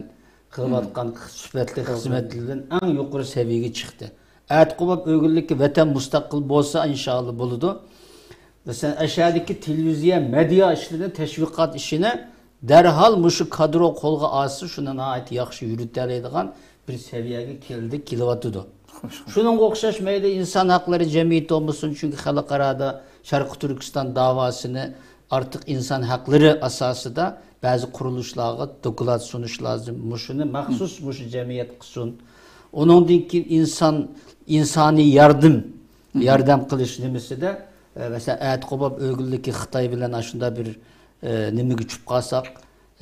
قىلىۋاتقان سۈپەتلىك خىزمەتلىرى بىلەن ئەڭ يۇقىرى سەۋىيەگە چىقتى. ئەتە قوبۇپ ئۆگۈنلۈككە ۋەتەن مۇستەقىل بولسا، ئىنشائاللا بولىدۇ. مەسىلەن، ئەشەدىكى تېلېۋىزىيە، مېدىيا ئىشلىرىنى، تەشۋىقات ئىشىنى دەرھال مۇشۇ كادرو قولغا ئالسا، شۇنى ناھايىتى ياخشى يۈرۈتەلەيدىغان بىر سەۋىيەگە كەلدى، كېلىۋاتىدۇ. خوش، خوش. شۇنىڭغا ئوخشاش مەيلى ئىنسان ھەقلىرى جەمئىيىتى بولمىسۇن، چۈنكى خەلقئارادا شەرقىي تۈركىستان داۋاسىنى ئارتۇق ئىنسان ھەقلىرى ئاساسىدا بەزى قۇرۇلۇشلارغا دوكلات سۇنۇش لازىم. مۇشۇنى مەخسۇس مۇشۇ جەمئىيەت قىلسۇن. ئۇنىڭدىن كېيىن ئىنسان، ئىنسانىي ياردەم، ياردەم قىلىش نېمىسىدە، ئە، مەسىلەن، ئەتە قوبۇپ ئۆگۈنلۈككە خىتاي بىلەن ئاشۇنداق بىر، ئە، نېمىگە چۈشۈپ قالساق،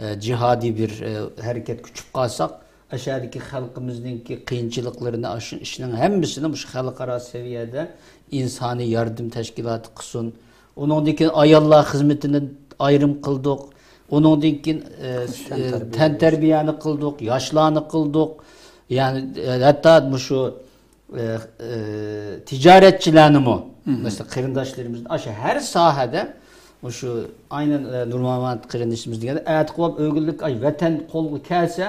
ئە، جىھادىي بىر، ئە، ھەرىكەتكە چۈشۈپ قالساق، ئەشەدىكى خەلقىمىزنىڭكى قىيىنچىلىقلىرىنى، ئاشۇ ئىشنىڭ ھەممىسىنى مۇشۇ خەلقئارا سەۋىيەدە ئىنسانىي ياردەم تەشكىلاتى قىلسۇن. ئۇنىڭدىن كېيىن ئاياللار خىزمىتىنى ئايرىم قىلدۇق. ئۇنىڭدىن كېيىن، ئە، تەنتەربىيە ئە، تەنتەربىيەنى قىلدۇق، ياشلارنى قىلدۇق. يەنى، ئە، ھەتتا مۇشۇ ئە، ئە، تىجارەتچىلەرنىمۇ، مەسىلەن، قېرىنداشلىرىمىزنى ئاشۇ ھەر ساھەدە، مۇشۇ ئاينەن، ئە، نۇرمۇھەممەت قېرىندىشىمىز دېگەندە، ئەتە قوبۇپ ئۆگۈنلۈك، ئاي، ۋەتەن قولغا كەلسە،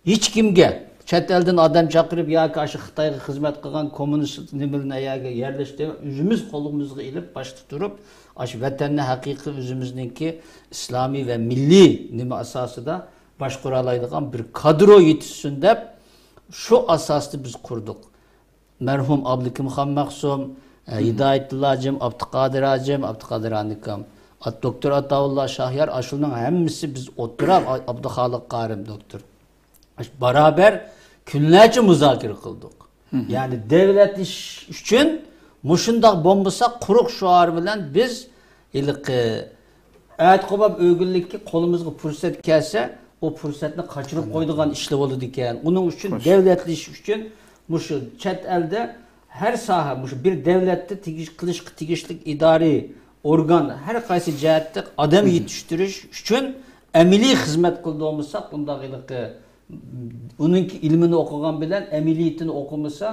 ھېچكىمگە، چەت ئەلدىن ئادەم چاقىرىپ ياكى ئاشۇ خىتايغا خىزمەت قىلغان كوممۇنىست نېمىلەرنى ئەگەر يەرلەشتۈرۈپ، ئۆزىمىز قولىمىزغا ئېلىپ، باشتا تۇرۇپ، ئاشۇ ۋەتەننى ھەقىقىي ئۆزىمىزنىڭكى ئىسلامىي ۋە مىللىي نېمە ئاساسىدا باشقۇرالايدىغان بىر كادرو يېتىشسۇن دەپ، شۇ ئاساستا بىز قۇردۇق. مەرھۇم ئابلىكىم خانمەخسۇم، ئە، ھىدايەتتىللا ھاجىم، ئابدۇقادىر ھاجىم، ئابدۇقادىر ئانىكام، ئات-، دوكتور ئاتاۋۇللا شاھيار، ئاشۇلارنىڭ ھەممىسى بىز ئولتۇرۇپ، ئا-، ئابدۇخالىق قارىم دوكتور. بارابەر كۈنلەرچە مۇزاكىرە قىلدۇق. يەنى دۆلەتلىشىش ئۈچۈن مۇشۇنداق بولمىسا، قۇرۇق شوئار بىلەن بىز ھېلىقى ئەتە قوبۇپ ئۆگۈنلۈككە قولىمىزغا پۇرسەت كەلسە، ئۇ پۇرسەتنى قاچۇرۇپ قويىدىغان ئىشلار بولىدىكەن. ئۇنىڭ ئۈچۈن دۆلەتلىشىش ئۈچۈن مۇشۇ چەت ئەلدە ھەر ساھە، مۇشۇ بىر دۆلەتتە تېگىش-، قىلىشقا تېگىشلىك ئىدارىي ئورگان ھەر قايسى جەھەتتە ئادەم يېتىشتۈرۈش ئۈچۈن ئەمەلىي خىزمەت قىلىدىغان بولساق، بۇنداق ھېلىقى ئۇنىڭكى ئىلمىنى ئوقۇغان بىلەن ئەمەلىيىتىنى ئوقۇمىسا،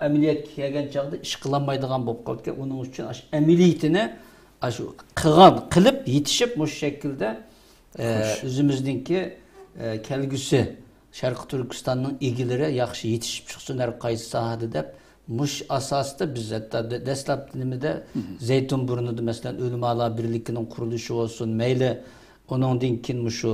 ئەمەلىيەتكە كەلگەن چاغدا ئىش قىلالمايدىغان بولۇپ قالىدىكەن. ئۇنىڭ ئۈچۈن ئاشۇ ئەمەلىيىتىنى، ئاشۇ قىلغان، قىلىپ يېتىشىپ مۇشۇ شەكىلدە، ئە، ئۆزىمىزنىڭكى، ئە، كەلگۈسى شەرقىي تۈركىستاننىڭ ئىگىلىرى ياخشى يېتىشىپ چىقسۇن ھەر قايسى ساھەدە دەپ، مۇشۇ ئاساستا بىز ھەتتا دە-، دەسلەپتە نېمىدە، زەيتۇن بۇرنىدا، مەسىلەن، ئۆلىمالار بىرلىكىنىڭ قۇرۇلۇشى بولسۇن، مەيلى، ئۇنىڭدىن كېيىن مۇشۇ،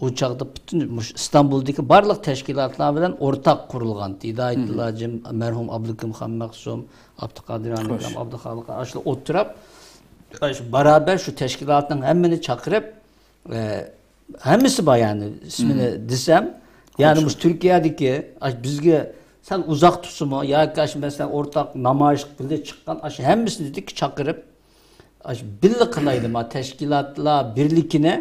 ئۇ چاغدا پۈتۈن مۇشۇ ئىستانبۇلدىكى بارلىق تەشكىلاتلار بىلەن ئورتاق قۇرۇلغان. ھىدايەتۇللا ھاجىم، مەرھۇم ئابلىكىم خانمەخسۇم، ئابدۇخالىق، ئاشۇلار ئولتۇرۇپ، ئاشۇ بارابەر شۇ تەشكىلاتنىڭ ھەممىنى چاقىرىپ، ئە، ھەممىسى بار، يەنى ئىسمىنى دېسەم، يەنى مۇشۇ تۈركىيەدىكى، ئاش-، بىزگە سەل ئۇزاق تۇرسىمۇ ياكى ئاشۇ، مەسىلەن، ئورتاق نامايىش بىللە چىققان، ئاشۇ ھەممىسىنى دېدۇق، چاقىرىپ، ئاشۇ بىللە قىلايلى، ما تەشكىلاتلار بىرلىكىنى،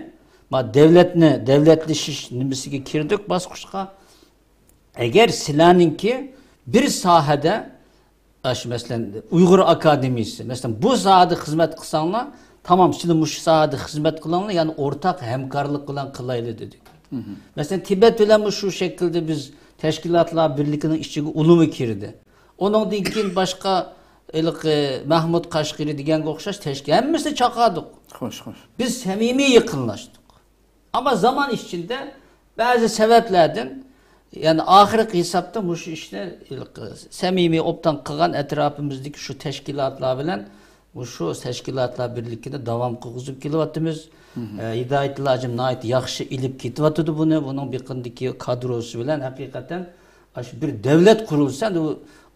ما دۆلەتنى، دۆلەتلىشىش نېمىسىگە كىردۇق، باسقۇچقا. ئەگەر سىلەرنىڭكى بىر ساھەدە ئاشۇ، مەسىلەن، ئۇيغۇر ئاكادېمىيىسى، مەسىلەن، بۇ ساھەدە خىزمەت قىلساڭلار، تامام، سىلەر مۇشۇ ساھەدە خىزمەت قىلىڭلار، يەنى ئورتاق ھەمكارلىق بىلەن قىلايلى، دېدۇق. مەسىلەن، تىبەت بىلەنمۇ شۇ شەكىلدە بىز تەشكىلاتلار بىرلىكىنىڭ ئىچىگە ئۇلىمۇ كىردى. ئۇنىڭدىن كېيىن باشقا، ھېلىقى مەھمۇد قەشقىرى دېگەنگە ئوخشاش تەشكىل، ھەممىسىنى چاقادۇق. خوش، خوش. بىز سەمىمىي يېقىنلاشتۇق. ئەمما زامان ئىچىدە بەزى سەۋەبلەردىن، يەنى ئاخىرقى ھېسابتا مۇشۇ ئىشنى ھېلىقى سەمىمىي ئوبدان قىلغان ئەتراپىمىزدىكى شۇ تەشكىلاتلار بىلەن مۇشۇ تەشكىلاتلار بىرلىكىنى داۋام قىلغۇزۇپ كېلىۋاتىمىز. ئە، ھىدايەتۇللا ھاجىم ناھايىتى ياخشى ئېلىپ كېتىۋاتىدۇ بۇنى. بۇنىڭ بېقىندىكى كادروسى بىلەن ھەقىقەتەن ئاشۇ بىر دەۋلەت قۇرۇلسا، ئەمدى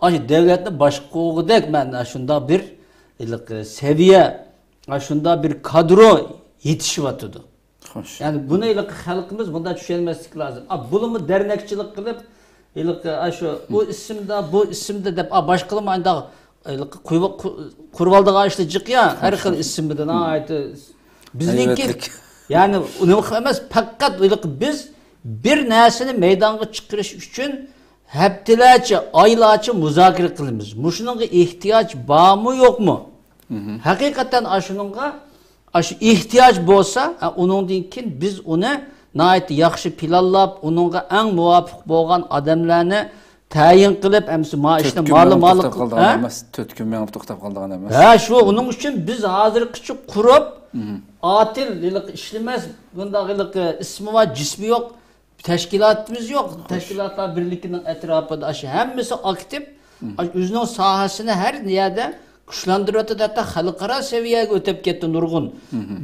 ئاشۇ دەۋلەتنى باشقۇرغۇدەك مەن ئاشۇنداق بىر ھېلىقى سەۋىيە، ئاشۇنداق بىر كادرو يېتىشىۋاتىدۇ. خوش. يەنى بۇنى ھېلىقى خەلقىمىز بۇنداق چۈشەنمەسلىكى لازىم. ئا، بۇلىمۇ دەرنەكچىلىك قىلىپ، ھېلىقى، ئا، شۇ، ئۇ ئىسىمدا، بۇ ئىسىمدا دەپ، ئا، باشقىلىمۇ ئانداق ھېلىقى قۇيۇۋا-، قۇ-، قۇرۇۋالىدىغان ئىشلار جىق يا، ھەر خىل ئىسىمدا ناھايىتى. بىزنىڭكى، ھەيۋەتلىك. يەنى ئۇنىڭ ئەمەس، پەقەت ھېلىقى بىز بىر نەرسىنى مەيدانغا چىقىرىش ئۈچۈن ھەپتىلەرچە، ئايلارچە مۇزاكىرە قىلىمىز. مۇشۇنىڭغا ئېھتىياج بارمۇ، يوقمۇ؟ ھەقىقەتەن ئاشۇنىڭغا، ئاشۇ ئېھتىياج بولسا، ھە، ئۇنىڭدىن كېيىن بىز ئۇنى ناھايىتى ياخشى پىلانلاپ، ئۇنىڭغا ئەڭ مۇۋاپىق بولغان ئادەملەرنى تەيىن قىلىپ، ئەمسە ما ئىشنى مالى مالى قىل-، ھە؟ تۆت كۈن مېڭىپ توختاپ قالىدىغان ئەمەس. ھە، شۇ، ئۇنىڭ ئۈچۈن بىز ھازىرغىچە قۇرۇپ، ئاتىل ھېلىقى ئىشلىمەس، بۇنداق ھېلىقى ئىسمى بار، جىسمى يوق، تەشكىلاتىمىز يوق. تەشكىلاتلار بىرلىكىنىڭ ئەتراپىدا ئاشۇ ھەممىسى ئاكتىپ، ئاشۇ ئۆزىنىڭ ساھەسىنى ھەر يەردە كۈچلەندۈرۈۋاتىدۇ. ھەتتا خەلقئارا سەۋىيەگە ئۆتۈپ كەتتى نۇرغۇن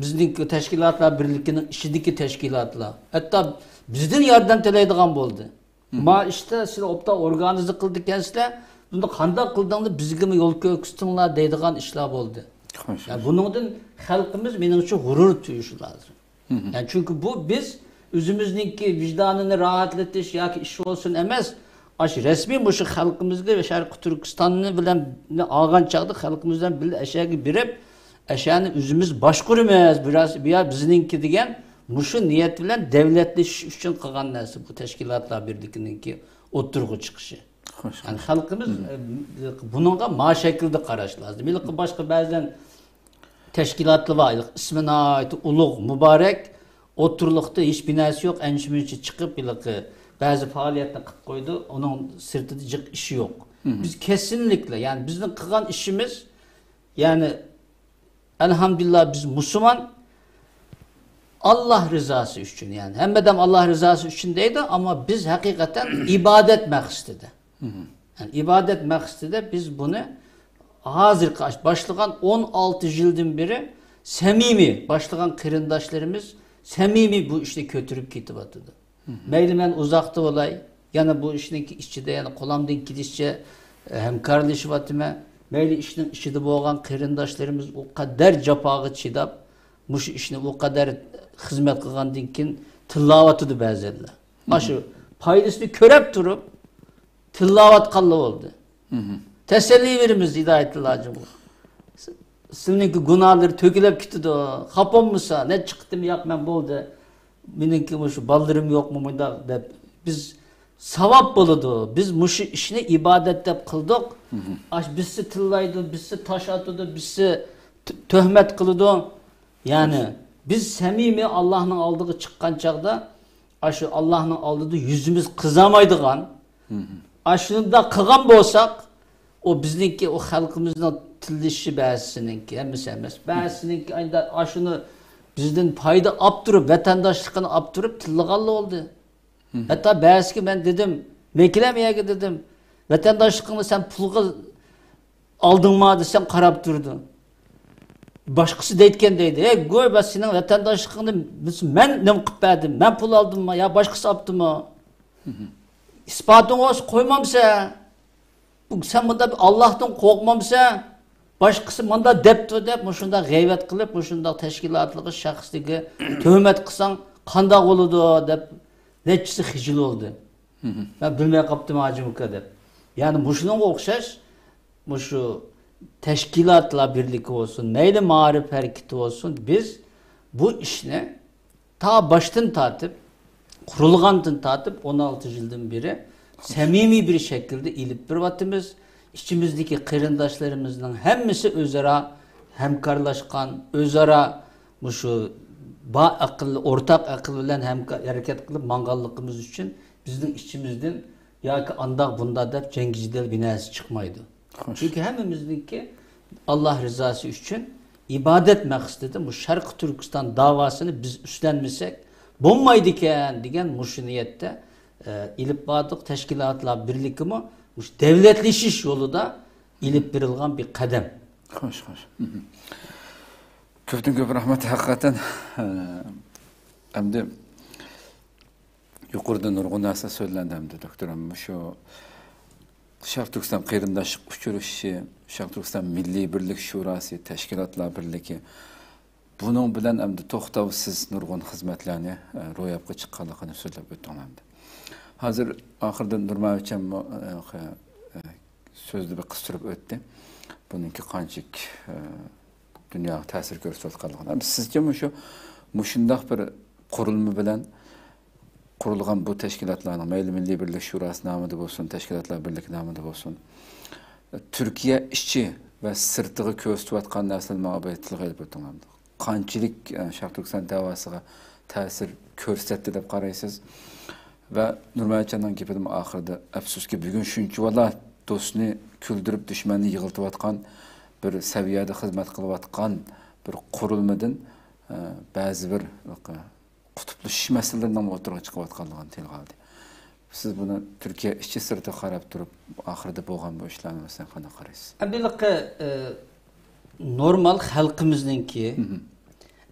بىزنىڭ تەشكىلاتلار بىرلىكىنىڭ ئىچىدىكى تەشكىلاتلار. ھەتتا بىزدىن ياردەم تىلەيدىغان بولدى. ما ئىشتا سىلەر ئوبدان ئورگانىزە قىلىدىكەنسىلەر، بۇنى قانداق قىلدىڭلار، بىزگىمۇ يول كۆرسىتىڭلار دەيدىغان ئىشلار بولدى. خوش. يا، بۇنىڭدىن خەلقىمىز، مېنىڭچە، غۇرۇر تۇيۇشى لازىم. يەنى چۈنكى بۇ بىز ئۆزىمىزنىڭكى ۋىجدانىنى راھەتلىتىش ياكى ئىش بولسۇن ئەمەس، ئاشۇ رەسمىي مۇشۇ خەلقىمىزنى ۋە شەرقىي تۈركىستاننى بىلەن ئالغان چاغدا خەلقىمىز بىلەن بىللە ئەشەگە بېرىپ، ئەشەنى ئۆزىمىز باشقۇرىمىز، بۇ يەر بىزنىڭكى دېگەن مۇشۇ نىيەت بىلەن دەۋلەتلىشىش ئۈچۈن قىلغان نەرسە بۇ تەشكىلاتلار بىرلىكىنىڭكى ئوتتۇرىغا چىقىشى. خوش. يەنى خەلقىمىز، ئە، بۇنىڭغا ما شەكىلدە قاراش لازىم. ھېلىقى باشقا بەزەن تەشكىلاتلار بار، ھېلىقى ئىسمى ناھايىتى ئۇلۇغ، مۇبارەك، ئوتتۇرىلىقتا ھېچ بىر نەرسە يوق، ئەنچە-مۇنچە چىقىپ، ھېلىقى بەزى پائالىيەتنى قىلىپ قويىدۇ، ئۇنىڭ سىرتىدا جىق ئىشى يوق. بىز كەسكىنلىكلا، يەنى بىزنىڭ قىلغان ئىشىمىز، يەنى، ئەلھەمدۇلىللا، بىز مۇسۇلمان، ئاللا رىزاسى ئۈچۈن، يەنى ھەممە ئادەم ئاللا رىزاسى ئۈچۈن دەيدۇ، ئەمما بىز ھەقىقەتەن ئىبادەت مەقسىتىدە. يەنى ئىبادەت مەقسىتىدە بىز بۇنى ھازىرقى ئاش-، باشلىغان ئون ئالتە يىلدىن بېرى سەمىمىي باشلىغان قېرىنداشلىرىمىز سەمىمىي بۇ ئىشنى كۆتۈرۈپ كېتىۋاتىدۇ. مەيلى مەن ئۇزاقتا بولاي، يەنە بۇ ئىشنىڭكى ئىچىدە يەنە قولامدىن كېلىشىچە، ئە، ھەمكارلىشىۋاتىمەن. مەيلى ئىشنىڭ ئىچىدە بولغان قېرىنداشلىرىمىز ئۇ قەدەر جاپاغا چىداپ، مۇشۇ ئىشنى ئۇ قەدەر خىزمەت قىلغاندىن كېيىن تىللاۋاتىدۇ بەزەنلەر. ئاشۇ پايدىسىنى كۆرۈپ تۇرۇپ، تىللاۋاتقانلا بولدى. تەسەللى بېرىمىز ھىدايەتۇللا ھاجىمغا. سىلىنىڭكى گۇناھلىرى تۆكۈلۈپ كېتىدۇ. خاپا بولمىسا، نەچچە قېتىم ياق، مەن بولدى. مېنىڭكى مۇشۇ بالىلىرىم يوقمۇ مۇنداق دەپ. بىز ساۋاب بولىدۇ. بىز مۇشۇ ئىشنى ئىبادەت دەپ قىلدۇق. ئاش بىرسى تىللايدۇ، بىرسى تاش ئاتىدۇ، بىرسى تۆ-، تۆھمەت قىلىدۇ. يەنى بىز سەمىمىي ئاللانىڭ ئالدىغا چىققان چاغدا ئاشۇ ئاللانىڭ ئالدىدا يۈزىمىز قىزارمايدىغان، ئاشۇنداق قىلغان بولساق، ئۇ بىزنىڭكى، ئۇ خەلقىمىزنىڭ تىللىشى بەزىسىنىڭكى، ھەممىسى ئەمەس، بەزىسىنىڭكى ئاشۇنى بىزدىن پايدا ئاپتۇرۇپ، ۋەتەنداشلىقىنى ئاپتۇرۇپ تىللىغانلا بولدى. ھەتتا بەزىسىگە مەن دېدىم، ۋەكىل ئەمىيەگە دېدىم، ۋەتەنداشلىقىڭنى سەن پۇلغا ئالدىڭما دېسەم، قاراپ تۇرىدۇ. باشقىسى دەيدىكەن دەيدۇ. ھەي گۇي، بەس سېنىڭ ۋەتەنداشلىقىڭنى مەن نېمە قىلىپ بەردىم؟ مەن پۇل ئالدىمما يا باشقىسى ئاپتىما؟ ئىسپاتىڭ بولسا قويمامسەن؟ سەن مۇنداق ئاللاھتىن قورقمامسەن؟ باشقىسى مۇنداق دەپتۇ دەپ، مۇشۇنداق غەيۋەت قىلىپ، مۇشۇنداق تەشكىلاتلىقى شەخسلىكى تۆھمەت قىلساڭ قانداق بولىدۇ دەپ نەچچىسى خىجىل بولدى. مەن بىلمەي قاپتىم ھاجىم ئۇكا دەپ. يەنى مۇشۇنىڭغا ئوخشاش مۇشۇ تەشكىلاتلار بىرلىكى بولسۇن، مەيلى مائارىپ ھەرىكىتى بولسۇن، بىز بۇ ئىشنى تا باشتىن تارتىپ، قۇرۇلغاندىن تارتىپ ئون ئالتە يىلدىن بېرى سەمىمىي بىر شەكىلدە ئېلىپ بېرىۋاتىمىز. ئىچىمىزدىكى قېرىنداشلىرىمىزنىڭ ھەممىسى ئۆزئارا ھەمكارلاشقان، ئۆزئارا مۇشۇ بار ئەقىل، ئورتاق ئەقىل بىلەن ھەمكار-، ھەرىكەت قىلىپ ماڭغانلىقىمىز ئۈچۈن بىزنىڭ ئىچىمىزدىن ياكى ئانداق بۇنداق دەپ جەڭگى جېدەل بىر نەرسە چىقمايدۇ. خوش. چۈنكى ھەممىمىزنىڭكى ئاللا رىزاسى ئۈچۈن ئىبادەت مەقسىتىدە بۇ شەرقىي تۈركىستان داۋاسىنى بىز ئۈستلەنمىسەك بولمايدىكەن دېگەن مۇشۇ نىيەتتە، ئە، ئېلىپ باردۇق. تەشكىلاتلار بىرلىكىمۇ مۇشۇ دەۋلەتلىشىش يولىدا ئېلىپ بېرىلغان بىر قەدەم. خوش، خوش. مم. كۆپتىن كۆپ رەھمەت، ھەقىقەتەن. ئە، ئەمدى يۇقىرىدا نۇرغۇن نەرسە سۆزلەندى ئەمدى، دوكتور. مۇشۇ شەرقىي تۈركىستان قېرىنداشلىق ئۇچرىشىشى، شەرقىي تۈركىستان مىللىي بىرلىك شۇراسى، تەشكىلاتلار بىرلىكى، بۇنىڭ بىلەن ئەمدى توختاۋسىز نۇرغۇن خىزمەتلەرنى، ئە، روياپقا چىققانلىقىنى سۆزلەپ ئۆتتۈڭلار ئەمدى. ھازىر ئاخىرىدا نۇرمەمەتجانمۇ، ئە، ئە، سۆزنى بىر قىستۇرۇپ ئۆتتى. بۇنىڭكى قانچىلىك، ئە، دۇنياغا تەسىر كۆرسىتىۋاتقانلىقىنى. ئەمدى سىزچە مۇشۇ، مۇشۇنداق بىر قۇرۇلما بىلەن قۇرۇلغان بۇ تەشكىلاتلارنىڭ، مەيلى مىللىي بىرلىك شۇراسى نامىدا بولسۇن، تەشكىلاتلار بىرلىكى نامىدا بولسۇن، تۈركىيە ئىچى ۋە سىرتىغا كۆرسىتىۋاتقان نەرسىلەرنى ماڭا بىر تىلغا ئېلىپ ئۆتۈڭ ئەمدى. قانچىلىك، ئە، شەرقىي تۈركىستان دەۋاسىغا تەسىر كۆرسەتتى دەپ قارايسىز؟ ۋە نۇرمەمەتجاننىڭ گېپىدىمۇ ئاخىرىدا، ئەپسۇسكى، بۈگۈن شۇنچىۋالا دوستنى كۈلدۈرۈپ، دۈشمەننى يىغلىتىۋاتقان بىر سەۋىيەدە خىزمەت قىلىۋاتقان بىر قۇرۇلمىدىن، ئە، بەزى بىر قۇتۇپلىشىش مەسىلىلىرىنىڭ ئوتتۇرىغا چىقىۋاتقانلىقىنى تىلغا ئالدى. سىز بۇنى تۈركىيە ئىچى سىرتىغا قاراپ تۇرۇپ، ئاخىرىدا بولغان بۇ ئىشلارنى مەسىلەن قانداق قارايسىز؟ ئەمدى ھېلىقى، ئە، نورمال خەلقىمىزنىڭكى، مم.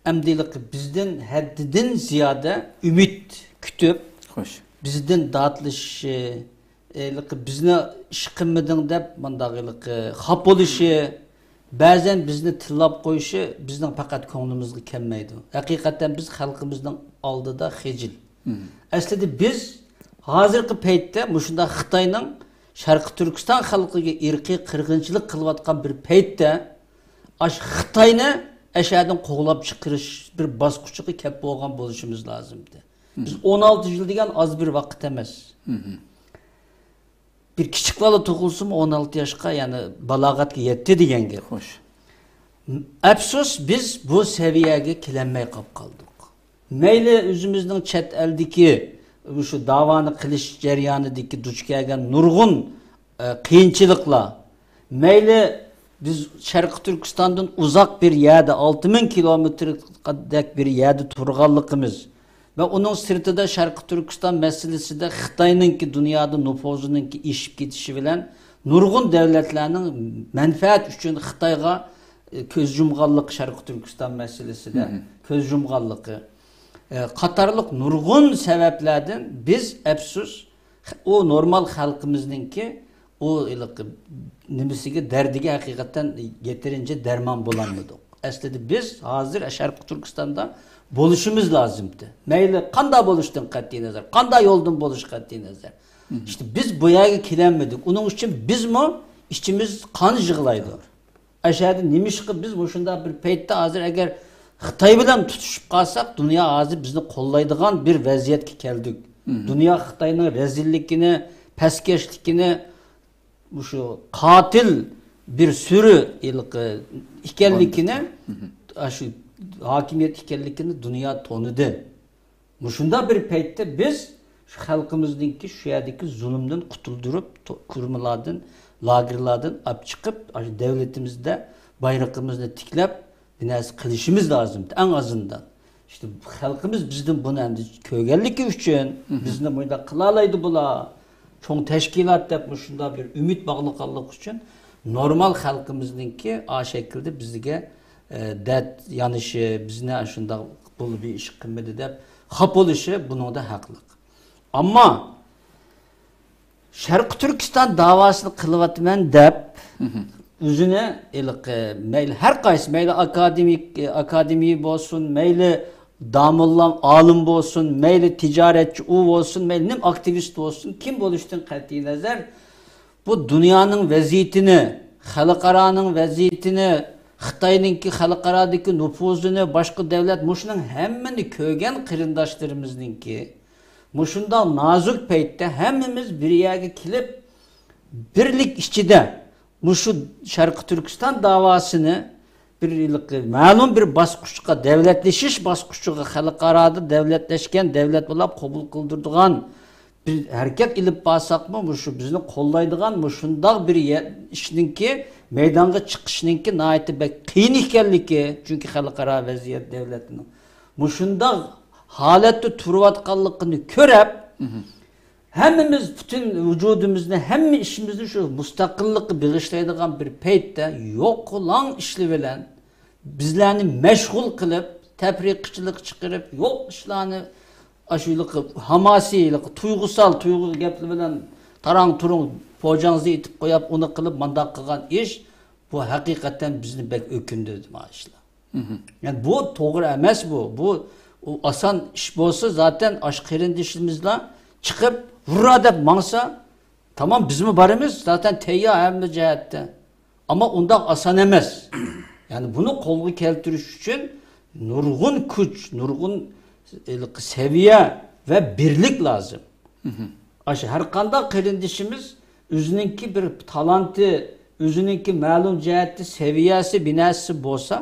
ئەمدى ھېلىقى بىزدىن ھەددىدىن زىيادە ئۈمىد كۈتۈپ، خوش. بىزدىن داتلىشىشى، ھېلىقى بىزنى ئىش قىلمىدىڭ دەپ مانداق ھېلىقى خاپا بولۇشى، بەزەن بىزنى تىللاپ قويۇشى بىزنىڭ پەقەت كۆڭلىمىزگە كەلمەيدۇ. ھەقىقەتەن بىز خەلقىمىزنىڭ ئالدىدا خىجىل. مم. ئەسلىدە بىز ھازىرقى پەيتتە مۇشۇنداق خىتاينىڭ شەرقىي تۈركىستان خەلقىگە ئىرقىي قىرغىنچىلىق قىلىۋاتقان بىر پەيتتە، ئاش خىتاينى ئەشەدىن قوغلاپ چىقىرىش بىر باسقۇچىغا كەپ بولغان بولۇشىمىز لازىمدى. بىز مم. ئون ئالتە يىل دېگەن ئاز بىر ۋاقىت ئەمەس. مم. بىر كىچىك بالا تۇغۇلسىمۇ ئون ئالتە ياشقا، يەنى بالاغەتكە يەتتى دېگەن گەپ. خوش. ئەپسۇس، بىز بۇ سەۋىيەگە كېلەلمەي قاپ قالدۇق. مەيلى ئۆزىمىزنىڭ چەت ئەلدىكى مۇشۇ داۋانى قىلىش جەريانىدىكى دۇچ كەلگەن نۇرغۇن، ئە، قىيىنچىلىقلار، مەيلى بىز شەرقىي تۈركىستاندىن ئۇزاق بىر يەردە، ئالتە مىڭ كىلومېتىردەك بىر يەردە تۇرغانلىقىمىز، ۋە ئۇنىڭ سىرتىدا شەرقىي تۈركىستان مەسىلىسىدە خىتاينىڭكى دۇنيادا نوپۇزىنىڭكى ئېشىپ كېتىشى بىلەن نۇرغۇن دۆلەتلەرنىڭ مەنپەئەت ئۈچۈن خىتايغا، ئە، كۆز يۇمغانلىقى، شەرقىي تۈركىستان مەسىلىسىدە مم. كۆز يۇمغانلىقى، ئە، قاتارلىق نۇرغۇن سەۋەبلەردىن بىز، ئەپسۇس، ئۇ نورمال خەلقىمىزنىڭكى ئۇ ھېلىقى نېمىسىگە، دەردىگە ھەقىقەتەن يېتىرىنچە دەرمان بولالمىدۇق. ئەسلىدە بىز ھازىر شەرقىي تۈركىستاندا بولۇشىمىز لازىمدى. مەيلى قاندا بولۇشتىن قەتئىي نەزەر، قاندا يولدىن بولۇش قەتئىي نەزەر. مم. ئىشتە بىز بۇ يەرگە كېلەلمىدۇق. ئۇنىڭ ئۈچۈن بىزمۇ ئىچىمىز قان يىغلايدۇ. ئەشەدە نېمىشقا بىز مۇشۇنداق بىر پەيتتە، ھازىر ئەگەر خىتاي بىلەن تۇتۇشۇپ قالساق، دۇنيا ھازىر بىزنى قوللايدىغان بىر ۋەزىيەتكە كەلدۇق. مم. دۇنيا خىتاينىڭ رەزىللىكىنى، پەسكەشلىكىنى، مۇشۇ قاتىل بىر سۈرى ھېلىقى ئىكەنلىكىنى، مم. ئاشۇ ھاكىمىيەت ئىكەنلىكىنى دۇنيا تونۇدى. مۇشۇنداق بىر پەيتتە بىز شۇ خەلقىمىزنىڭكى شۇ يەردىكى زۇلۇمدىن قۇتۇلدۇرۇپ، تو-، تۈرمىلاردىن، لاگېرلاردىن ئاپ چىقىپ، ئاشۇ دۆلىتىمىزدە بايرىقىمىزنى تىكلەپ، بىر نەرسە قىلىشىمىز لازىم، ئەڭ ئازىندىن. ئىشتە خەلقىمىز بىزدىن بۇنى ئەمدى كۆرگەنلىكى ئۈچۈن، مم. بىزنى مۇنداق قىلالايدۇ بۇلار، چوڭ تەشكىلات دەپ مۇشۇنداق بىر ئۈمىد باغلىغانلىقى ئۈچۈن نورمال خەلقىمىزنىڭكى ئا شەكىلدە بىزگە، ئە، دەرد يانىشى، بىزنى ئاشۇنداق بولۇپ بىر ئىش قىلمىدى دەپ خاپا بولۇشى بۇنىڭدا ھەقلىق. ئەمما شەرقىي تۈركىستان داۋاسىنى قىلىۋاتىمەن دەپ، مم. ئۆزىنى ھېلىقى مەيلى ھەر قايسى، مەيلى ئاكادېمىك، ئاكادېمىيە بولسۇن، مەيلى داموللا ئالىم بولسۇن، مەيلى تىجارەتچى ئۇ بولسۇن، مەيلى نېمە ئاكتىۋىست بولسۇن، كىم بولۇشتىن قەتئىي نەزەر، بۇ دۇنيانىڭ ۋەزىيىتىنى، خەلقئارانىڭ ۋەزىيىتىنى، خىتاينىڭكى خەلقئارادىكى نوپۇزىنى، باشقا دۆلەت، مۇشۇنىڭ ھەممىنى كۆرگەن قېرىنداشلىرىمىزنىڭكى مۇشۇنداق نازۇك پەيتتە ھەممىمىز بىر يەرگە كېلىپ، بىرلىك ئىچىدە مۇشۇ شەرقىي تۈركىستان داۋاسىنى بىر ھېلىقى مەلۇم بىر باسقۇچقا، دەۋلەتلىشىش باسقۇچىغا، خەلقئارادا دەۋلەتلەشكەن دەۋلەت بولۇپ قوبۇل قىلدۇرىدىغان بىز ھەرىكەت ئېلىپ بارساقمۇ، مۇشۇ بىزنى قوللايدىغان مۇشۇنداق بىر يە-، ئىشنىڭكى مەيدانغا چىقىشنىڭكى ناھايىتى بەك قىيىن ئىكەنلىكى، چۈنكى خەلقئارا ۋەزىيەت دۆلەتنىڭ مۇشۇنداق ھالەتتە تۇرۇۋاتقانلىقىنى كۆرۈپ، ھەممىمىز پۈتۈن ۋۇجۇدىمىزنى، ھەممە ئىشىمىزنى شۇ مۇستەقىللىققا بېغىشلايدىغان بىر پەيتتە يوقىلاڭ ئىشلار بىلەن بىزلەرنى مەشغۇل قىلىپ، تەپرىقىچىلىك چىقىرىپ، يوق ئىشلارنى، ئاشۇ ھېلىقى ھاماسى، ھېلىقى تۇيغۇسال، تۇيغۇ گەپلەر بىلەن تاراڭ-تۇرۇڭ پوجاڭزى ئېتىپ قويۇپ، ئۇنى قىلىپ، مانداق قىلغان ئىش، بۇ ھەقىقەتەن بىزنى بەك ئۆكۈندۈردى، ما ئىشلار. يەنى بۇ توغرا ئەمەس بۇ. بۇ ئۇ ئاسان ئىش بولسا، زاتەن ئاشۇ قېرىندىشىمىزلا چىقىپ، ھۇررا دەپ ماڭسا، تامام، بىزمۇ بارىمىز، زاتەن تەييار ھەممە جەھەتتە. ئەمما ئۇنداق ئاسان ئەمەس. يەنى بۇنى قولغا كەلتۈرۈش ئۈچۈن نۇرغۇن كۈچ، نۇرغۇن، ئېلىقى سەۋىيە ۋە بىرلىك لازىم. ئاشۇ ھەر قانداق قېرىندىشىمىز ئۆزىنىڭكى بىر تالانتى، ئۆزىنىڭكى مەلۇم جەھەتتە سەۋىيەسى، بىناسى بولسا،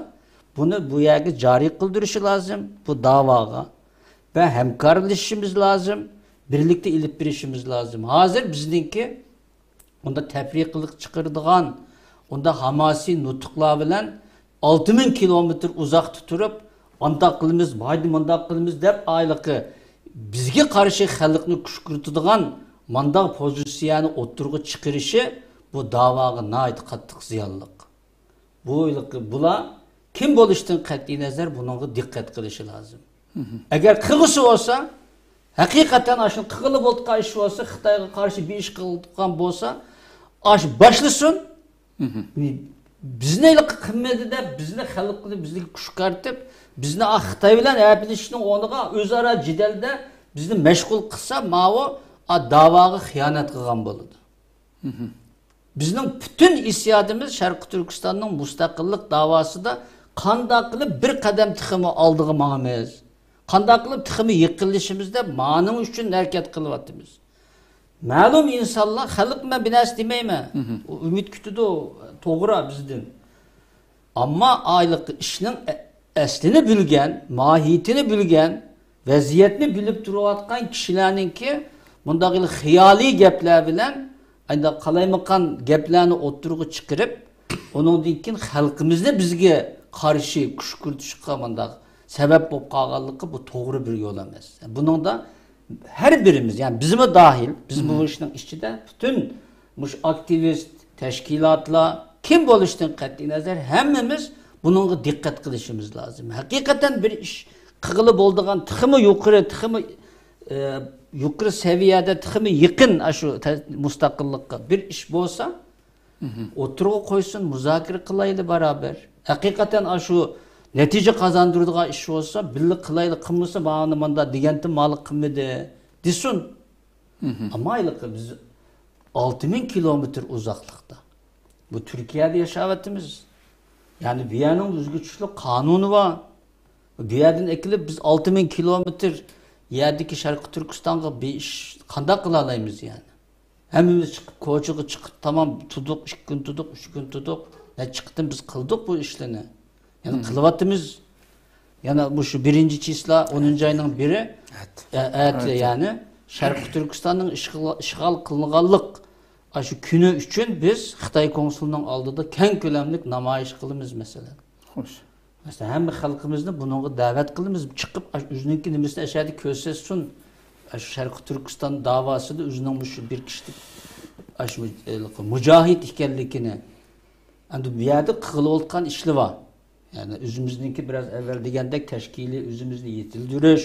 بۇنى بۇ يەرگە جارى قىلدۇرۇشى لازىم، بۇ داۋاغا. ۋە ھەمكارلىشىشىمىز لازىم، بىرلىكتە ئېلىپ بېرىشىمىز لازىم. ھازىر بىزنىڭكى ئۇندا تەپرىقىلىق چىقىرىدىغان، ئۇندا ھاماسىي نۇتۇقلار بىلەن ئالتە مىڭ كىلومېتىر ئۇزاقتا تۇرۇپ، ئانداق قىلىمىز، بايدا مۇنداق قىلىمىز دەپ، ئايلىقى بىزگە قارشى خەلقنى كۈشكۈرتىدىغان مانداق پوزىتسىيەنى ئوتتۇرىغا چىقىرىشى بۇ داۋاغا ناھايىتى قاتتىق زىيانلىق. بۇ ھېلىقى بۇلار كىم بولۇشتىن قەتئىينەزەر، بۇنىڭغا دىققەت قىلىشى لازىم. ئەگەر قىلغۇسى بولسا، ھەقىقەتەن ئاشۇنى قىلغىلى بولىدىغان ئىش بولسا، خىتايغا قارشى بىر ئىش قىلىدىغان بولسا، ئاش باشلىسۇن. بىزنى ھېلىقى قىلمىدى دەپ، بىزنى خەلقنى بىزگە كۈشكۈرتۈپ، بىزنى ئا، خىتاي بىلەن ھەپىلىشىشنىڭ ئورنىغا ئۆزئارا جېدەلدە بىزنى مەشغۇل قىلسا، ماۋۇ ئا، داۋاغا خىيانەت قىلغان بولىدۇ. بىزنىڭ پۈتۈن ھېسسىياتىمىز شەرقىي تۈركىستاننىڭ مۇستەقىللىق داۋاسىدا قانداق قىلىپ بىر قەدەم تېخىمۇ ئالدىغا ماڭىمىز، قانداق قىلىپ تېخىمۇ يېقىنلىشىمىز دەپ، مانىڭ ئۈچۈن ھەرىكەت قىلىۋاتىمىز. مەلۇم ئىنسانلار، خەلق، مەن بىر نەرسە دېمەيمەن، ئۇ ئۈمىد كۈتىدۇ، توغرا بىزدىن. ئەمما ئايلىق ئىشنىڭ ئە-، ئەسلىنى بىلگەن، ماھىيىتىنى بىلگەن، ۋەزىيەتنى بىلىپ تۇرۇۋاتقان كىشىلەرنىڭكى مۇنداق خىيالىي گەپلەر بىلەن، ئانداق قالايمىقان گەپلەرنى ئوتتۇرىغا چىقىرىپ، ئۇنىڭدىن كېيىن خەلقىمىزنى بىزگە قارشى كۈشكۈرتۈشكە مۇنداق سەۋەب بولۇپ قالغانلىقى، بۇ توغرا بىر يول ئەمەس. بۇنىڭدا ھەر بىرىمىز، يەنى بىزمۇ داھىل، بىزمۇ بۇ ئىشنىڭ ئىچىدە، پۈتۈن مۇشۇ ئاكتىۋىست، تەشكىلاتلار، كىم بولۇشتىن قەتئىينەزەر، ھەممىمىز بۇنىڭغا دىققەت قىلىشىمىز لازىم. ھەقىقەتەن بىر ئىش قىلغىلى بولىدىغان، تېخىمۇ يۇقىرى، تېخىمۇ، ئە، يۇقىرى سەۋىيەدە، تېخىمۇ يېقىن ئاشۇ تە-، مۇستەقىللىققا بىر ئىش بولسا، ئوتتۇرىغا قويسۇن، مۇزاكىرە قىلايلى بارابەر. ھەقىقەتەن ئاشۇ نەتىجە قازاندۇرىدىغان ئىش بولسا، بىللە قىلايلى، قىلمىسا، مانا مانداق دېگەنتىم، مانا قىلمىدى دېسۇن. ئەمما ھېلىقى بىز ئالتە مىڭ كىلومېتىر ئۇزاقلىقتا. بۇ تۈركىيەدە ياشاۋاتىمىز. يەنى بۇ يەرنىڭ ئۆزگىچە قانۇنى بار. بۇ يەردىن ئەكېلىپ بىز ئالتە مىڭ كىلومېتىر يەردىكى شەرقىي تۈركىستانغا بىر ئىش قانداق قىلالايمىز يەنى؟ ھەممىمىز چىقىپ، كوچىغا چىقىپ، تامام تۇردۇق، ئىككى كۈن تۇردۇق، ئۈچ كۈن تۇردۇق. نەچچە قېتىم بىز قىلدۇق بۇ ئىشلارنى. يەنە قىلىۋاتىمىز. يەنە مۇشۇ بىرىنچى چىسلا، ئونىنچى ئاينىڭ بىرى، ئە-، ئەتە، يەنى شەرقىي تۈركىستاننىڭ ئىشغال، ئىشغال قىلىنغانلىق ئاشۇ كۈنى ئۈچۈن بىز خىتاي كونسۇلىنىڭ ئالدىدا كەڭ كۆلەملىك نامايىش قىلىمىز، مەسىلەن. خوش. مەسىلەن، ھەممە خەلقىمىزنى بۇنىڭغا دەۋەت قىلىمىز. چىقىپ، ئاش-، ئۆزىنىڭكى نېمىسىنى ئەشەدە كۆرسەتسۇن. ئاشۇ شەرقىي تۈركىستان داۋاسىدا ئۆزىنىڭ مۇشۇ بىر كىشىلىك، ئاشۇ مۇ-، مۇجاھىد ئىكەنلىكىنى. ئەمدى بۇ يەردە قىلىۋاتقان ئىشلار بار. يەنى ئۆزىمىزنىڭكى بىراز ئەۋۋەل دېگەندەك تەشكىلىي ئۆزىمىزنى يېتىلدۈرۈش،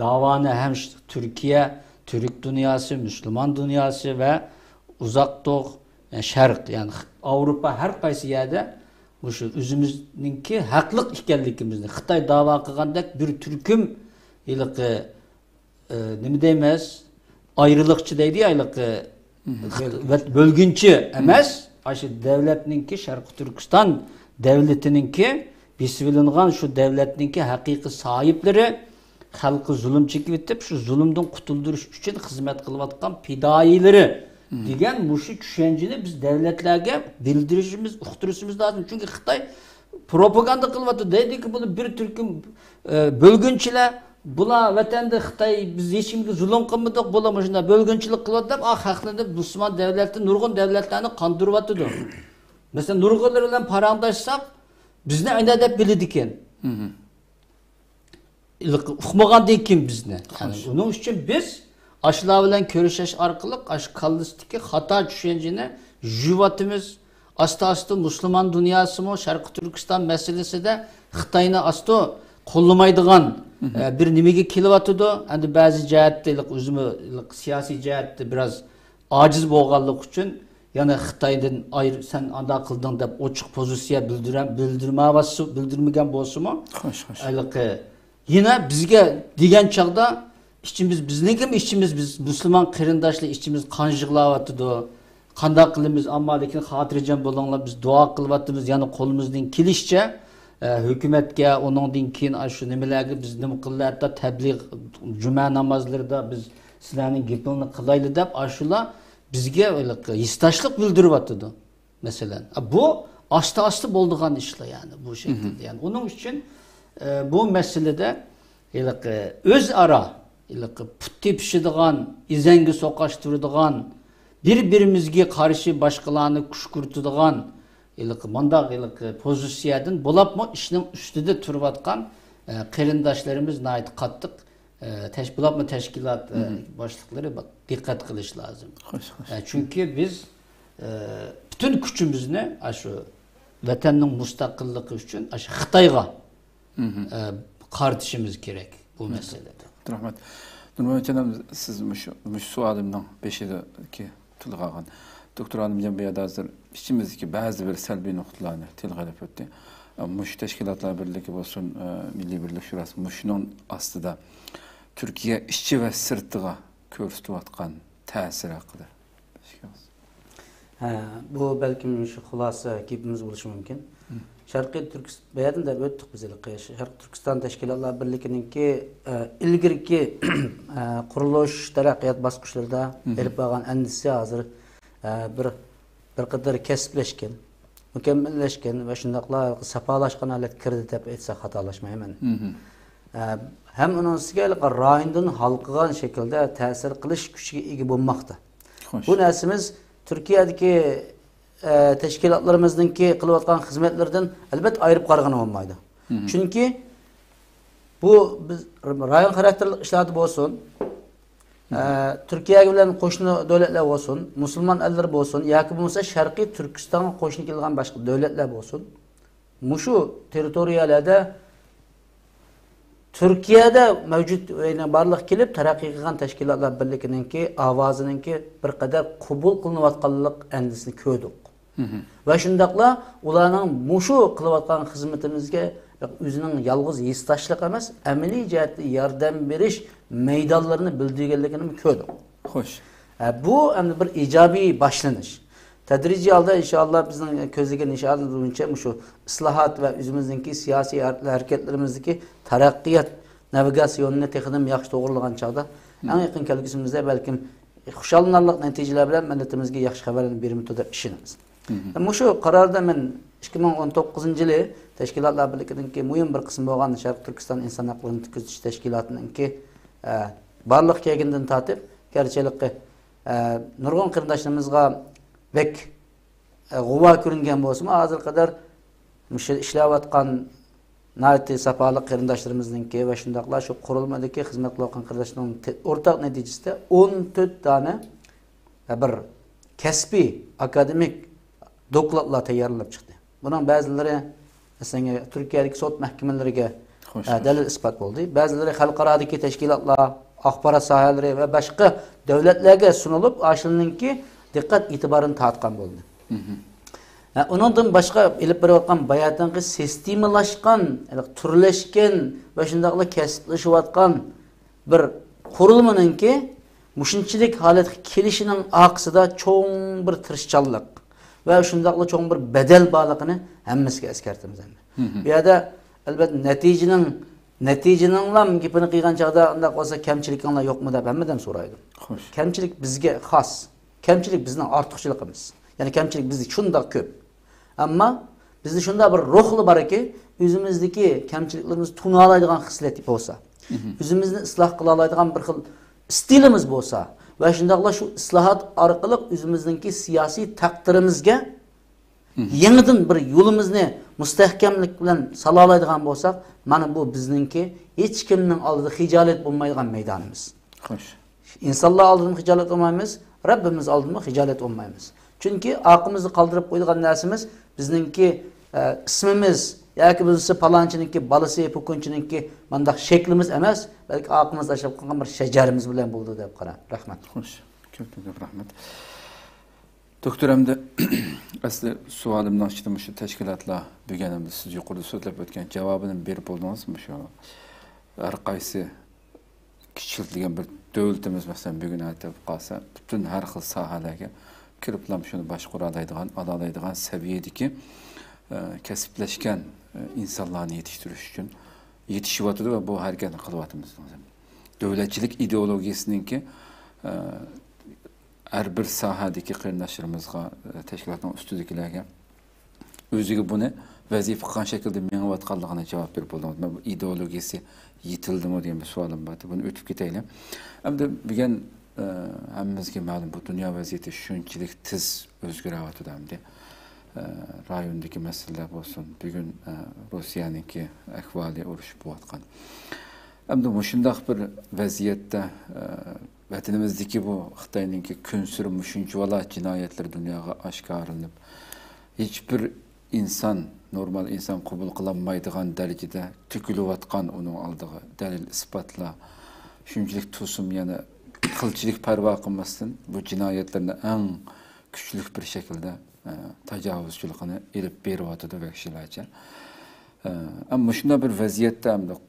داۋانى ھەم ش-، تۈركىيە، تۈرك دۇنياسى، مۇسۇلمان دۇنياسى ۋە ئۇزاق دوغ، يەنى شەرق، يەنى خ-، ئاۋروپا ھەر قايسى يەردە مۇشۇ ئۆزىمىزنىڭكى ھەقلىق ئىكەنلىكىمىزنى، خىتاي داۋا قىلغاندەك بىر تۈركۈم ھېلىقى ئى، نېمە دەيمىز؟ ئايرىلىقچى دەيدۇ ھېلىقى. ۋەت-، بۆلگۈنچى ئەمەس، ئاشۇ دەۋلەتنىڭكى، شەرقىي تۈركىستان دەۋلىتىنىڭكى، بېسىۋېلىنغان شۇ دەۋلەتنىڭكى ھەقىقىي ساھىبلىرى، خەلققە زۇلۇم چېكىۋېتىپ، شۇ زۇلۇمدىن قۇتۇلدۇرۇش ئۈچۈن خىزمەت قىلىۋاتقان پىدائىيلىرى دېگەن مۇشۇ چۈشەنچىنى بىز دەۋلەتلەرگە بىلدۈرۈشىمىز، ئۇقتۇرۇشىمىز لازىم. چۈنكى خىتاي پروپاگاندا قىلىۋاتىدۇ. دەيدۇكى، بۇلار بىر تۈركۈم، ئە، بۆلگۈنچىلەر، بۇلار ۋەتەندە خىتاي، بىز ھېچكىمگە زۇلۇم قىلمىدۇق، بۇلار مۇشۇنداق بۆلگۈنچىلىك قىلىۋاتىدۇ دەپ، ئا، خەقلەرنى، مۇسۇلمان دۆلەتلەر، نۇرغۇن دۆلەتلەرنى قاندۇرۇۋاتىدۇ. مەسىلەن، نۇرغۇنلىرى بىلەن پاراڭداشساق، بىزنى ئەنە دەپ بىلىدىكەن. ئۇقمىغاندىن كېيىن بىزنى. يەنى ئۇنىڭ ئۈچۈن بىز ئاشۇلار بىلەن كۆرۈشۈش ئارقىلىق، ئاشۇ كاللىسىدىكى خاتا چۈشەنچىنى يۇيۇۋاتىمىز. ئاستا-ئاستا مۇسۇلمان دۇنياسىمۇ شەرقىي تۈركىستان مەسىلىسىدە خىتاينى ئاستا قوللىمايدىغان، ئە، بىر نېمىگە كېلىۋاتىدۇ. ئەمدى بەزى جەھەتتە، ئۆزىمۇ سىياسىي جەھەتتە بىراز ئاجىز بولغانلىقى ئۈچۈن، يەنە خىتايدىن ئاير-، سەن ئانداق قىلدىڭ دەپ ئوچۇق پوزىتسىيە بىلدۈرە-، بىلدۈرمەۋاتسا-، بىلدۈرمىگەن بولسىمۇ، خوش، خوش. ھېلىقى يەنە بىزگە دېگەن چاغدا ئىچىمىز، بىزنىڭكىمۇ ئىچىمىز، بىز مۇسۇلمان قېرىنداشلار ئىچىمىز قان يىغلاۋاتىدۇ. قانداق قىلىمىز؟ ئەمما لېكىن خاتىرجەم بولۇڭلار، بىز دۇئا قىلىۋاتىمىز، يەنە قولىمىزدىن كېلىشىچە، ئە، ھۆكۈمەتكە، ئۇنىڭدىن كېيىن ئاشۇ نېمىلەرگە بىز نېمە قىلىمىز، ھەتتا تەبلىغ، جۈمە نامازلىرىدا بىز سىلەرنىڭ گېپىڭلارنى قىلايلى دەپ، ئاشۇلار بىزگە ھېلىقى ھېسداشلىق بىلدۈرۈۋاتىدۇ، مەسىلەن. ئە، بۇ ئاستا-ئاستا بولىدىغان ئىشلار، يەنى، بۇ شەكىلدە. يەنى، ئۇنىڭ ئۈچۈن، ئە، بۇ مەسىلىدە ھېلىقى ئۆزئارا، ھېلىقى پۇت تېپىشىدىغان، ئېزەڭگە سوقاشتۇرىدىغان، بىر-بىرىمىزگە قارشى باشقىلارنى كۈشكۈرتىدىغان، ھېلىقى مۇنداق ھېلىقى پوزىتسىيەدىن بولۇپمۇ ئىشنىڭ ئۈستىدە تۇرۇۋاتقان، ئە، قېرىنداشلىرىمىز ناھايىتى قاتتىق، ئە، تەش-، بولۇپمۇ تەشكىلات، ئە، باشلىقلىرى دىققەت قىلىش لازىم. خوش، خوش. ئە، چۈنكى بىز، ئە، پۈتۈن كۈچىمىزنى ئاشۇ ۋەتەننىڭ مۇستەقىللىقى ئۈچۈن ئاشۇ خىتايغا، ئە، قارىتىشىمىز كېرەك بۇ مەسىلىدە. رەھمەت. نۇرمۇھەممەت جاناب، سىز مۇشۇ، مۇشۇ سوئالىمنىڭ بېشىدىكى تىلغا ئالغان. دوكتور ئالىمجان بۇ يەردە ھازىر ئىچىمىزدىكى بەزى بىر سەلبىي نۇقتىلارنى تىلغا ئېلىپ ئۆتتى. مۇشۇ تەشكىلاتلار بىرلىكى بولسۇن، مىللىي بىرلىك شۇراسى مۇشۇنىڭ ئاستىدا تۈركىيە ئىچى ۋە سىرتىغا كۆرسىتىۋاتقان تەسىرى ھەققىدە. ھە، بۇ بەلكىم شۇ خۇلاسە گېپىمىز بولۇشى مۇمكىن. شەرقىي تۈركىس-، بۇ يەردىن دەپ ئۆتتۇق بىز ھېلىقى. شەرقىي تۈركىستان تەشكىلاتلار بىرلىكىنىڭكى، ئە، ئىلگىرىكى، ئە، قۇرۇلۇش، تەرەققىيات باسقۇچلىرىدا ئېلىپ بارغان ئەندىزىسى ھازىر، ئە، بىر، بىر قەدەر كەسىپلەشكەن، مۇكەممەللەشكەن ۋە شۇنداقلا ساپالاشقان ھالەتكە كىردى دەپ ئېيتساق خاتالاشمايمەن. ئە، ھەم ئۇنىڭ ئۈستىگە ھېلىقى رايوندىن ھالقىغان شەكىلدە تەسىر قىلىش كۈچىگە ئىگە بولماقتا. خوش. بۇ نەرسىمىز تۈركىيەدىكى، ئە، تەشكىلاتلىرىمىزنىڭكى قىلىۋاتقان خىزمەتلىرىدىن ئەلۋەتتە ئايرىپ قارىغىلى بولمايدۇ. چۈنكى بۇ بىز رايون خاراكتېرلىك ئىشلاردا بولسۇن، ئە، تۈركىيە بىلەن قوشنا دۆلەتلەر بولسۇن، مۇسۇلمان ئەللىرى بولسۇن ياكى بولمىسا شەرقىي تۈركىستانغا قوشنا كېلىدىغان باشقا دۆلەتلەر بولسۇن، مۇشۇ تېررىتورىيەلەردە تۈركىيەدە مەۋجۇت، يەنى بارلىققا كېلىپ تەرەققىي قىلغان تەشكىلاتلار بىرلىكىنىڭكى ئاۋازىنىڭكى بىر قەدەر قوبۇل قىلىنىۋاتقانلىق ئەندىزىسىنى كۆردۇق. ۋە شۇنداقلا ئۇلارنىڭ مۇشۇ قىلىۋاتقان خىزمىتىمىزگە ئۆزىنىڭ يالغۇز ھېسداشلىق ئەمەس، ئەمەلىي جەھەتتە ياردەم بېرىش مەيدانلىرىنى بىلدۈرگەنلىكىنىمۇ كۆردۇق. خوش. ھە، بۇ ئەمدى بىر ئىجابىي باشلىنىش. تەدرىجىي ھالدا ئىنشائاللا بىزنىڭ كۆزلىگەن ئىنشائاللا بويىچە مۇشۇ ئىسلاھات ۋە ئۆزىمىزنىڭكى سىياسىي ھەر-، ھەرىكەتلىرىمىزدىكى تەرەققىيات ناۋىگاتسىيونىنى تېخىدىن ياخشى توغرىلىغان چاغدا، ئەڭ يېقىن كەلگۈسىمىزدە بەلكىم خۇشاللىنارلىق نەتىجىلەر بىلەن مىللىتىمىزگە ياخشى خەۋەرلەرنى بېرىمىز دەپ ئىشىنىمىز. مۇشۇ قاراردا مەن ئىككى مىڭ ئون توققۇزىنچى يىلى تەشكىلاتلار بىرلىكىنىڭكى مۇھىم بىر قىسمى بولغان شەرقىي تۈركىستان ئىنسان ھەقلىرىنى كۆزىتىش تەشكىلاتىنىڭكى، ئە، بارلىققا كەلگىنىدىن تارتىپ، گەرچە ھېلىقى، ئە، نۇرغۇن قېرىنداشلىرىمىزغا بەك، ئە، غۇۋا كۆرۈنگەن بولسىمۇ، ھازىرغا قەدەر مۇشۇ ئىشلەۋاتقان ناھايىتى ساپالىق قېرىنداشلىرىمىزنىڭكى ۋە شۇنداقلا شۇ قۇرۇلمىدىكى خىزمەت قىلىۋاتقان قېرىنداشلارنىڭ تە-، ئورتاق نەتىجىسىدە ئون تۆت دانە، ئە، بىر كەسپىي ئاكادېمىك دوكلاتلار تەييارلىنىپ چىقتى. بۇنىڭ بەزىلىرى، مەسىلەن، تۈركىيەدىكى سوت مەھكىمىلىرىگە، خوش، ئە، خوش. دەلىل ئىسپات بولدى. بەزىلىرى خەلقئارادىكى تەشكىلاتلار، ئاخبارات ساھەلىرى ۋە باشقا دۆلەتلەرگە سۇنۇلۇپ، ئاشۇنىڭكى دىققەت ئېتىبارىنى تارتقان بولدى. ھە، ئۇنىڭدىن باشقا ئېلىپ بېرىۋاتقان باياتىنقى سىستېمىلاشقان، تۈرلەشكەن ۋە شۇنداقلا كەسىپلىشىۋاتقان بىر قۇرۇلمىنىڭكى مۇشۇنچىلىك ھالەتكە كېلىشىنىڭ ئارقىسىدا چوڭ بىر تىرىشچانلىق ۋە شۇنداقلا چوڭ بىر بەدەل بارلىقىنى ھەممىسىگە ئەسكەرتىمىز ئەمدى. بۇ يەردە، ئەلۋەتتە، نەتىجىنىڭ، نەتىجىنىڭلام گېپىنى قىلغان چاغدا، ئۇنداق بولسا كەمچىلىكىڭلار يوقمۇ دەپ ھەممىدىن سورايدۇ. خوش. كەمچىلىك بىزگە خاس. كەمچىلىك بىزنىڭ ئارتۇقچىلىقىمىز. يەنى كەمچىلىك بىزدە شۇنداق كۆپ. ئەمما بىزدە شۇنداق بىر روھلا باركى، ئۆزىمىزدىكى كەمچىلىكلىرىمىزنى تونۇۋالايدىغان خىسلەت بولسا، ئۆزىمىزنى ئىسلاھ قىلالايدىغان بىر خىل ئىستىلىمىز بولسا ۋە شۇنداقلا شۇ ئىسلاھات ئارقىلىق ئۆزىمىزنىڭكى سىياسىي تەقدىرىمىزگە يېڭىدىن بىر يولىمىزنى مۇستەھكەملىك بىلەن سالالايدىغان بولساق، مانا بۇ بىزنىڭكى ھېچكىمنىڭ ئالدىدا خىجالەت بولمايدىغان مەيدانىمىز. خوش. ئىنسانلار ئالدىدىمۇ خىجالەت بولمايمىز، رەببىمىز ئالدىدىمۇ خىجالەت بولمايمىز. چۈنكى ئارقىمىزدا قالدۇرۇپ قويىدىغان نەرسىمىز بىزنىڭكى، ئە، ئىسمىمىز ياكى بولمىسا پالانچىنىڭكى بالىسى، پۇكۇنچىنىڭكى مانداق شەكلىمىز ئەمەس، بەلكى ئارقىمىزدا تاشلاپ قالغان بىر شەجەرىمىز بىلەن بولىدۇ دەپ قاراڭ. رەھمەت. خوش. كۆپتىن كۆپ رەھمەت. دوكتور، ئەمدى ئەسلى سوئالىمنىڭ ئىچىدە مۇشۇ تەشكىلاتلار بۈگۈن ئەمدى سىز يۇقىرىدا سۆزلەپ ئۆتكەن جاۋابىنى بېرىپ بولدىڭىز. مۇشۇ ھەر قايسى كىچىكلىگەن بىر دۆلىتىمىز، مەسىلەن، بۈگۈن ئەتە بولۇپ قالسا، پۈتۈن ھەر خىل ساھەلەرگە كىرىپلا شۇنى باشقۇرالايدىغان، ئالالايدىغان سەۋىيەدىكى، ئە، كەسىپلەشكەن، ئە، ئىنسانلارنى يېتىشتۈرۈش ئۈچۈن يېتىشىۋاتىدۇ ۋە بۇ ھەرىكەتنى قىلىۋاتىمىز. دۆلەتچىلىك ئىدېئولوگىيەسىنىڭكى، ئە، ھەر بىر ساھەدىكى قېرىنداشلىرىمىزغا، ئە، تەشكىلاتنىڭ ئۈستىدىكىلەرگە ئۆزىگە بۇنى ۋەزىپە قىلغان شەكىلدە مېڭىۋاتقانلىقىنى جاۋاب بېرىپ بولدىڭىز. مەن بۇ ئىدېئولوگىيەسى يېتىلدىمۇ دېگەن بىر سوئالىم بار ئىدى. بۇنى ئۆتۈپ كېتەيلى. ئەمدى بۈگۈن، ئە، ھەممىمىزگە مەلۇم، بۇ دۇنيا ۋەزىيىتى شۇنچىلىك تېز ئۆزگىرىۋاتىدۇ ئەمدى. ئە، رايوندىكى مەسىلىلەر بولسۇن، بۈگۈن، ئە، روسىيەنىڭكى ئەھۋالى، ئۇرۇش بولۇۋاتقان. ئەمدى مۇشۇنداق بىر ۋەزىيەتتە، ئە، ۋەتىنىمىزدىكى بۇ خىتاينىڭكى كۈنسېرى مۇشۇنچىۋالا جىنايەتلىرى دۇنياغا ئاشكارىلىنىپ، ھېچبىر ئىنسان، نورمال ئىنسان قوبۇل قىلالمايدىغان دەرىجىدە تۆكۈلۈۋاتقان ئۇنىڭ ئالدىغا دەلىل-ئىسپاتلار، شۇنچىلىك تۇسۇم يەنە قىلچىلىك پەرۋا قىلماستىن بۇ جىنايەتلىرىنى ئەڭ كۈچلۈك بىر شەكىلدە، ئە، تاجاۋۇزچىلىقىنى ئېلىپ بېرىۋاتىدۇ ۋەھشىيلەرچە. ئە، ئەمما مۇشۇنداق بىر ۋەزىيەتتە ئەمدى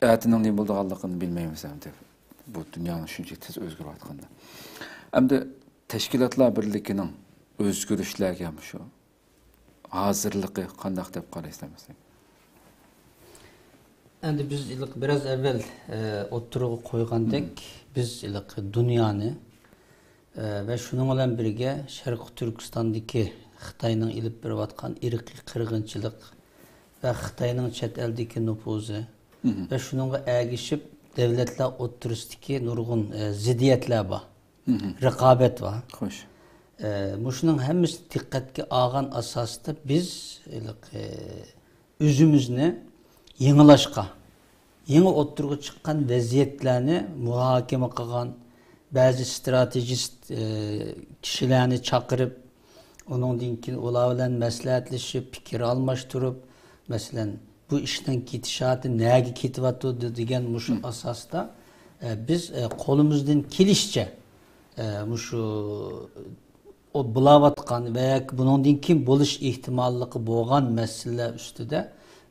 ئەتىنىڭ نېمە بولىدىغانلىقىنى بىلمەيمىز ئەمدى. بۇ دۇنيانىڭ شۇنچىلىك تېز ئۆزگىرىۋاتقاندا. ئەمدى تەشكىلاتلار بىرلىكىنىڭ ئۆزگىرىشلەرگە مۇشۇ ھازىرلىقى قانداق دەپ قارايسىلەر مەسىلەن؟ ئەمدى بىز ھېلىقى بىراز ئەۋۋەل، ئە، ئوتتۇرىغا قويغاندەك، بىز ھېلىقى دۇنيانى، ئە، ۋە شۇنىڭ بىلەن بىرگە شەرقىي تۈركىستاندىكى خىتاينىڭ ئېلىپ بېرىۋاتقان ئىرقىي قىرغىنچىلىق ۋە خىتاينىڭ چەت ئەلدىكى نوپۇزى ۋە شۇنىڭغا ئەگىشىپ دۆلەتلەر ئوتتۇرىسىدىكى نۇرغۇن، ئە، زىددىيەتلەر بار. رىقابەت بار. خوش. ئە، مۇشۇنىڭ ھەممىسىنى دىققەتكە ئالغان ئاساستا بىز ھېلىقى ئۆزىمىزنى يېڭىلاشقا، يېڭى ئوتتۇرىغا چىققان ۋەزىيەتلەرنى مۇھاكىمە قىلغان، بەزى ستراتېگىست، ئە، كىشىلەرنى چاقىرىپ، ئۇنىڭدىن كېيىن ئۇلار بىلەن مەسلىھەتلىشىپ، پىكىر ئالماشتۇرۇپ، مەسىلەن، بۇ ئىشنىڭ كېتىشاتى نەگە كېتىۋاتىدۇ دېگەن مۇشۇ ئاساستا، ئە، بىز، ئە، قولىمىزدىن كېلىشىچە، ئە، مۇشۇ ئوت بۇلاۋاتقان ۋە ياكى بۇنىڭدىن كېيىن بولۇش ئېھتىماللىقى بولغان مەسىلىلەر ئۈستىدە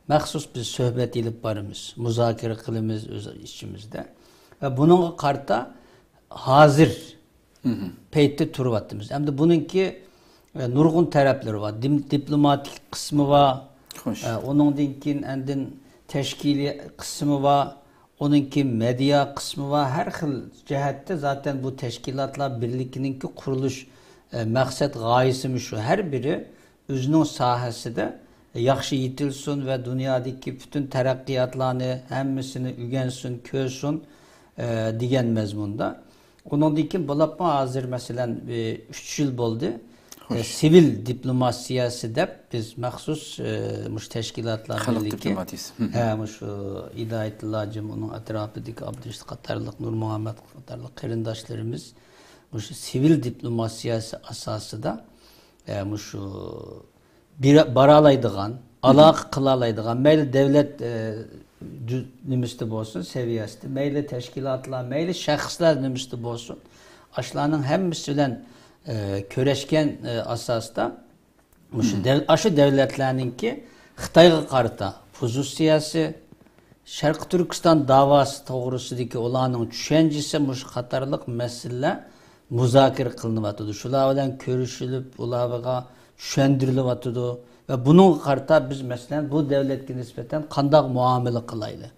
مەخسۇس بىز سۆھبەت ئېلىپ بارىمىز، مۇزاكىرە قىلىمىز ئۆز ئىچىمىزدە. ۋە بۇنىڭغا قارىتا ھازىر پەيتتە تۇرۇۋاتىمىز. ئەمدى بۇنىڭكى، ئە، نۇرغۇن تەرەپلىرى بار. دىم-، دىپلوماتىك قىسمى بار. خوش. ئە، ئۇنىڭدىن كېيىن ئاندىن تەشكىلىي قىسمى بار. ئۇنىڭ كېيىن مېدىيا قىسمى بار. ھەر خىل جەھەتتە زاتەن بۇ تەشكىلاتلار بىرلىكىنىڭكى قۇرۇلۇش، ئە، مەقسەت غايىسىمۇ شۇ. ھەر بىرى ئۆزىنىڭ ساھەسىدە ياخشى يېتىلسۇن ۋە دۇنيادىكى پۈتۈن تەرەققىياتلارنى ھەممىسىنى ئۆگەنسۇن، كۆرسۇن، ئە، دېگەن مەزمۇندا. ئۇنىڭدىن كېيىن بولۇپمۇ ھازىر، مەسىلەن، ئى، ئۈچ يىل بولدى. خوش. ئى، سىۋىل دىپلوماتىيەسى دەپ بىز مەخسۇس، ئى، مۇشۇ تەشكىلاتلار خەلق بىرلىكى، دىپلوماتىيىسى. ھە، مۇشۇ ھىدايەتۇللا جىم، ئۇنىڭ ئەتراپىدىكى ئابدۇرېشىت قاتارلىق، نۇرمۇھەممەت قاتارلىق قېرىنداشلىرىمىز مۇشۇ سىۋىل دىپلوماتىيەسى ئاساسىدا، ئە، مۇشۇ بىر-، بارالايدىغان، ئالاقە قىلالايدىغان، مەيلى دۆلەت، ئە، دۈ-، نېمىسىدە بولسۇن، سەۋىيەسىدە، مەيلى تەشكىلاتلار، مەيلى شەخسلەر نېمىسىدە بولسۇن، ئاشۇلارنىڭ ھەممىسى بىلەن، ئە، كۆرۈشكەن، ئە، ئاساستا مۇشۇ دەل-، ئاشۇ دۆلەتلەرنىڭكى خىتايغا قارىتا پوزىتسىيەسى، شەرقىي تۈركىستان داۋاسى توغرىسىدىكى ئۇلارنىڭ چۈشەنچىسى، مۇشۇ قاتارلىق مەسىلىلەر مۇزاكىرە قىلىنىۋاتىدۇ. شۇلار بىلەن كۆرۈشۈلۈپ، ئۇلارغا چۈشەندۈرۈلۈۋاتىُدۇ ۋە بۇنىڭغا قارىتا بىز، مەسىلەن، بۇ دۆلەتكە نىسبەتەن قانداق مۇئامىلە قىلايلى؟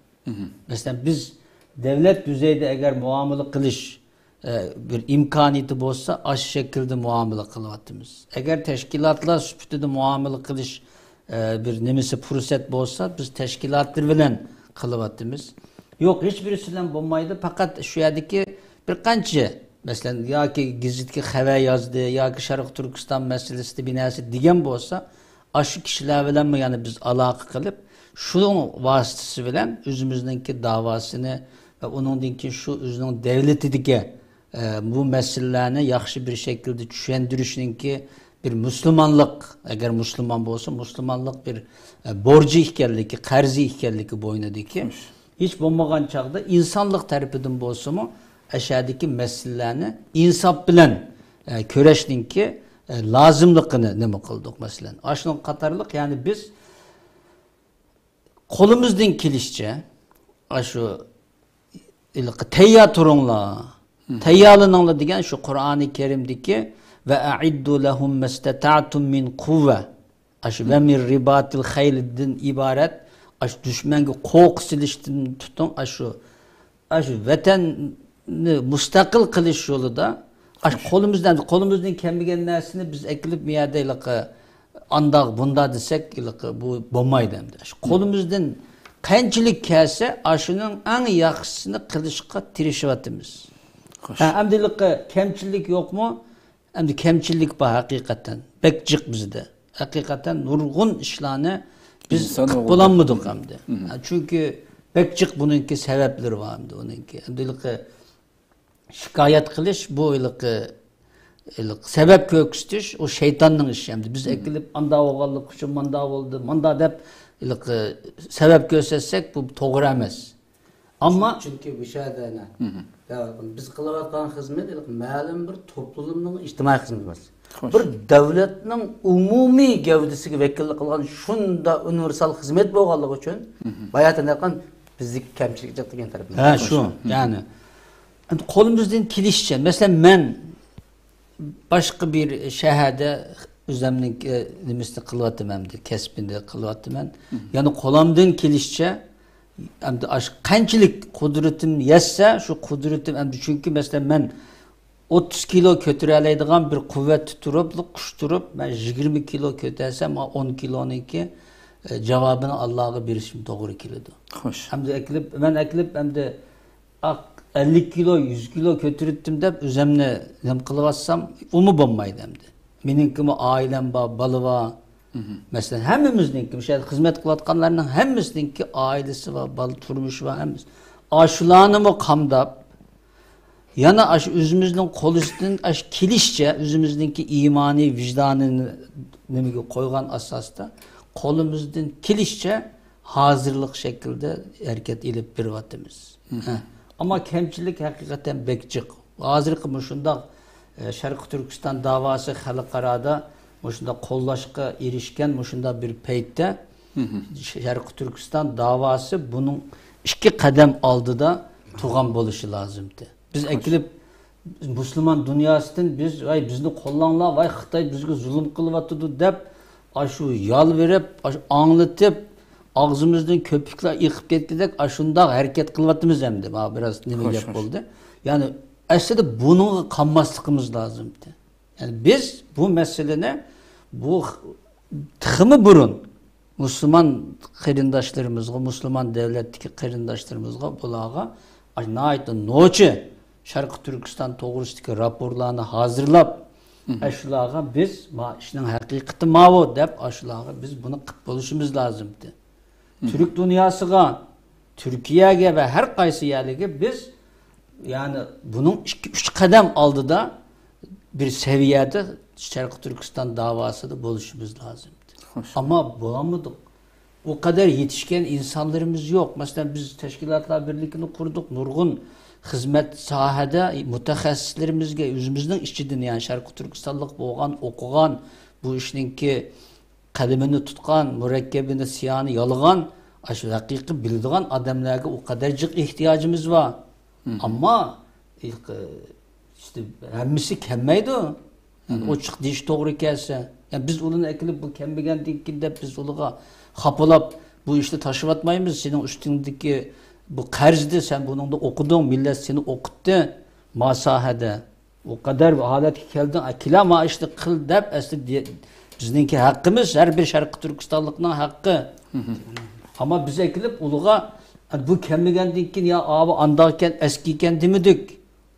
مەسىلەن، بىز دۆلەت دۈزەيدە ئەگەر مۇئامىلە قىلىش، ئە، بىر ئىمكانىيىتى بولسا، ئاشۇ شەكىلدە مۇئامىلە قىلىۋاتىمىز. ئەگەر تەشكىلاتلار سۈپىتىدە مۇئامىلە قىلىش، ئە، بىر نېمىسى، پۇرسەت بولسا، بىز تەشكىلاتلار بىلەن قىلىۋاتىمىز. يوق، ھېچ بىرسى بىلەن بولمايدۇ. پەقەت شۇ يەردىكى بىر قانچە، مەسىلەن، ياكى گېزىتكە خەۋەر يازدى، ياكى شەرقىي تۈركىستان مەسىلىسىدە بىر نەرسە دېگەن بولسا، ئاشۇ كىشىلەر بىلەنمۇ يەنە بىز ئالاقە قىلىپ، شۇنىڭ ۋاسىتىسى بىلەن ئۆزىمىزنىڭكى داۋاسىنى ۋە ئۇنىڭدىن كېيىن شۇ ئۆزىنىڭ دەۋلىتىدىكى، ئە، بۇ مەسىلىلەرنى ياخشى بىر شەكىلدە چۈشەندۈرۈشنىڭكى بىر مۇسۇلمانلىق، ئەگەر مۇسۇلمان بولسا، مۇسۇلمانلىق بىر، ئە، بورجى ئىكەنلىكى، قەرزى ئىكەنلىكى بوينىدىكى. ھېچ بولمىغان چاغدا ئىنسانلىق تەرىپىدىن بولسىمۇ، ئەشەدىكى مەسىلىلەرنى ئىنساپ بىلەن، ئە، كۆرەشنىڭكى، ئە، لازىملىقىنى نېمە قىلدۇق، مەسىلەن. ئاشۇنىڭ قاتارلىق، يەنى بىز قولىمىزدىن كېلىشىچە، ئاشۇ ھېلىقى «تەييار تۇرۇڭلار، تەييارلىنىڭلار» دېگەن شۇ قۇرئانى كەرىمدىكى «ۋە ئەئىددۇ لەھۇم مەستەتەتۇم مىن قۇۋۋە»، ئاشۇ «ۋە مىن رىباتىل خەيلىدىن» ئىبارەت، ئاشۇ دۈشمەنگە قورقۇ سېلىشتىن تۇتۇڭ، ئاشۇ، ئاشۇ ۋەتەننى مۇستەقىل قىلىش يولىدا، ئاشۇ قولىمىزدىن، قولىمىزدىن كەلمىگەن نەرسىنى بىز ئەكېلىپ، مۇ يەردە ھېلىقى ئانداق، بۇنداق دېسەك، ھېلىقى بۇ بولمايدۇ ئەمدى. شۇ قولىمىزدىن قانچىلىك كەلسە، ئاشۇنىڭ ئەڭ ياخشىسىنى قىلىشقا تىرىشىۋاتىمىز. خوش. ھە، ئەمدى ھېلىقى كەمچىللىك يوقمۇ؟ ئەمدى كەمچىللىك بار ھەقىقەتەن. بەك جىق بىزدە. ھەقىقەتەن نۇرغۇن ئىشلارنى بىز ئىنسان قىلىپ ئوغرىلىق. بولالمىدۇق ئەمدى. ھە، چۈنكى بەك جىق بۇنىڭكى سەۋەبلىرى بار ئەمدى ئۇنىڭكى. ئەمدى ھېلىقى شىكايەت قىلىش، بۇ ھېلىقى، ھېلىقى سەۋەب كۆرسىتىش، ئۇ شەيتاننىڭ ئىشى. ئەمدى بىز ئەكېلىپ ئاندا بولغانلىقى ئۈچۈن ماندا بولدى، ماندا دەپ ھېلىقى سەۋەب كۆرسەتسەك، بۇ توغرا ئەمەس. ئەمما چۈنكى مۇشاھىدەنە، بىز قىلىۋاتقان خىزمەت ھېلىقى مەلۇم بىر توپلۇمنىڭ ئىجتىمائىي خىزمىتى ئەمەس. خوش. بىر دۆلەتنىڭ ئومۇمىي گەۋدىسىگە ۋەكىللىك قىلغان شۇنداق ئۇنىۋېرسال خىزمەت بولغانلىقى ئۈچۈن، باياتىن ئېيتقان بىزدىكى كەمچىلىك جىق دېگەن تەرىپىمىز. ھە، شۇ. يەنى، ئەمدى قولىمىزدىن كېلىشىچە، مەسىلەن، مەن باشقا بىر شەھەردە ئۆزۈمنىڭ، ئە، نېمىسىنى قىلىۋاتىمەن، ئەمدى كەسپىنى قىلىۋاتىمەن. يەنى قولۇمدىن كېلىشىچە، ئەمدى ئاش-، قانچىلىك قۇدرىتىم يەتسە، شۇ قۇدرىتىم ئەمدى، چۈنكى، مەسىلەن، مەن ئوتتۇز كىلو كۆتۈرەلەيدىغان بىر قۇۋۋەتتە تۇرۇپ، كۈچ تۇرۇپ، مەن يىگىرمە كىلو كۆتەرسەم، مانا ئون كىلونىڭكى، ئە، جاۋابىنى ئاللاغا بېرىشىم توغرا كېلىدۇ. خوش. ئەمدى ئەكېلىپ، مەن ئەكېلىپ، ئەمدى ئاق، ئەللىك كىلو، يۈز كىلو كۆتۈرۈتتۈم دەپ ئۆزۈمنى نېمە قىلىۋاتسام، ئۇمۇ بولمايدۇ ئەمدى. مېنىڭكىمۇ ئائىلەم بار، بالا بار. مەسىلەن، ھەممىمىزنىڭكى، مۇشۇ يەردە خىزمەت قىلىۋاتقانلارنىڭ ھەممىسىنىڭكى ئائىلىسى بار، بالا، تۇرمۇشى بار، ھەممىسى. ئاشۇلارنىمۇ قامداپ، يەنە ئاشۇ ئۆزىمىزنىڭ قولىمىزدىن ئاشۇ كېلىشىچە، ئۆزىمىزنىڭكى ئىمانىي ۋىجدانىنى نېمىگە قويغان ئاساستا، قولىمىزدىن كېلىشىچە ھازىرلىق شەكلىدە ھەرىكەت ئېلىپ بېرىۋاتىمىز. ھە. ئەمما كەمچىلىك ھەقىقەتەن بەك جىق. ھازىرقى مۇشۇنداق، ئە، شەرقىي تۈركىستان داۋاسى خەلقئارادا مۇشۇنداق قوللاشقا ئېرىشكەن مۇشۇنداق بىر پەيتتە، شەرقىي تۈركىستان داۋاسى بۇنىڭ ئىككى قەدەم ئالدىدا تۇرغان بولۇشى لازىمتى. بىز ئەكېلىپ مۇسۇلمان دۇنياسىدىن بىز، «ۋاي، بىزنى قوللاڭلار، ۋاي، خىتاي بىزگە زۇلۇم قىلىۋاتىدۇ» دەپ، ئاشۇ يالۋۇرۇپ، ئاشۇ ئاڭلىتىپ، ئاغزىمىزدىن كۆپۈكلەر ئېقىپ كەتكۈدەك ئاشۇنداق ھەرىكەت قىلىۋاتىمىز ئەمدى. مانا بىراز نېمە گەپ بولدى. يەنى ئەسلىدە بۇنىڭغا قانماسلىقىمىز لازىمتى. يەنى بىز بۇ مەسىلىنى، بۇ تېخىمۇ بۇرۇن مۇسۇلمان قېرىنداشلىرىمىزغا، مۇسۇلمان دۆلەتتىكى قېرىنداشلىرىمىزغا، بۇلارغا ناھايىتى نوچى شەرقىي تۈركىستان توغرىسىدىكى راپورلارنى ھازىرلاپ، ئاشۇلارغا بىز، «ما ئىشنىڭ ھەقىقىتى ماۋۇ» دەپ، ئاشۇلارغا بىز بۇنى قىلىپ بولۇشىمىز لازىمتى. تۈرك دۇنياسىغا، تۈركىيەگە ۋە ھەر قايسى يەرلەرگە بىز، يەنى بۇنىڭ ئىككى، ئۈچ قەدەم ئالدىدا بىر سەۋىيەدە شەرقىي تۈركىستان داۋاسىدا بولۇشىمىز لازىم. خوش. ئەمما بولالمىدۇق. ئۇ قەدەر يېتىشكەن ئىنسانلىرىمىز يوق. مەسىلەن، بىز تەشكىلاتلار بىرلىكىنى قۇردۇق، نۇرغۇن خىزمەت ساھەدە مۇتەخەسسىسلىرىمىزگە، ئۆزىمىزنىڭ ئىچىدىن، يەنى شەرقىي تۈركىستانلىق بولغان، ئوقۇغان، بۇ ئىشنىڭكى قەدىمىنى تۇتقان، مۇرەككەبىنى، سىيانى يالىغان، ئاشۇ ھەقىقىي بىلىدىغان ئادەملەرگە ئۇ قەدەر جىق ئېھتىياجىمىز بار. ئەمما، ئىشتە، ھەممىسى كەلمەيدۇ. ئوچۇق دېيىش توغرا كەلسە. يەنى بىز ئۇلارنى ئەكېلىپ، بۇ كەلمىگەندىن كېيىن دەپ بىز ئۇلارغا خاپىلاپ، بۇ ئىشنى تاشلىۋاتمايمىز. سېنىڭ ئۈستۈڭدىكى بۇ قەرزدى، سەن بۇنىڭدا ئوقۇدۇڭ، مىللەت سېنى ئوقۇتتى، ما ساھەدە. ئۇ قەدەر ھالەتكە كەلدىڭ، ئە، كېلە، ما ئىشنى قىل دەپ، ئەسلى دې-، بىزنىڭكى ھەققىمىز، ھەر بىر شەرقىي تۈركىستانلىقنىڭ ھەققى. ئەمما بىز ئەكېلىپ ئۇلىغا، بۇ كەلمىگەندىن كېيىن، يا ئاۋۇ ئانداق ئىكەن، ئەسكى ئىكەن دېمىدۇق.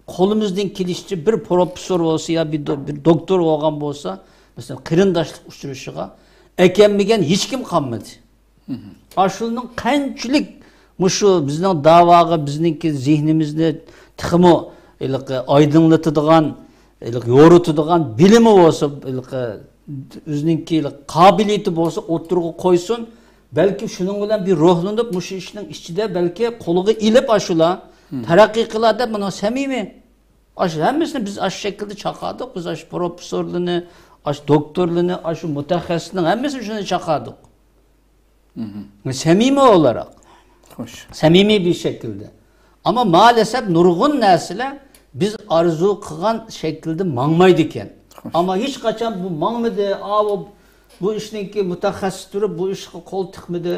قولىمىزدىن كېلىشىچە بىر پروفېسسور بولسا يا بىر دو-، بىر دوكتور بولغان بولسا، مەسىلەن، قېرىنداشلىق ئۇچرىشىشىغا ئەكەلمىگەن ھېچكىم قالمىدى. ئاشۇنىڭ قانچىلىك مۇشۇ بىزنىڭ داۋاغا، بىزنىڭكى زېھنىمىزنى تېخىمۇ ھېلىقى ئايدىڭلىتىدىغان، ھېلىقى يورۇتىدىغان بىلىمى بولسا، ھېلىقى ئۆزىنىڭكى قابىلىيىتى بولسا ئوتتۇرىغا قويسۇن. بەلكى شۇنىڭ بىلەن بىر روھلىنىپ، مۇشۇ ئىشنىڭ ئىچىدە بەلكى قولىغا ئېلىپ ئاشۇلا تەرەققىي قىلا دەپ، مانا سەمىمىي. ئاشۇ ھەممىسىنى بىز ئاشۇ شەكىلدە چاقادۇق. بىز ئاشۇ پروفېسسورلىرىنى، ئاشۇ دوكتورلىرىنى، ئاشۇ مۇتەخەسسىسنىڭ ھەممىسىنى شۇنى چاقادۇق. سەمىمىي ئولاراق. خوش. سەمىمىي بىر شەكىلدە. ئەمما مائەلەسەپ نۇرغۇن نەرسىلەر بىز ئارزۇ قىلغان شەكىلدە ماڭمايدىكەن. خوش. ئەمما ھېچقاچان بۇ ماڭمىدى، ئاۋۇ بۇ ئىشنىڭكى مۇتەخەسسىس تۇرۇپ بۇ ئىشقا قول تىقمىدى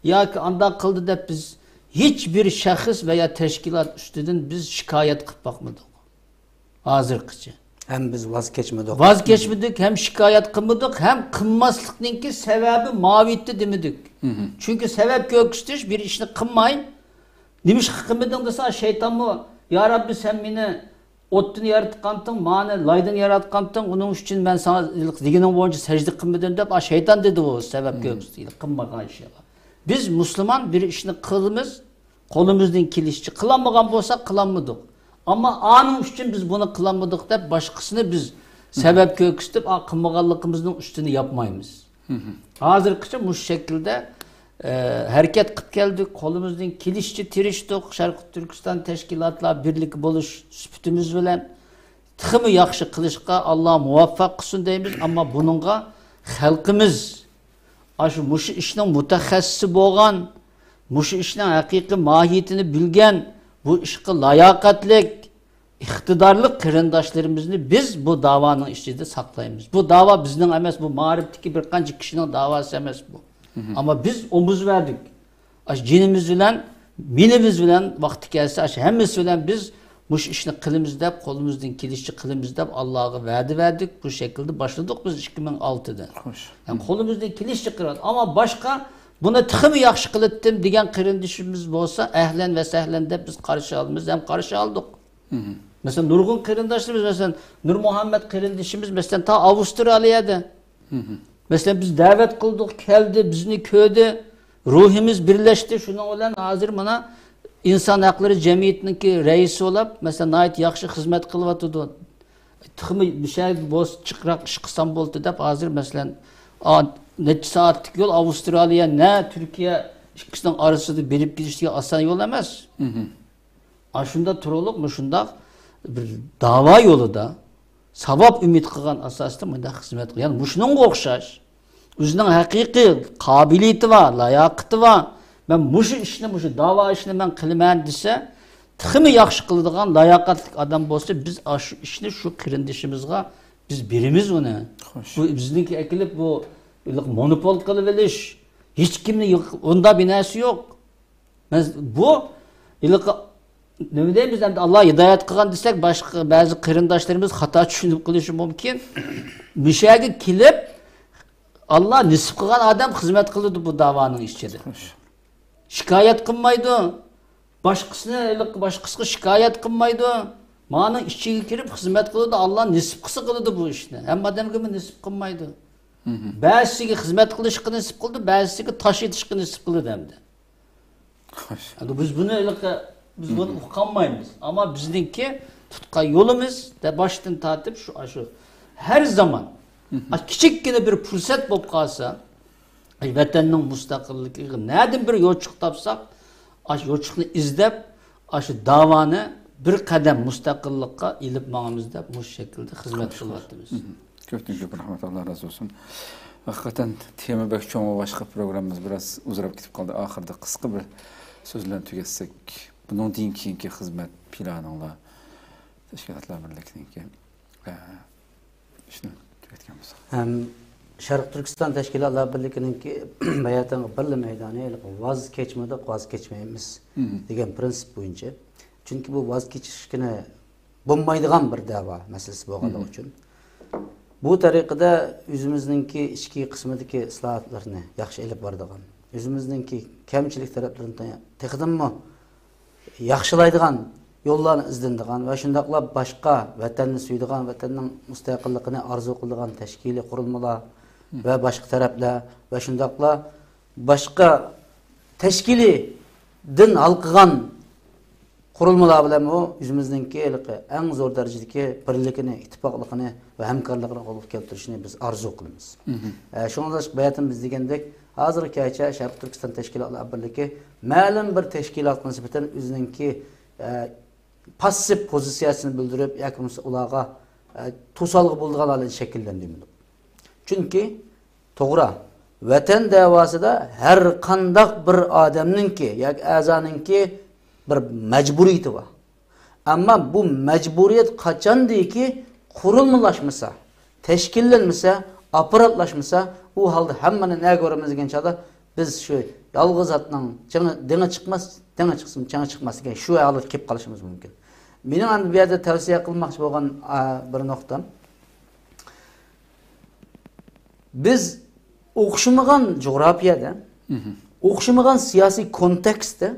ياكى ئانداق قىلدى دەپ بىز ھېچ بىر شەخس ۋە يا تەشكىلات ئۈستىدىن بىز شىكايەت قىلىپ باقمىدۇق. ھازىرغىچە. ھەم بىز ۋاز كەچمىدۇق. ۋاز كەچمىدۇق، ھەم شىكايەت قىلمىدۇق، ھەم قىلماسلىقنىڭكى سەۋەبى ماۋىيىتى دېمىدۇق. چۈنكى سەۋەب كۆرسىتىش بىر ئىشنى قىلماي، نېمىشقا قىلمىدىڭ دېسە، شەيتانمۇ، يا رەببى، سەن مېنى ئوتتىن ياراتقانتىڭ، مانى لايدىن ياراتقانتىڭ، ئۇنىڭ ئۈچۈن مەن ساڭا دېگىنىڭ بويىچە سەجدە قىلمىدىم دەپ، ئا، شەيتان دېدى ئۇ سەۋەب كۆرسىتىپ، قىلمىغان ئىشىغا. بىز مۇسۇلمان بىر ئىشنى قىلىمىز، قولىمىزدىن كېلىشىچە قىلالمىغان بولساق قىلالمىدۇق. ئەمما ئانىڭ ئۈچۈن بىز بۇنى قىلالمىدۇق دەپ باشقىسىنى بىز سەۋەب كۆرسىتىپ، ئا، قىلمىغانلىقىمىزنىڭ ئۈستىنى ياپمايمىز. ھازىرغىچە مۇشۇ شەكىلدە، ئە، ھەرىكەت قىلىپ كەلدۇق، قولىمىزدىن كېلىشىچە تىرىشتۇق، شەرقىي تۈركىستان تەشكىلاتلار بىرلىكى بولۇش سۈپىتىمىز بىلەن تېخىمۇ ياخشى قىلىشقا ئاللا مۇۋەپپەق قىلسۇن دەيمىز. ئەمما بۇنىڭغا خەلقىمىز، ئاشۇ مۇشۇ ئىشنىڭ مۇتەخەسسىسى بولغان، مۇشۇ ئىشنىڭ ھەقىقىي ماھىيىتىنى بىلگەن، بۇ ئىشقا لاياقەتلىك، ئىقتىدارلىق قېرىنداشلىرىمىزنى بىز بۇ داۋانىڭ ئىچىدە ساقلايمىز. بۇ داۋا بىزنىڭ ئەمەس، بۇ مائارىپتىكى بىر قانچە كىشىنىڭ داۋاسى ئەمەس بۇ. ئەمما بىز ئومۇز بەردۇق. ئاشۇ جېنىمىز بىلەن، مېلىمىز بىلەن، ۋاقتى كەلسە، ئاشۇ ھەممىسى بىلەن بىز مۇشۇ ئىشنى قىلىمىز دەپ، قولىمىزدىن كېلىشىچە قىلىمىز دەپ، ئاللاغا ۋەدە بەردۇق. بۇ شەكىلدە باشلىدۇق بىز ئىككى مىڭ ئالتىدە. خوش. يەنى قولىمىزدىن كېلىشىچە قىلىۋاتىمىز. ئەمما باشقا بۇنى تېخىمۇ ياخشى قىلىتتىم دېگەن قېرىندىشىمىز بولسا، ئەھلەن ۋە سەھلەن دەپ بىز قارشى ئالىمىز ھەم قارشى ئالدۇق. مەسىلەن، نۇرغۇن قېرىنداشلىرىمىز، مەسىلەن، نۇرمۇھەممەت قېرىندىشىمىز، مەسىلەن، تا ئاۋسترالىيەدە. مەسىلەن، بىز دەۋەت قىلدۇق، كەلدى، بىزنى كۆردى، روھىمىز بىرلەشتى. شۇنىڭ بىلەن ھازىر مانا ئىنسان ھەقلىرى جەمئىيىتىنىڭكى رەئىسى بولۇپ، مەسىلەن، ناھايىتى ياخشى خىزمەت قىلىۋاتىدۇ. تېخىمۇ مۇشۇ يەردە بولسا جىقراق ئىش قىلسام بولدى دەپ، ھازىر، مەسىلەن، ئا، نەچچە سائەتلىك يول ئاۋسترالىيە، نە تۈركىيە ئىككىسىنىڭ ئارىسىدا بېرىپ كېلىشتىكى ئاسان يول ئەمەس. ئاشۇنداق تۇرۇقلۇق مۇشۇنداق بىر داۋا يولىدا ساۋاب ئۈمىد قىلغان ئاساستا مۇنداق خىزمەت قىلغان. يەنى مۇشۇنىڭغا ئوخشاش ئۆزىنىڭ ھەقىقىي قابىلىيىتى بار، لاياقىتى بار. مەن مۇشۇ ئىشنى، مۇشۇ داۋا ئىشىنى مەن قىلىمەن دېسە، تېخىمۇ ياخشى قىلىدىغان لاياقەتلىك ئادەم بولسا، بىز ئاشۇ ئىشنى شۇ قېرىندىشىمىزغا بىز بېرىمىز ئۇنى. خوش. بۇ بىزنىڭكى ئەكېلىپ بۇ مونوپول قىلىۋېلىش، ھېچكىمنى يوق، ئۇنداق بىر نەرسە يوق. مەن بۇ ھېلىقى نېمە دەيمىز ئەمدى، ئاللا ھىدايەت قىلغان دېسەك، باشقا بەزى قېرىنداشلىرىمىز خاتا چۈشىنىپ قېلىشى مۇمكىن. مۇشۇ يەرگە كېلىپ، ئاللا نېسىپ قىلغان ئادەم خىزمەت قىلىدۇ بۇ داۋانىڭ ئىچىدە. شىكايەت قىلمايدۇ. باشقىسىنى، ھېلىقى باشقىسىغا شىكايەت قىلمايدۇ. مانىڭ ئىچىگە كىرىپ خىزمەت قىلىدۇ. ئاللا نېسىپ قىلسا قىلىدۇ بۇ ئىشنى. ھەممە ئادەمگىمۇ نېسىپ قىلمايدۇ. بەزىسىگە خىزمەت قىلىشقا نېسىپ قىلىدۇ، بەزىسىگە تاش ئېتىشقا نېسىپ قىلىدۇ ئەمدى. خوش. ئەمدى بىز بۇنى ھېلىقى، بىز بۇنى ئۇقالمايمىز. ئەمما بىزنىڭكى تۇتقان يولىمىز دە باشتىن تارتىپ شۇ، شۇ. ھەر زامان، ئا، كىچىككىنە بىر پۇرسەت بولۇپ قالسا، ئەي، ۋەتەننىڭ مۇستەقىللىقىغا نەدىن بىر يوچۇق تاپساق، ئاشۇ يوچۇقنى ئىزدەپ، ئاشۇ داۋانى بىر قەدەم مۇستەقىللىققا ئېلىپ ماڭىمىز دەپ، مۇشۇ شەكىلدە خىزمەت قىلىۋاتىمىز. كۆپتىن كۆپ رەھمەت، ئاللا رازى بولسۇن. ھەقىقەتەن تېما بەك چوڭ، باشقا پروگراممىمىز بىراز ئۇزىراپ كېتىپ قالدى. ئاخىرىدا قىسقا بىر سۆز بىلەن تۈگەتسەك، بۇنىڭدىن كېيىنكى خىزمەت پىلانىڭلار، تەشكىلاتلار بىرلىكىنىڭكى، ئە، ئىشنى تۈگەتكەن بولساق. ھەم شەرقىي تۈركىستان تەشكىلاتلار بىرلىكىنىڭكى باياتىنقى بىرلا مەيدانى ۋاز كەچمىدۇق، ۋاز كەچمەيمىز دېگەن پرىنسىپ بويىچە. چۈنكى بۇ ۋاز كېچىشكىنە بولمايدىغان بىر دەۋا مەسىلىسى بولغانلىقى ئۈچۈن، بۇ تەرىقىدە ئۆزىمىزنىڭكى ئىچكى قىسمىدىكى ئىسلاھاتلارنى ياخشى ئېلىپ بارىدىغان، ئۆزىمىزنىڭكى كەمچىلىك تەرەپلىرىنى تېخىدىنمۇ ياخشىلايدىغان يوللارنى ئىزدىنىدىغان ۋە شۇنداقلا باشقا ۋەتەننى سۆيىدىغان، ۋەتەننىڭ مۇستەقىللىقىنى ئارزۇ قىلىدىغان تەشكىلىي قۇرۇلمىلار ۋە باشقا تەرەپلەر ۋە شۇنداقلا باشقا تەشكىلىي دىن ھالقىغان قۇرۇلمىلار بىلەنمۇ ئۆزىمىزنىڭكى ھېلىقى ئەڭ زور دەرىجىدىكى بىرلىكىنى، ئىتتىپاقلىقىنى ۋە ھەمكارلىقىنى قولغا كەلتۈرۈشنى بىز ئارزۇ قىلىمىز. ئە، شۇڭلاشقا باياتىن بىز دېگەندەك، ھازىرغا كەلگۈچە شەرقىي تۈركىستان تەشكىلاتلار بىرلىكى مەلۇم بىر تەشكىلاتقا نىسبەتەن ئۆزىنىڭكى، ئە، پاسسىپ پوزىتسىيەسىنى بىلدۈرۈپ ياكى بولمىسا ئۇلارغا، ئە، توسالغۇ بولىدىغان ھالەتنى شەكىللەندۈرمىدۇق. چۈنكى، توغرا، ۋەتەن دەۋاسىدا ھەر قانداق بىر ئادەمنىڭكى ياكى ئەزانىڭكى بىر مەجبۇرىيىتى بار. ئەمما بۇ مەجبۇرىيەت قاچاندىكى قۇرۇلمىلاشمىسا، تەشكىللەنمىسە، ئاپپاراتلاشمىسا، ئۇ ھالدا ھەممىنى نەگە بارىمىز دېگەن چاغدا بىز شۇ يالغۇز ئاتنىڭ چېڭى، دېڭى چىقماس، دېڭى چىقسىمۇ چېڭى چىقماس دېگەن شۇ ھالەتكە كېلىپ قېلىشىمىز مۇمكىن. مېنىڭ ئەمدى بۇ يەردە تەۋسىيە قىلماقچى بولغان، ئا، بىر نۇقتام. بىز ئوخشىمىغان جۇغراپىيەدە، ئوخشىمىغان سىياسىي كونتېكستتە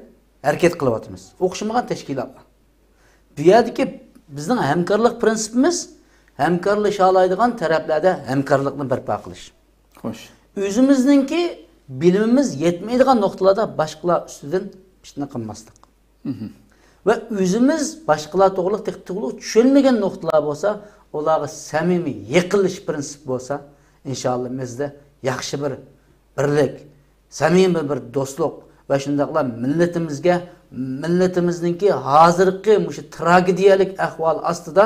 ھەرىكەت قىلىۋاتىمىز. ئوخشىمىغان تەشكىلاتلار. بۇ يەردىكى بىزنىڭ ھەمكارلىق پىرىنسىپىمىز ھەمكارلىشالايدىغان تەرەپلەردە ھەمكارلىقنى بەرپا قىلىش. خوش. ئۆزىمىزنىڭكى بىلىمىمىز يەتمەيدىغان نۇقتىلاردا باشقىلار ئۈستىدىن پىتنە قىلماسلىق. ۋە ئۆزىمىز باشقىلار توغرىلىق تېخى تولۇق چۈشەنمىگەن نۇقتىلار بولسا، ئۇلارغا سەمىمىي يېقىنلىشىش پىرىنسىپى بولسا، ئىنشائاللا بىزدە ياخشى بىر بىرلىك، سەمىمىي بىر دوستلۇق ۋە شۇنداقلا مىللىتىمىزگە، مىللىتىمىزنىڭكى ھازىرقى مۇشۇ تراگېدىيەلىك ئەھۋال ئاستىدا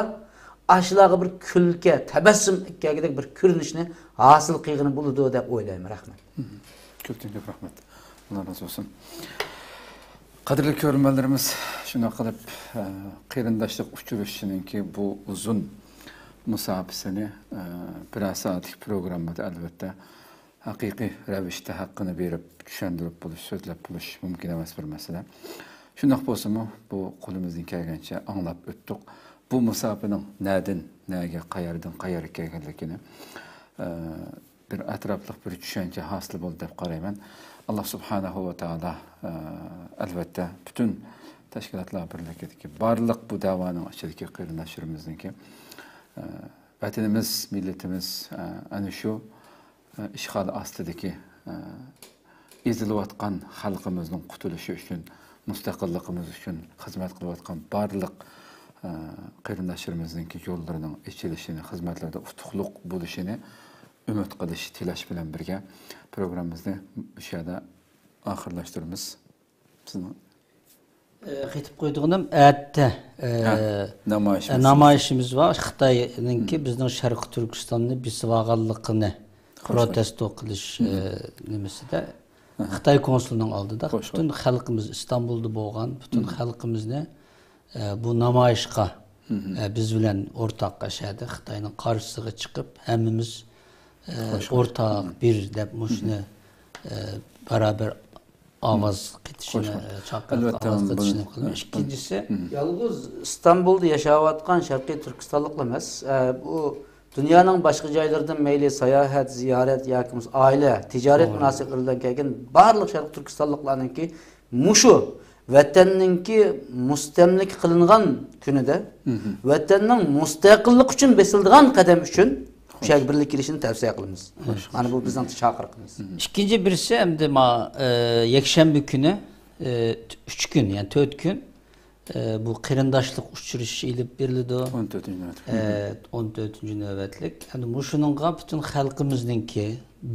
ئاشۇلارغا بىر كۈلكە، تەبەسسۇم ئەكەلگۈدەك بىر كۆرۈنۈشنى ھاسىل قىلغىلى بولىدۇ دەپ ئويلايمەن. رەھمەت. كۆپتىن كۆپ رەھمەت. ئاللا رازى بولسۇن. قەدىرلىك كۆرۈرمەنلىرىمىز، شۇنداق قىلىپ، ئە، قېرىنداشلىق ئۇچرىشىشىنىڭكى بۇ ئۇزۇن مۇساپىسىنى، ئە، بىرەر سائەتلىك پروگراممىدا، ئەلۋەتتە، ھەقىقىي رەۋىشتە ھەققىنى بېرىپ، چۈشەندۈرۈپ بولۇش، سۆزلەپ بولۇش مۇمكىن ئەمەس بىر مەسىلە. شۇنداق بولسىمۇ، بۇ قولىمىزدىن كەلگەنچە ئاڭلاپ ئۆتتۇق. بۇ مۇساپىنىڭ نەدىن، نەگە، قەيەردىن، قەيەرگە كەلگەنلىكىنى، ئە، بىر ئەتراپلىق بىر چۈشەنچە ھاسىل بولدى دەپ قارايمەن. ئاللا سۇبھانەھۇ ۋە تائالا، ئە، ئەلۋەتتە، پۈتۈن تەشكىلاتلار بىرلىكىدىكى بارلىق بۇ دەۋانىڭ ئىچىدىكى قېرىنداشلىرىمىزنىڭكى، ئە، ۋەتىنىمىز، مىللىتىمىز، ئە، ئەنە شۇ، ئە، ئىشغال ئاستىدىكى، ئە، ئېزىلىۋاتقان خەلقىمىزنىڭ قۇتۇلۇشى ئۈچۈن، مۇستەقىللىقىمىز ئۈچۈن خىزمەت قىلىۋاتقان بارلىق، ئە، قېرىنداشلىرىمىزنىڭكى يوللىرىنىڭ ئېچىلىشىنى، خىزمەتلىرىدە ئۇتۇقلۇق بولۇشىنى ئۈمىد قىلىش، تىلەش بىلەن بىرگە، پروگراممىمىزنى مۇشۇ يەردە ئاخىرلاشتۇرىمىز. سىزنىڭ ئە، قېتىپ قويىدىغىنىم، ئەتە، ئە، ھە، نامايىشىمىز. نامايىشىمىز بار. خىتاينىڭكى بىزنىڭ شەرقىي تۈركىستاننى بېسىۋالغانلىقىنى خوش، خوش. پروتېستو قىلىش، ئە، نېمىسىدە، خىتاي كونسۇلىنىڭ ئالدىدا خوش، خوش. پۈتۈن خەلقىمىز ئىستانبۇلدا بولغان، پۈتۈن خەلقىمىزنى، ئە، بۇ نامايىشقا، ئە، بىز بىلەن ئورتاق ئەشەدە خىتاينىڭ قارشىسىغا چىقىپ، ھەممىمىز، ئە، خوش، خوش. ئورتاق بىر دەپ مۇشۇنى، ئە، بارابەر ئاۋاز قېتىشىنى، خوش، خوش. ئە، چاقىرىق ئالۋەتتە، ئاۋاز قېتىشىنى قىلىمىز. ئىككىنچىسى، يالغۇز ئىستانبۇلدا ياشاۋاتقان شەرقىي تۈركىستانلىقلا ئەمەس، ئە، بۇ دۇنيانىڭ باشقا جايلىرىدىن مەيلى ساياھەت، زىيارەت ياكى بولمىسا ئائىلە، تىجارەت مۇناسىۋەتلىرى بىلەن كەلگەن بارلىق شەرقىي تۈركىستانلىقلارنىڭكى مۇشۇ ۋەتەننىڭكى مۇستەملىكە قىلىنغان كۈنىدە، ۋەتەننىڭ مۇستەقىللىقى ئۈچۈن بېسىلىدىغان قەدەم ئۈچۈن مۇشۇ يەرگە بىرلىككە كېلىشىنى تەۋسىيە قىلىمىز. مانا بۇ بىزنىڭ چاقىرىقىمىز. ئىككىنچى بىرسى ئەمدى ما، ئە، يەكشەنبە كۈنى، ئە، ئۈچ كۈن، يەنى تۆت كۈن، ئە، بۇ قېرىنداشلىق ئۇچرىشىشى ئېلىپ بېرىلىدۇ. ئون تۆتىنچى نۆۋەتلىك. ئە، ئون تۆتىنچى نۆۋەتلىك. ئەمدى مۇشۇنىڭغا پۈتۈن خەلقىمىزنىڭكى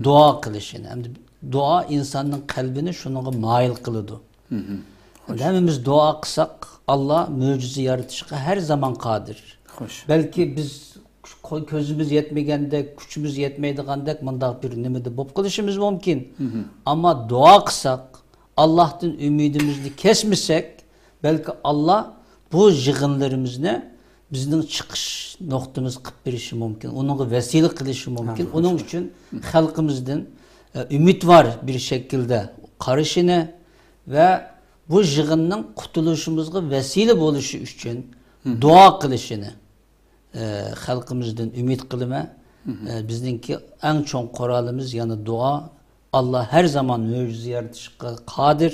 دۇئا قىلىشىنى، ئەمدى دۇئا ئىنساننىڭ قەلبىنى شۇنىڭغا مايىل قىلىدۇ. ئەمدى ھەممىمىز دۇئا قىلساق، ئاللا مۆجىزە يارىتىشقا ھەر زامان قادىر. خوش. بەلكى بىز كۆزىمىز يەتمىگەندەك، كۈچىمىز يەتمەيدىغاندەك مۇنداق بىر نېمىدە بولۇپ قېلىشىمىز مۇمكىن. ئەمما دۇئا قىلساق، ئاللاھتىن ئۈمىدىمىزنى كەسمىسەك، بەلكى ئاللا بۇ يىغىنلىرىمىزنى بىزنىڭ چىقىش نۇقتىمىز قىلىپ بېرىشى مۇمكىن، ئۇنىڭغا ۋەسىلە قىلىشى مۇمكىن. ئۇنىڭ ئۈچۈن خەلقىمىزدىن، ئە، ئۈمىدۋار بىر شەكىلدە قارىشىنى ۋە بۇ يىغىننىڭ قۇتۇلۇشىمىزغا ۋەسىلە بولۇشى ئۈچۈن دۇئا قىلىشىنى، ئە، خەلقىمىزدىن ئۈمىد قىلىمەن. ئە، بىزنىڭكى ئەڭ چوڭ قورالىمىز يەنە دۇئا، ئاللا ھەر زامان مۆجىزە يارىتىشقا قادىر.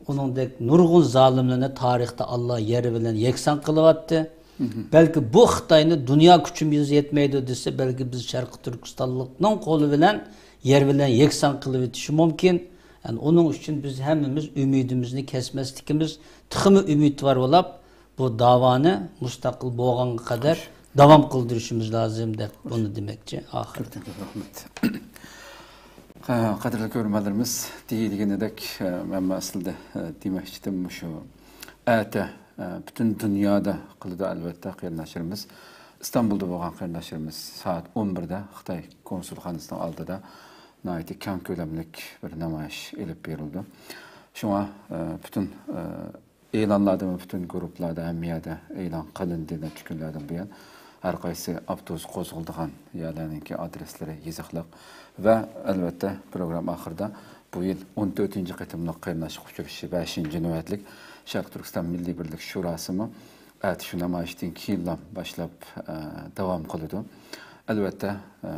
ئۇنىڭدەك نۇرغۇن زالىملارنى تارىختا ئاللا يەر بىلەن يەكسان قىلىۋاتتى. بەلكى بۇ خىتاينى دۇنيا كۈچىمىز يەتمەيدۇ دېسە، بەلكى بىز شەرقىي تۈركىستانلىقنىڭ قولى بىلەن يەر بىلەن يەكسان قىلىۋېتىشى مۇمكىن. يەنى ئۇنىڭ ئۈچۈن بىز ھەممىمىز ئۈمىدىمىزنى كەسمەسلىكىمىز، تېخىمۇ ئۈمىدۋار بولاپ، بۇ داۋانى مۇستەقىل بولغانغا قەدەر داۋام قىلدۇرۇشىمىز لازىم دەپ بۇنى دېمەكچى ئاخىرىدا. كۆپتىن كۆپ رەھمەت. قەدىرلىك كۆرۈرمەنلىرىمىز، دېيىلگىنىدەك، مەن ئەسلىدە دېمەكچىدىم، مۇشۇ ئەتە پۈتۈن دۇنيادا قىلىدۇ، ئەلۋەتتە، قېرىنداشلىرىمىز ئىستانبۇلدا بولغان قېرىنداشلىرىمىز سائەت ئون بىردە خىتاي كونسۇلخانىسىنىڭ ئالدىدا ناھايىتى كەڭ كۆلەملىك بىر نامايىش ئېلىپ بېرىلىدۇ. شۇڭا پۈتۈن ئېلانلاردىمۇ پۈتۈن گۇرۇپپىلاردا ھەممە يەردە ئېلان قىلىندى، نەچچە كۈنلەردىن بۇيان. ھەر قايسى ئاپتوبۇس قوزغىلىدىغان يەرلەرنىڭكى ئادرېسلىرى يېزىقلىق. ۋە ئەلۋەتتە، پروگرامما ئاخىرىدا بۇ يىل ئون تۆتىنچى قېتىملىق قېرىنداشلىق ئۇچرىشىشى، بەشىنچى نۆۋەتلىك شەرقىي تۈركىستان مىللىي بىرلىك شۇراسىمۇ ئەتە شۇ نامايىشتىن كېيىنلا باشلاپ، ئە، داۋام قىلىدۇ. ئەلۋەتتە، ئە،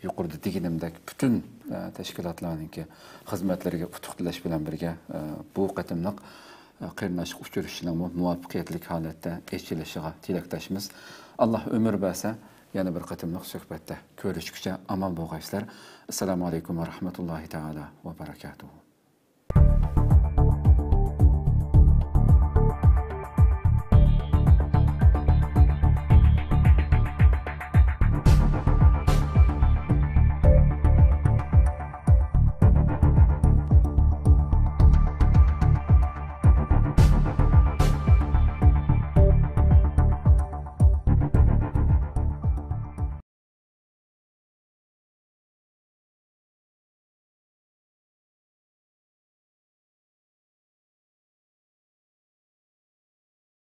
يۇقىرىدا دېگىنىمدەك، پۈتۈن، ئە، تەشكىلاتلارنىڭكى خىزمەتلىرىگە ئۇتۇق تىلەش بىلەن بىرگە، ئە، بۇ قېتىملىق قېرىنداشلىق ئۇچرىشىشىنىڭمۇ مۇۋەپپەقىيەتلىك ھالەتتە ئېچىلىشىغا تىلەكداشمىز. ئاللا ئۆمۈر بەرسە، يەنە بىر قېتىملىق سۆھبەتتە كۆرۈشكۈچە ئامان بولغايسىلەر. ئەسسالامۇ ئەلەيكۇم ۋە رەھمەتۇللاھى تائالا ۋە بەرەكاتۇھۇ.